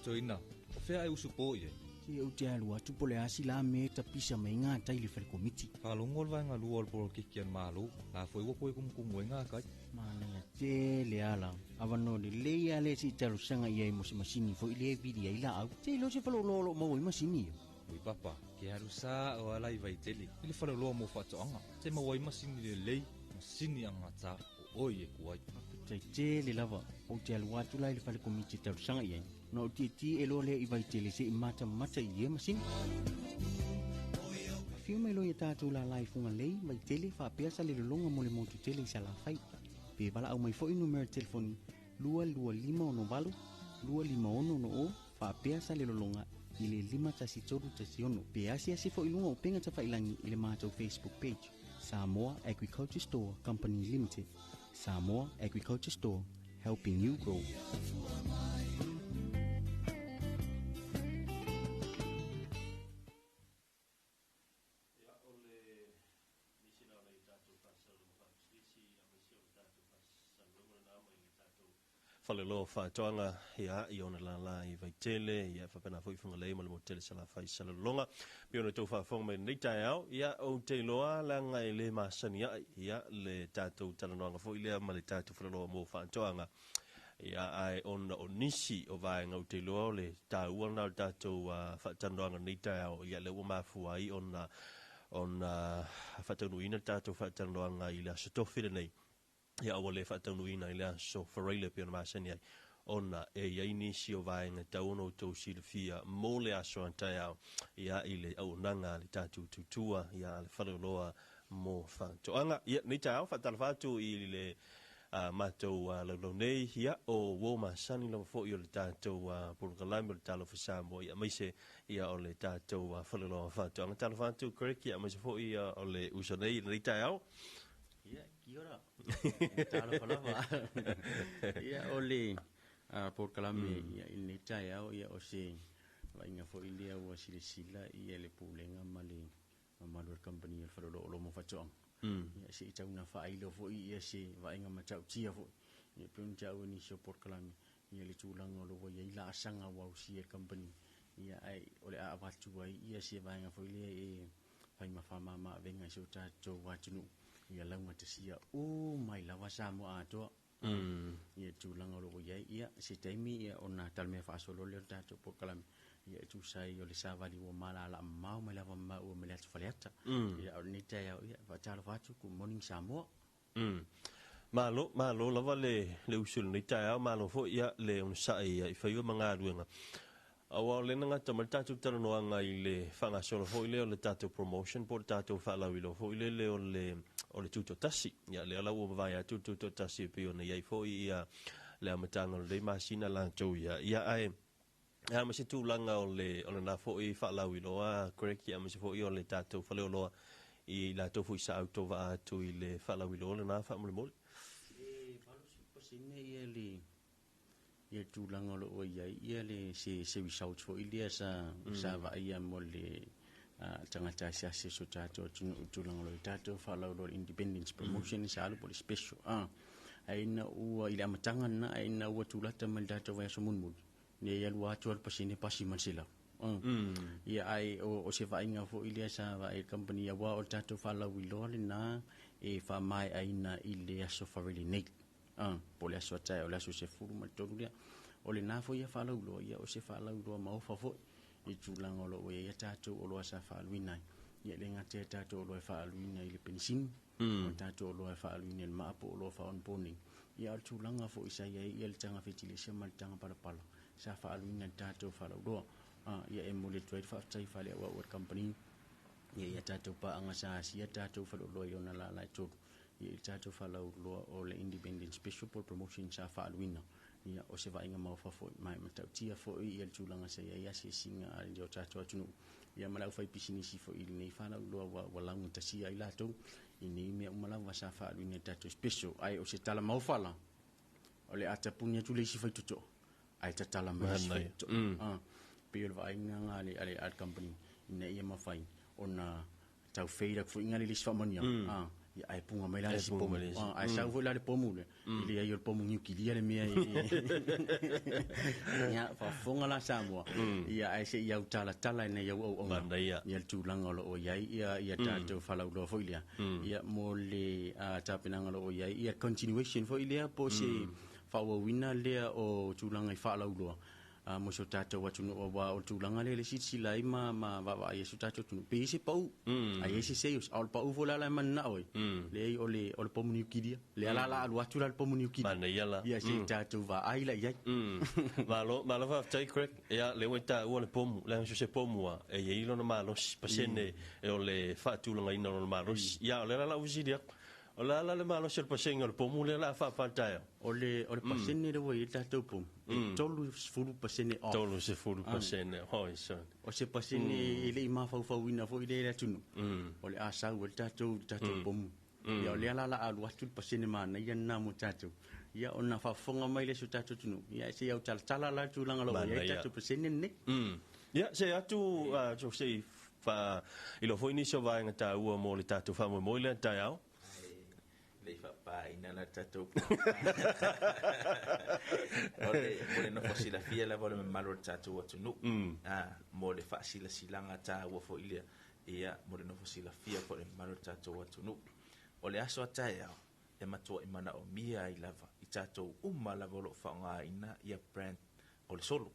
Toina, o fea e usu po i ai. Se ou te alu atu po o le a sila mea e tapisa mai ai gatai i le fale komiti. Faalogo le vaega lua o le polokiki a le Malo, la foi ua toe kumukumu ai gakai. Manaia tele ala. Avanoa lelei lava lea se i talosaga i ai mo se masini foi lea e vili ai laau. Se iloa se faleoloa o lo o maua ai masini ia. Ui papa, ke alu sa'o lava la i Vaitele i le faleoloa mo faatoaga, se maua ai masini lelei, masini agata o oi e ku ai. Faafetai tele lava, ou te alu atu la i le fale komiti e talosaga i ai, ona ou tietie loa lea i Vaitele se i matamata i ia masini. Afio mai loa ia tatou lala i Fugalei, Vaitele, faapea Salelologa mo le motu tele i Salafai. Pe valaau mai foi numera telefoni 22568 25660 faapea Salelologa i le 51316 pe asiasi foi i luga o upega tafailagi i le matou Facebook page Samoa Agriculture Store Company Limited. Samoa Agriculture Store, helping you grow. Faleoloa Faatoaga, ia, i ona lālā i Vaitele, ia, faapena foi Fugalei ma le motu tele Salafai i Salelologa. Pei ona outou faafofoga mai i lenei taeao, ia, ou te iloa leaga e le masani ai, ia, le tatou talanoaga foi lea ma le tatou Faleoloa mo Faatoaga. Ia, ae ona o nisi o vaega ou te iloa o le taua lena o le tatou faatalanoaga i lenei taeao, ia, lea ua mafua ai ona ona faataunuuina le tatou faatalanoaga i le Aso Tofi lenei. Ia ua le faataunuuina i le aso Faraile pei ona masani ai, ona e i ai nisi o vaega e tatau ona outou silafia mo le aso a taeao, ia, i le auaunaga a le tatou tautua, ia, a le faleoloa mo faatoaga. Ia, lenei taeao, faatalofa atu i le matou laulau nei, ia, o uo masani lava foi o le tatou polokalame o le Talofa Samoa, ia, aemaise, ia, o le tatou faleoloa faatoaga. Talofa atu, Craig, ia, aemaise foi, ia, o le uso nei i lenei taeao. Ia, kia ora. Talofa lava. Ia, o le polokalame ia, i lenei taeao, ia, o se vaaiga foi lea ua silasila ia le pulega ma le mamalu o le kamupani o le Faleoloolo mo Faatoaga. Ia, se i tau ina faailo foi ia se vaaiga matautia foi. Ia, pei ona taua i nisi o polokalame, ia le tulaga o lo o ua i ai laasaga ua ausia e le kamupani. Ia, ae o le a avatu ai ia se vaega foi lea e fai ma faamama avega i si o tatou atunuu ia laugatasia uma ai lava Samoa atoa. Ia tulaga o lo o i ai ia se taimi ia ona talamea faasolo lea o le tatou polokalame ia e tusa ai o le savali ua malala mamao mai lava ma maua mai le atu Faleata. Ia o lenei taeao ia faatalofa atu, good morning Samoa. Malo, malo lava le le usu i lenei taeao, malo foi ia le onosai i faiva ma galuega. Aua o lea na gata mai le tatou talanoaga i le faagasolo foi lea o le tatou promotion po o le tatou faalauiloa foi lele o le o le Tutoatasi. Ia lea la ua mavae atu le Tutoatasi e pei ona i ai foi ia le amataga o lenei masina latou ia. Ia ae e a ma se tulaga o le o lena foi faalauiloa Greg ia aemaise foi o le tatou faleoloa i latou foi sa autovaa atu i le faalauiloa lena faamolemole. E 80% ia le ia le tulaga o lo o i ai ia le se se results foi lea sa sa vaaia mo le tagata asiasi o si o tatou atunuu i tulaga o lo o tatou faalauiloa le independence promotion sa alu po o le special ae ina ua i le amataga lena ae ina ua tulata mai le tatou vaiaso mulimuli ne i alu atu le pasene pasi ma le 100. Ia ae o se vaaiga foi lea sa vaai i le company aua o le tatou faalauiloa lena e faamaeaina i le aso Faraile nei. Po o le aso a taeao, o le aso 13 lea. O lena foi ia faalauiloa, ia o se faalauiloa maofa foi i tulaga o lo o i ai a tatou oloa sa faaaluina ai. Ia e le gata i a tatou oloa e faaaluina i le penisini, o tatou oloa e faaaluina i le maa po o oloa faaonaponei. Ia a o le tulaga foi sa i ai ia le taga fetilesa ma le taga palapala sa faaaluina i le tatou faalauiloa. Ia e momoli atu ai le faafetai faaleauau a le kamupani ia i a tatou paaga sa asia tatou faleoloa i ona lala e tolu ia i le tatou faalauiloa o le Independence Special po o le promotion sa faaaluina. Ia o se vaaiga maofa foi ma e matautia foi ia le tulaga sa i ai asiasiga a o tatou atunuu ia ma le aufaipisinisi foi i lenei faalauiloa ua laugatasia ai latou i nei mea uma lava sa faaaluina i le tatou special. Ae o se tala maofa la, o le a tapuni atu le isi faitotoa ae tatala mai le isi faitotoa. Pei o le vaaiga lena a le company ina ia mafai ona tau fade atu foi le isi faamanuiaga. Ia ae puga mai la le Ae isi puga pomu. mai le isi. Ah, ae sau foi la le pomu lea, e leai o le pomu niukilia le mea e ia faafofoga la Samoa, ia ae se'i autalatala ina ia auauauga ia le tulaga o loo i ai ia ia tatou falauloa foi lea, ia mo le tapenaga o loo i ai ia continuation foi lea po o se faaauauina lea o tulaga i faalauloa mo si o tatou atunuu, auā o le tulaga lea le silasila ai ma ma vaavaai ai si o tatou atunuu pe i ai se pau a i ai se sales, a o le pau foi la la e mananao ai, leai o le pomu niukilia lea la la alu atu la le pomu niukilia Manaia la. Ia se i tatou vaai la i ai. Malo, malo faafetai Craig. Ia, lea ua e taua le pomu, leaga so o se pomu lava, e i ai lona malosi, pasene o le faatulagaina o lona malosi. Ia, o lea la o le a ou fesili atu, O le a la le malosi o le pasene o le pomu lea o le a faapataeao? O le pasene lea ua i ai le tatou pomu, e 30% off. 30%, hoi son. O se pasene e le i mafaufauina foi lea i le atunuu, o le a sau ai le tatou pomu. Ia o lea la o le a alu atu le pasene manaia lena mo tatou. Ia ona faafofoga mai lea i si o tatou atunuu, ia se i autalatala la le tulaga o lo o i ai le tatou pasene lenei. Ia, se atu, se i faailoa foi nisi o vaega taua mo le tatou faamoemoe lea taeao. Le i faapaina la tatou o le mo le nofo silafia lava o le mamalu o le tatou atunuu, mo le faasilasilaga taua foi lea, ia mo le nofo silafia foi o le mamalu o le tatou atunuu. O le aso a taeao e matuai manaomia ai lava i tatou uma lava o loo faaaogaina ia brand o le solo.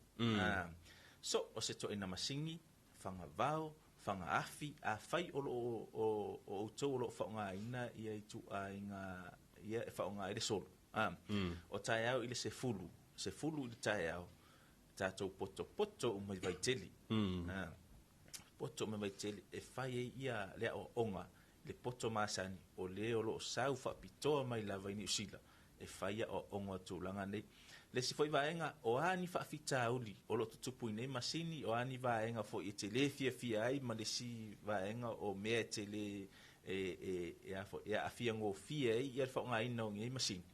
So o se toeina masini fagavao, fagaafi, afai o loo o outou o loo faaaogaina ia ituaiga ia e faaaoga ai le solo. O taeao i le 10, 10 i le taeao, tatou potopoto uma i Vaitele. Poto uma i Vaitele e fai ai ia le aoaoga le poto masani o le o loo sau faapitoa mai lava i Niu Sila e fai aoaoga o tulaga nei. Le isi foi vaega, o a ni faafitauli o loo tutupu i nei masini, o a ni vaega foi e te lē fiafia ai ma le isi vaega o mea e te lē e a foi e aafia gofie ai ia le faaaogaina o nei masini,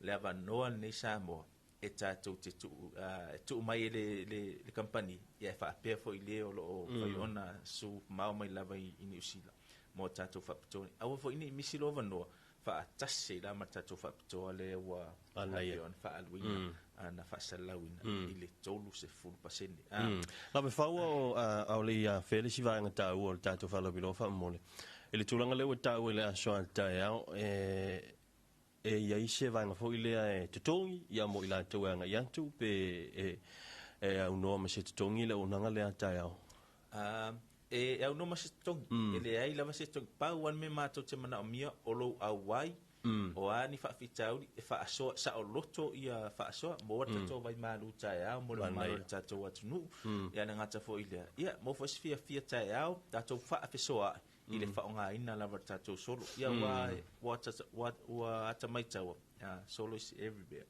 le avanoa lenei Samoa e tatou te tuu e tuu mai e le kamupani, ia e faapea foi le o loo fai ona su mao mai lava i Niu Sila mo tatou faapitoa. Aua foi nei misi lo avanoa faatasi ai la ma le tatou faapitoa lea ua Manaia. faapea ona faaaluina na faasalalauina i le 30%. Lava faua o a o le ia fea le isi vaega taua o le tatou faalauiloa faamomoli. I le tulaga lea ua taua i le aso a taeao, e i ai se vaega foi lea e totogi ia mo i latou e agai atu pe e aunoa ma se totogi le auaunaga lea a taeao? E aunoa ma se totogi. E leai lava se totogi. Pau lava le mea matou te manaomia o lou auai, o a ni faafitauli e faasoa saoloto ia faasoa mo le tatou vaimalu taeao mo le mamalu o le tatou atunuu. Ia le gata foi lea, ia mo foi se fiafia taeao tatou faafesoaai i le faaaogaina lava o le tatou solo. Ia ua atamai taua, solo is everywhere.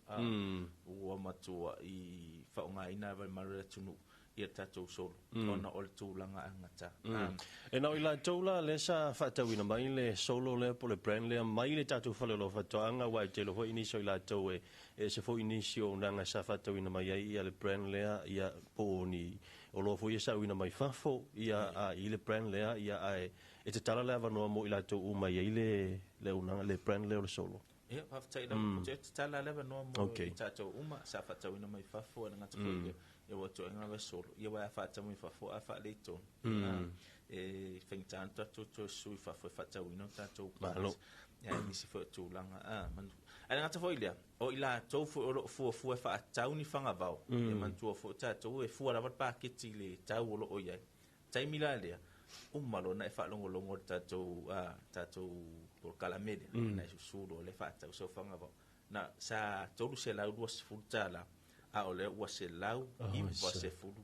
Ua matua i faaaogaina lava e le mamalu o le atunuu ia le tatou solo, ona o le tulaga agata. E na o i latou la lea sa faatauina mai le solo lea po o le brand lea mai le tatou faleoloa faatoaga, aua e tele foi nisi o i latou e ese foi nisi o auaunaga sa faatauina mai ai ia le brand lea, ia po o ni oloa foi ia sauina mai fafo ia i le brand lea, ia ae e tatala le avanoa mo i latou uma i ai le auaunaga le brand lea o le solo. Ia, faafetai lava. Ko te tatala le avanoa mo i tatou uma sa faatauina mai fafo e le gata foi lea, ia ua toega lava solo, ia ua faatau mai fafo a faaletonu. E faigata ona tatou toe sui fafo e faatauina o tatou Malo. Ia, nisi foi o tulaga. Ae le gata foi lea, o i latou foi o loo fuafua e faatau ni fagavao. Ia manatua foi tatou e fua lava le paketi i le tau o loo i ai. Taimi la lea, uma loa ona e faalogologo i le tatou tatou polokalame lea, na e susu loa le faatau sau fagavao. Na sa $320, a o lea ua $196.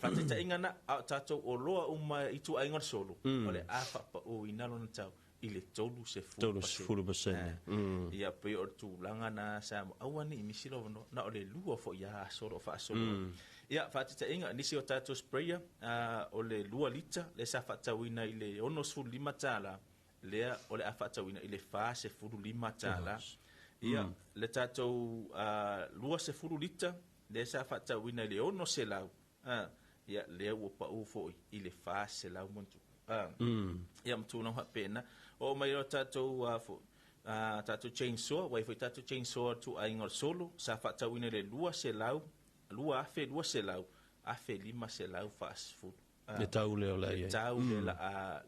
Faataitaiga na, a o tatou oloa uma i ituaiga o le solo, o le a faapauina lona tau i le 30%. 30%. Ia pei o le tulaga na sa aua nei misi lo avanoa, na o le lua foi ia aso o loo faasolo. Ia faataitaiga nisi o tatou sprayer, o le 2 lita le sa faatauina i le $65, lea o le a faatauina i le $45. Ia le tatou 20 lita lea sa faatauina i le 600, ia lea ua pau foi i le 400 mantu. Ia ma tulaga faapena. Oo mai loa tatou tatou chainsaw, ua i ai foi tatou chainsaw a le ituaiga o le solo, sa faatauina i le 200, 2,200, 1,540. Le tau lea o le a i ai. Le tau lea o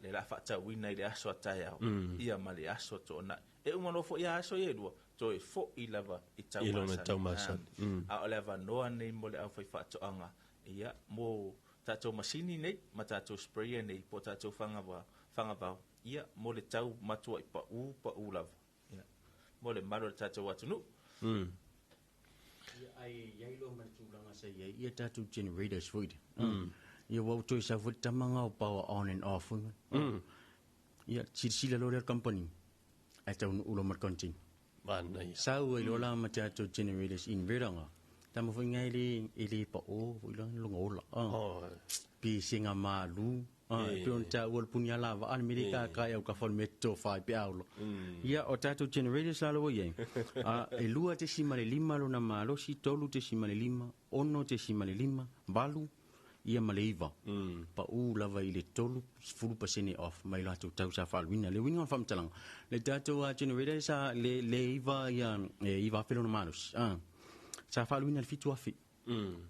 le a faatauina i le aso a taeao, ia ma le aso a toonai. E uma loa foi aso ia e lua, toe foi lava i tau I lona tau masani. A o le avanoa nei mo le aufaifaatoaga, ia, mo tatou masini nei ma tatou sprayer nei po o tatou fagavao, ia, mo le tau matuai pau pau lava, ia, mo le malu o le tatou atunuu. Ia, ai i ai loa ma le tulaga sa i ai ia tatou generators foi lea. Ia, ua ou toe sau foi le tama nga o power on and off foi. Ia, silasila loa lea le company, ae taunuu loa ma le container. Manaia. Sau ai loa la ma tatou generators inverter nga. Tama foi nga e le pao foi la lona ola. Pe se malu. E pei ona taua le puni ala vaa le mea lea i kakai au kafa o le mea totofa ai pe a ola. Ia, o tatou generators la ua i ai. E 2.5 lona malosi, 3.5, 6.5, 8, ia ma le 9. Pau lava i le 30% off mai latou tau sa faaluina. Le uiga o le faamatalaga, le tatou generator sa le 9 ia, e 9,000 lona malosi. Sa faaluina i le 7,000.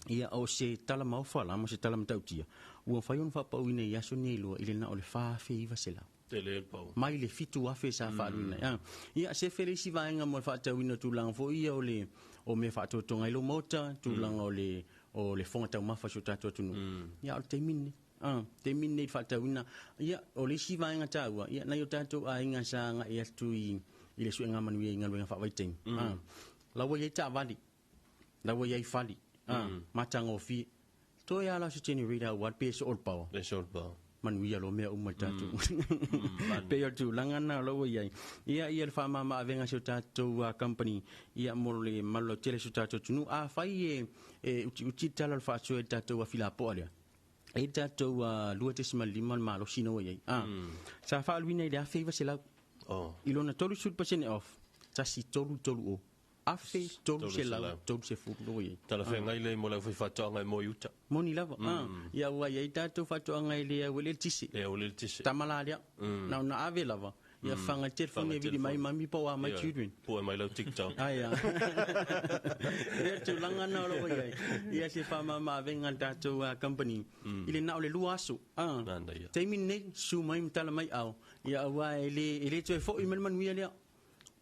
Ia, o se tala maofa la ma se tala matautia, ua mafai ona faapauina i aso nei lua i le na o le 4,900. Tele le pau. Mai le 7,000 sa faaluina. Ia, se fele isi vaega mo le faatauina o tulaga foi ia o le o mea faatotoga i lou maota, tulaga o le fofoga taumafa o si o tatou atunuu. Ia, o le taimi lenei. Taimi lenei i le faatauina. Ia, o le isi vaega taua, ia, nai o tatou aiga sa agai atu i le suega manuia i galuega faavaitaimi. La ua i ai taavale, la ua i ai fale, matagofie. Toe lava la o se generator aua le pe soo le power. Pe soo le power. Manuia loa mea uma i le tatou. Pei o le tulaga lena o la ua i ai. Ia, ia le faamama-avega a si o tatou company, ia mo le malolautele o si o tatou atunuu. Afai e utiuti le tala o le faasoa i le tatou afi lapoa lea, e i ai le tatou 2.5 le malosi na ua i ai. Sa faaluina i le 1,900. I lona 30% off, 1330. 1,330 lo i. Talafeagai lea mo le aufaifaatoaga e moe i uta. Moni lava. Ia ua i ai tatou faatoaga e le auele le tisi. Le auele le tisi. Tama la lea. Na ona ave lava. Ia fanga le telefoni e vili mai mami po o a mai children. Pue mai lau TikTok. Ai a. Ia tulaga na o lo o i ai. Ia se faamama-avega a le tatou company. I le na o le 2 aso. Manaia. Taimi lenei, susu mai ma tala mai ao. Ia aua e le toe foi mai le manuia lea.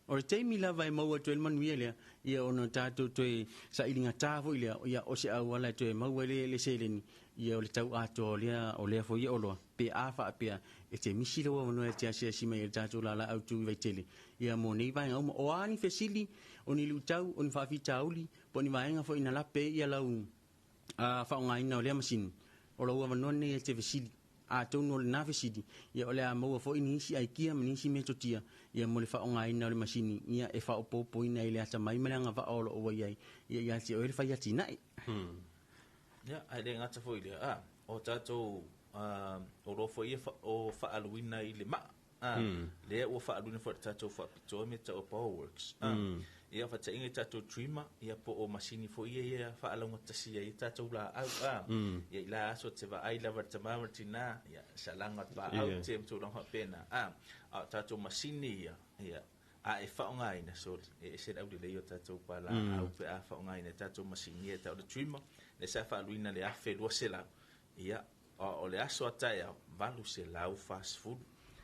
O le taimi lava e maua atu ai le manuia lea, ia ona tatou toe sailigata foi lea, ia o se auala e toe maua ai le seleni, ia o le tau atoa o lea, o lea foi oloa, pe a faapea, e te misi lou avanoa e te asiasi mai ai i le tatou lala autu i Vaitele, ia mo nei vaega uma. O a ni fesili, o ni luitau, o ni faafitauli, po o ni vaega foi na lape ai ia lau faaaogaina o lea masini, o lou avanoa lenei e te fesili. Atonu o lena fesili, ia o le a maua foi nisi aikia ma nisi metotia, ia mo le faaaogaina o le masini, ia e faaopoopoina ai le atamai ma le agavaa o lo o ua i ai, ia ia te oe le fai atinae. Ia, ae le gata foi i lea, o tatou oloa foi ia o faaaluina i le maa, lea ua faaaluina foi e le tatou faapitoa mea tau o Powerworks. Ia, faataitaiga i tatou trimmer, ia po o masini foi ia ia faalaugatasi ai tatou laau. Ia i la aso te vaai lava le tama ma le tina, ia salaga o le paau te ma tulaga faapena. A o tatou masini ia, ia, a e faaaogaina, sorry, e ese le aulelei o tatou palaau pe a faaaogaina e tatou masini ia e tau o le trimmer, lea sa faaaluina le 1,200, ia, o le aso a taeao, 840.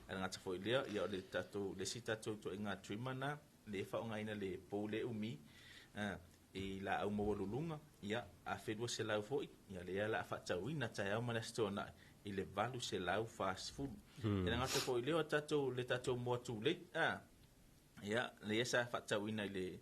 Ae le gata foi i lea, ia o le tatou, le isi tatou ituaiga trimmer na, le faaaogaina le pou le umi, i laau maualuluga, ia, 1,200 foi, ia lea o le a faatauina taeao ma le Aso Toonai i le 840. E le gata foi i lea, o tatou, le tatou moa tulei, ia, lea sa faatauina i le,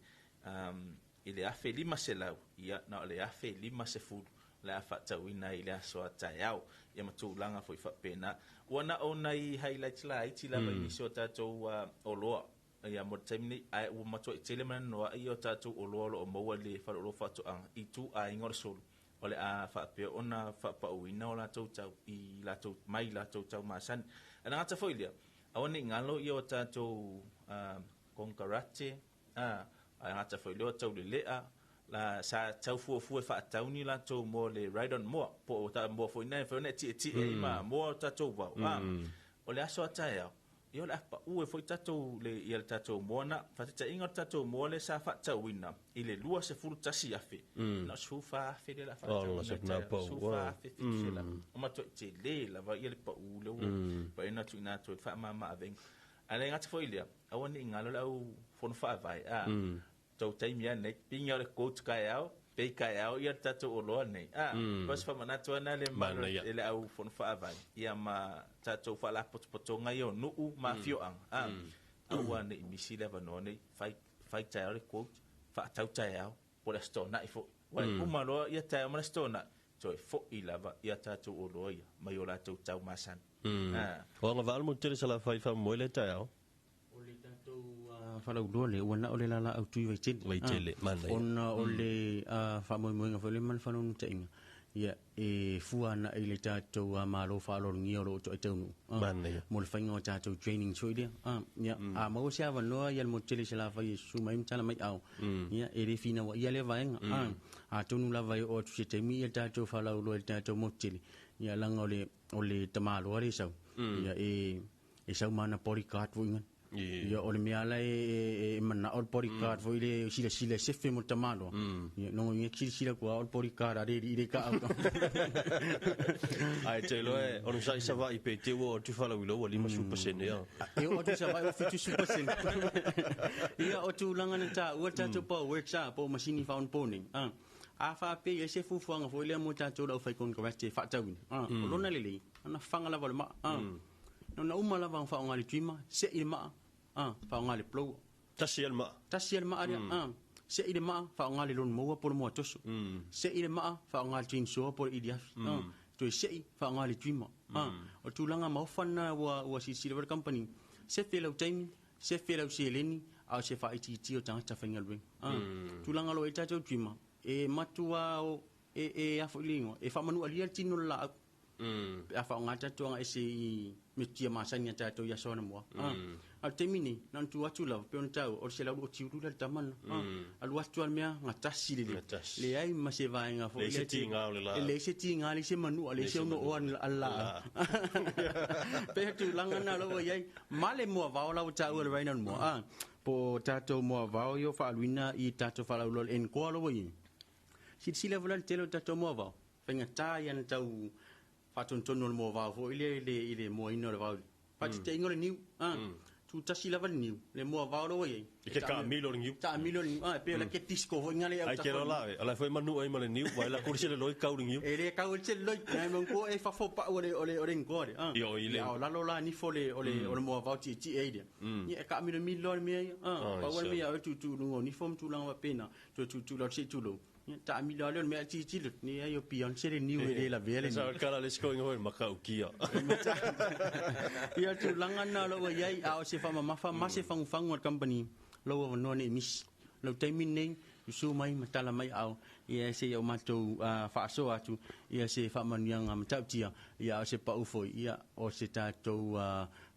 i le 1,500, ia, na o le 1,050 le a faatauina ai i le aso a taeao, ia ma tulaga foi faapena. Ua na o nai highlights laiti lava i nisi o tatou oloa, ia mo le taimi nei, ae ua matuai tele ma nanoa'i o tatou oloa o lo o maua i le faleoloa faatoaga i ituaiga o le solo, o le a faapea ona faapauina o latou tau i latou mai latou tau masani. Ae le gata foi i lea, aua ne i galo ia o tatou konekarate, ae gata foi i lea o taulelea, La sa taufuafua e faatauni latou mo le ride on moa po o ta moa foi na e mafai ona e tietie ai ma moa o tatou vao a o le aso a taeao ia o le a pau ai foi tatou le ia le tatou moa na faataitaiga o le tatou moa lea sa faatauina i le 21,000 na o 14,000 lea o le a faatauina i le taeao 14,700 o matuai tele lava ia le pau lea ua mafai ona tuuina atu ai le faamama avega. Ae le gata foi i lea, aua ne i galo le au fono faavae a tou taimi lava nei, pigi lava o le quote taeao, pay taeao ia le tatou oloa nei. A, pau se faamanatu lava lena le mamalu i le au fono faavae, ia ma tatou faalapotopotoga ia o nuu ma afioaga, a, aua ne i misi le avanoa nei, fai, fai taeao le quote, faatau taeao, po o le Aso Toonai foi. Aua e uma loa ia taeao ma le Aso Toonai, toe foi lava ia tatou oloa ia mai o latou tau masani. A. O agavaa le motu tele Salafai faamoemoe lea taeao. O le tatou falauloa lea, ua na o le lalaau tui Vaitele. Vaitele, manaia. Ona o le faamoemoega foi lea ma le faanaunautaiga, ia, e fua ana i le tatou Malo faaaloalogia o lo o toai taunuu. Manaia. Mo le faiga o tatou trainings foi lea. Ia, a maua se avanoa ia le motu tele i Salafai e susu mai ma tala mai ao, ia, e le finauaia lea vaega. Atonu lava e oo atu se taimi ia le tatou falauloa i le tatou motu tele, ia, leaga o le, o le tamaloa lea e sau, ia, e, e sau ma ana bodyguard foi ngana. Ia o le mea la e manao le bodyguard foi le silasila e sefe mo le tamaloa. Ia nogo inga silasila kua o le bodyguard a le i le ka au. Ai te iloa e ono sai Savaii pe te ua o atu falauiloa ua 50% ea. E oo atu Savaii ua 70%. Ia o tulaga na taua le tatou power works a po o masini faaonapo nei. A faapea i ai se fuafuaga foi lea mo tatou le aufaikonkarate e faatauina. O lona lelei, ana faga lava o le maa. Na uma lava ona faaaoga le trimmer, sei le maa, faaaoga le blower. Tasi ai le maa. Tasi ai le maa lea, Sei le maa, faaaoga le lawn mower po o le moa toso. Sei le maa, faaaoga le chainsaw po o le iliafi. Toe sei, faaaoga le trimmer. O le tulaga maofa lena ua silasila foi le company, sefe lau taimi, sefe lau seleni, a o se faaitiitia o tagata faigaluega. Tulaga o lo o i ai le tatou trimmer, e matua o, e a foi le igoa, e faamanualia le tino o le laau. Pe a faaaoga tatou aga ese i metotia masani a tatou i aso anamua. A o le taimi nei, na ona tuu atu lava, pei ona taua, o le 120 lea le tama lena. Alu atu lava le mea, gatasi lelei. Leai ma se vaega foi lea. Leai se tiga o le laau. Leai se tiga, leai se manua, leai se onoa a le laau. Pei o tulaga na o la ua i ai. Ma le moavao la ua taua e le Ryan anamua, po o tatou moavao ia ua faaaluina i tatou faalauiloa i le N-Core la ua i ai. Silasila foi la i le tele o tatou moavao. Faigata ia na tau faatonutonu o le moavao foi lea i le moaina o le vao. Faataitaiga o le niu, tu tasi lava le niu, le moavao la ua i ai. I ke taamilo le niu. Taamilo le niu, e pei o le ke disco foi ngale au. Ai ke lola e, ala foi manu ai ma le niu, vai la kuri se le loi kau le niu. E le kau se le loi, nai mong ko e fafo pa o le o le o le ngoa le. Io i le. Ia o lalo la nifo le o le o le moavao tietie ai lea. Ia e taamilo milo le mea ia. Pau le mea o tu tu lunga o nifo ma tulaga faapena, toe tu tu lau se tulou. Ia taamilo lea o le mea tilotilo, ni ai o Beyonce le niu e le lavea le niu. Sa kala le sikoinga hoi makaukia. Ia tulaga na o lo o ua i ai, a o se faamamafa ma se fagufagu a le company, lou avanoa nei misi. Lau taimi lenei, usu mai ma tala mai ao, ia se i o matou faasoa atu, ia se faamanuiaga matautia, ia a o se pau foi, ia o se tatou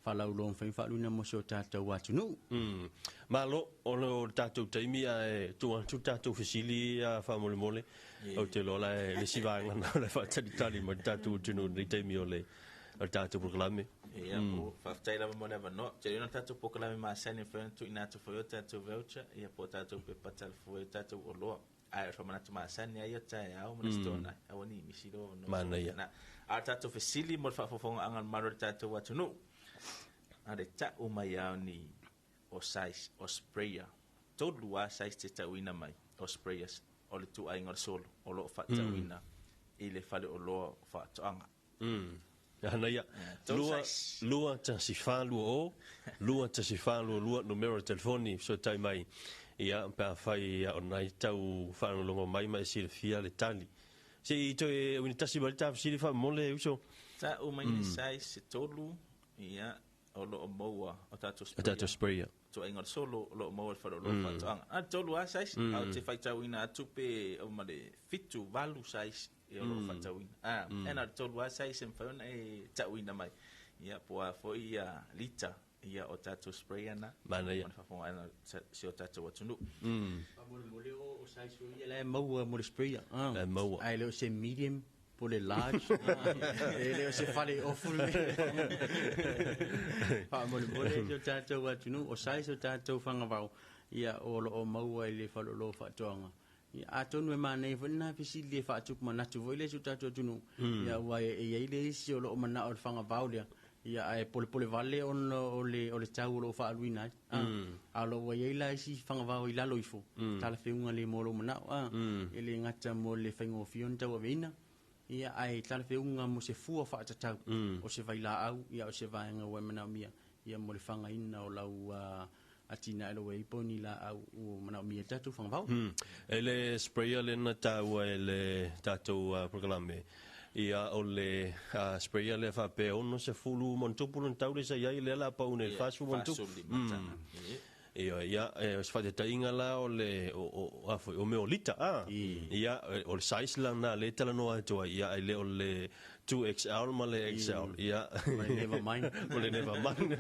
faalauiloa mafai ona faaluina mo si o tatou atunuu. Malo, o le tatou taimi ae tuu atu le tatou fesili ia faamolemole. Ou te iloa la e le isi vaega lena o le faatalitali mai le tatou atunuu i lenei taimi o le tatou polokalame. Ia, po faafetai lava mo le avanoa. Ou te iloa na tatou polokalame masani e mafai ona tuuina atu foi o tatou voucher, ia po o tatou pepa talafua i o tatou oloa. Ae o le faamanatu masani lava ia o taeao ma le Aso Toonai, aua ne i misi lou avanoa. Manaia. A o le tatou fesili mo le faafofogaaga a le mamalu o le tatou atunuu, a le tau mai lava o ni o size o sprayer, tolu lava size te tauina mai o sprayers o le ituaiga o le solo o lo o faatauina i le faleoloa o faatoaga. Ana ia, 2 2 1 4 2 0 2 1 4 2 2 numera o le telefoni fesootai mai ia pe afai o lena e tau faalogologo mai ma e silafia le tali. Se i toe uina tasi mai le ta fesili faamomole uso. Tau mai le size se tolu ia o lo o maua o tatou O tatou sprayer. Ituaiga o le solo o lo o maua i le faleoloa o faatoaga. A tolu lava size, ae ou te faitauina atu pe ua ma le 7, 8 size e o lo o faatauina. E na o le tolu lava size e mafai ona e tauina mai. Ia po o a foi lita. Ia o tatou sprayer na. Manaia. Mo le faafofoga si o tatou atunuu. Faamolemole o size foi ia la e maua mo le sprayer. La e maua. Ae le o se medium po le large. E le o se fale ofu le mea. Faamolemole si o tatou atunuu, o size o tatou fagavao, ia o lo o maua i le faleoloa o faatoaga. Ia, atonu e manaia foi lena fesili e faatupu manatu foi lea i si o tatou atunuu. Ia, aua e i ai le isi o lo o manao i le fagavao lea, ia ae polepole vale ona o le tau o lo o faaaluina ai. A o lo o ua i ai la isi fagavao i lalo ifo, talafeuga le mo lou manao, e le gata mo le faigofie ona tauaveina, ia ae talafeuga mo se fua faatatau o se vailaau, ia o se vaega ua e manaomia, ia mo le fagaina o lau atinae o lo o i ai po o ni laau ua manaomia e le tatou fagavao. E le sprayer lea na taua e le tatou polokalame, ia o le sprayer lea faapea 60 ma ona tupu lona tau lea sa i ai, lea o le a pau nei i le 40 ma ona tupu. Ia, ia, o se faataitaiga la o le o a foi, o mea o lita, a. Ia, o le size la lena lea e talanoa atu ai, ia, ae le o le 2XL ma le XL. Ia. Ma le never mind. Ma le never mind.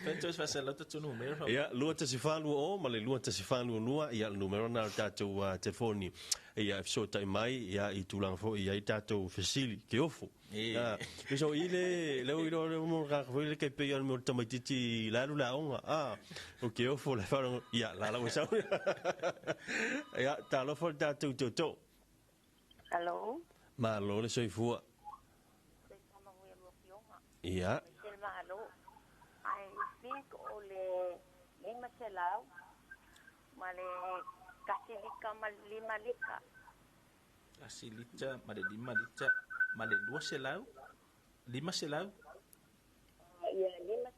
Fai toe faasalau tatou numera. Ia, 21420 ma le 21422, ia, le numera lena o le tatou telefoni. Ia, e fesootai mai, ia, i tulaga foi i ai tatou fesili, ke ofo. So i le le o le mo ka foi le ke pe ia mo tamaititi la lu la onga a o ke ofo le fa ia la la sa ia talofa le tatou toto. Hello. Malo le soifua. Ia. Michelle Mahalo. I think o le 500 ma le 1 lita ma 5 lita. 1 lita ma le 5 lita ma le 200 500. Ia, 500.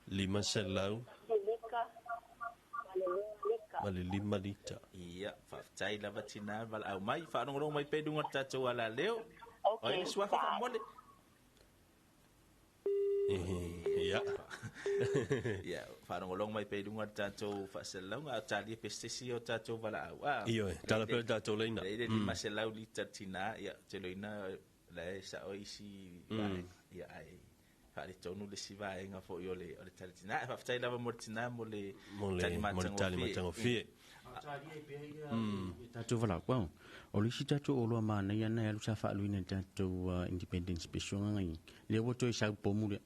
500. Lita ma le 5 lita. Ma le 5 lita. Ia, faafetai lava tina valaau mai. Faalogologo mai pea i luga o le tatou alaleo. Okay. O le suafa faamole. Ia. Ia, faalogologo mai pea i luga o le tatou faasalalauga a o talia pe se isi o tatou valaau. Ah, Ioe, tala pea le tatou leina. Le le 500 lita tina, ia, te loina la e sao isi vaega. Ia, ai faaletonu le isi vaega foi o le tali tina. E faafetai lava mo le tina mo le Mo le tali matagofie. Tatou valaau o le isi tatou oloa manaia na e alu sa faaluina i le tatou Independence Special gagai lea ua toe sau pomu lea.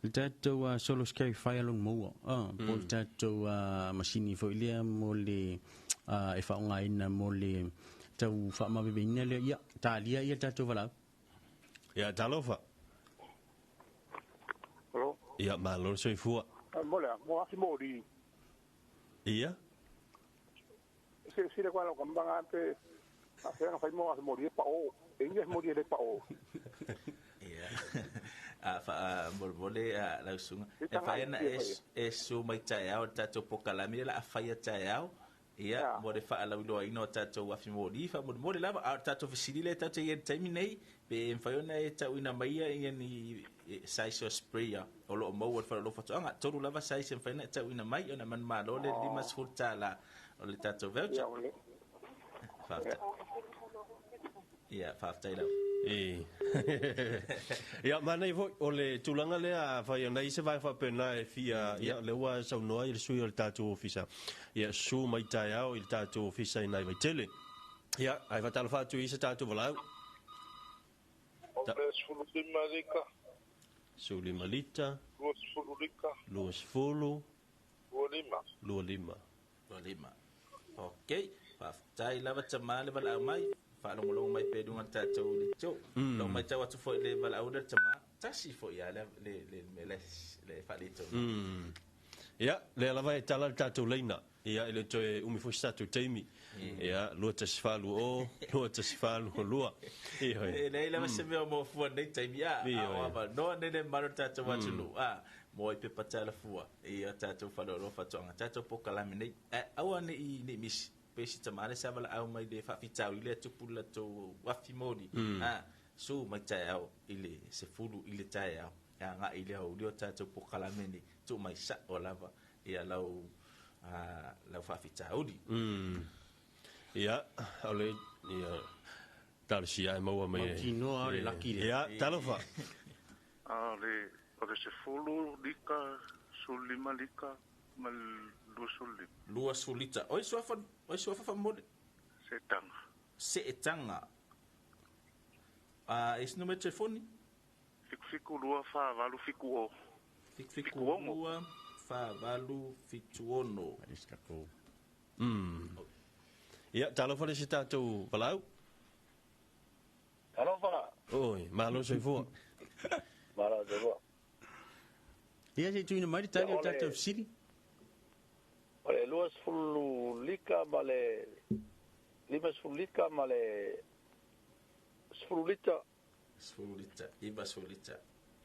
Le tatou solo scarify lawnmower po le tatou masini foi lea mo le e faaaogaina mo le tau faamaveveina lea, ia talia ia le tatou valaau. Ia, talofa. Hello. Ia, malo le soifua. Mo le mo afi mo di. Ia. Se se le kwa lo kambanga pe a fe na fai mo afi mo di pa o. E nge mo di le pa o. Ia. A fa molemole a lausuga. E fai ana e su mai taeao le tatou pokalame la a faia taeao. Ia, mo le faalauiloaina o tatou afi moli, faamolemole lava. A o le tatou fesili lea tatou i ai i le taimi nei, pe mafai ona e tauina maia ia ni size o sprayer o lo o maua i le faleoloa faatoaga. Tolu lava size e mafai ona e tauina mai ona manumalo le $50 o le tatou voucher. Faafetai. Ia, faafetai lava. E. Ia, manaia foi, o le tulaga lea, afai ona i se vaega faapena e fia, ia, lea ua saunoa i le sui o le tatou ofisa. Ia, susu mai taeao i le tatou ofisa i nai Vaitele. Ia, ae faatalofa atu i se tatou valaau. O le 15 lita. 15 lita. 20 lita. 20. 25. 25. 25. Ok, faafetai lava tamā le valaau mai. Faalogologo mai pea i luga o le tatou leitio. Lou matau atu foi i le valaau lea le tamā, tasi foi lava le mea le faaletonu. Ia, lea lava e tala le tatou leina. Ia, e le toe umi foi se tatou taimi. Ia, 21420, 21422. Ia, E leai lava se mea o mafua nei taimi a. Ia, A o ia. avanoa nei le mamalu o le tatou atunuu. A, mo ai pepa talafua. Ia tatou faleoloa faatoaga, tatou pokalame nei. Ae aua ne i misi. Pe si tamā le sa valaau mai le faafitauli lea tupu le latou afi moli. A, su mai taeao i le 10 i le taeao. E agai i le aoauli o tatou pokalame nei. Tuu mai sao lava ia lau faafitauli. Ia, o le, ia. Talosia e maua mai. Mautinoa o le laki le. Ia, talofa. A le o le 10 lika, 15 lika, ma le 20 lita. 20 lita. Oi suafa, oi suafa faamole. Seetaga. Seetaga. A e se numera telefoni? 772 48 70. 772 48 76. Ia, talofa le se tatou valaau. Talofa. Oi, malo soifua. Malo soifua. Ia se tuina mai le tali o tatou fesili. O le 20 lika ma le 50 lika ma le 10 lita. 10 lita, 50 lita.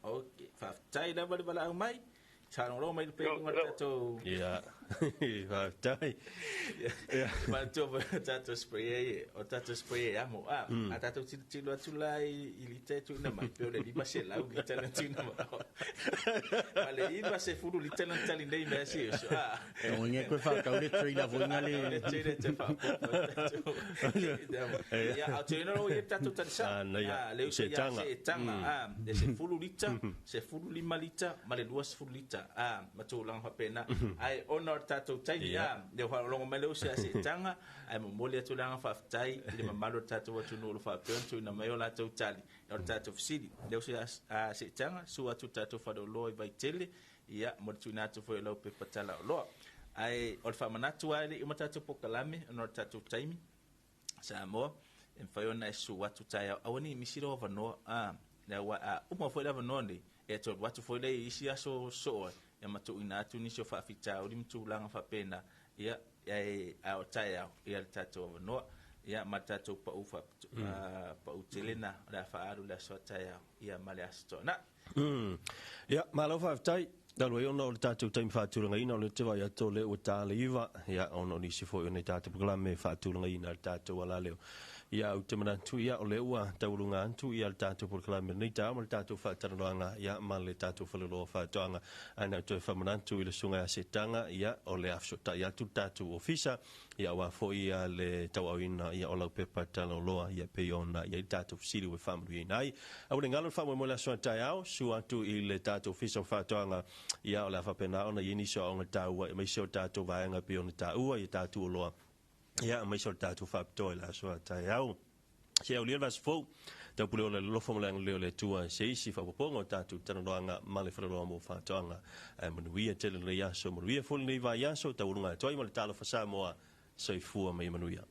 Ok, faafetai lava le valaau mai. Sa mai le pēluga le tatou. Ia, faafetai. Ia, manatua foi o tatou spray e, o tatou spray e amo. A, a tatou tilotilo atu la i lita e tuuina mai, pe o le 500 lita na tuuina mai. Ma le 90 lita na tali nei mea si uso. A. E o nge koe whakau le trailer foi ngā le. Le trailer te whaapopo. Ia, au te ina ro i e tatou tali sa. Ah, Le uso se ia tanga. se tanga. A, le se fulu lita, se fulu lima lita, ma le 20 lita. A, ma tūlanga whapena. Ai, ona o tatou taimi, a, le whalongo mai le uso ia se tanga, ai momoli atu le anga whaafetai, i le mamalu o tatou atunuu o lo faapea ona tuuina mai o latou tali, o le tatou fesili. Le uso ia a, se tanga, sua atu tatou whaleoloa i Vaitele, ia, mo le tuuina atu foi o lau pepa tala o loa. Ai, o le whaamanatu ai le i uma tatou pokalame, ona o le tatou taimi, Samoa, e mawhai ona e su atu tai au. Aua ni misi roa wanoa, a, le aua, a, uma foi le wanoa nei, e tō watu foi le isi aso soa, e matu ina atu nisi o whaafita, uri matu langa whapena, ia, e, a o tai au, ia le tātou wanoa, ia, ma tātou pa uwha, pa utelena, o le a whaaru le aso tai au, ia, ma le aso toa. Na! Ia, malo faafetai. Talu ai ona o le tatou taimi faatulagaina o le te vai atu o le ua tā le iva. Ia, ona o nisi foi o nei tatou polokalame faatulagaina le tatou alaleo. Ia, ou te manatu, ia, o le ua tauluga atu, ia, le tatou polokalame lenei taeao ma le tatou faatalanoaga, ia, ma le tatou faleoloa faatoaga. Ae na ou toe faamanatu i le susuga ia Setaga, ia, o le afesootai atu le tatou ofisa, ia, aua foi, ia, le tauauina, ia, o lau pepa taloloa, ia, pei ona, ia, i le tatou fesili ua e faamanuiaina ai. Aua ne i galo le faamoemoe le aso a taeao, sua atu i le tatou ofisa o faatoaga, ia, o le a faapena ona i ai nisi o aoga taua, aemaise o tatou vaega pei ona taua, ia tatou oloa, ia, aemaise o le tatou faapitoa i le aso a taeao. Se aulia le vaiaso fou, taupule ola le alofa ma le agalelei o le Atua se isi faaopoopoga o tatou talanoaga ma le faleoloa mo faatoaga. Ae manuia tele lenei aso, manuia foi lenei vaiaso, taualuga atu ai ma le talofa Samoa, soifua ma ia manuia.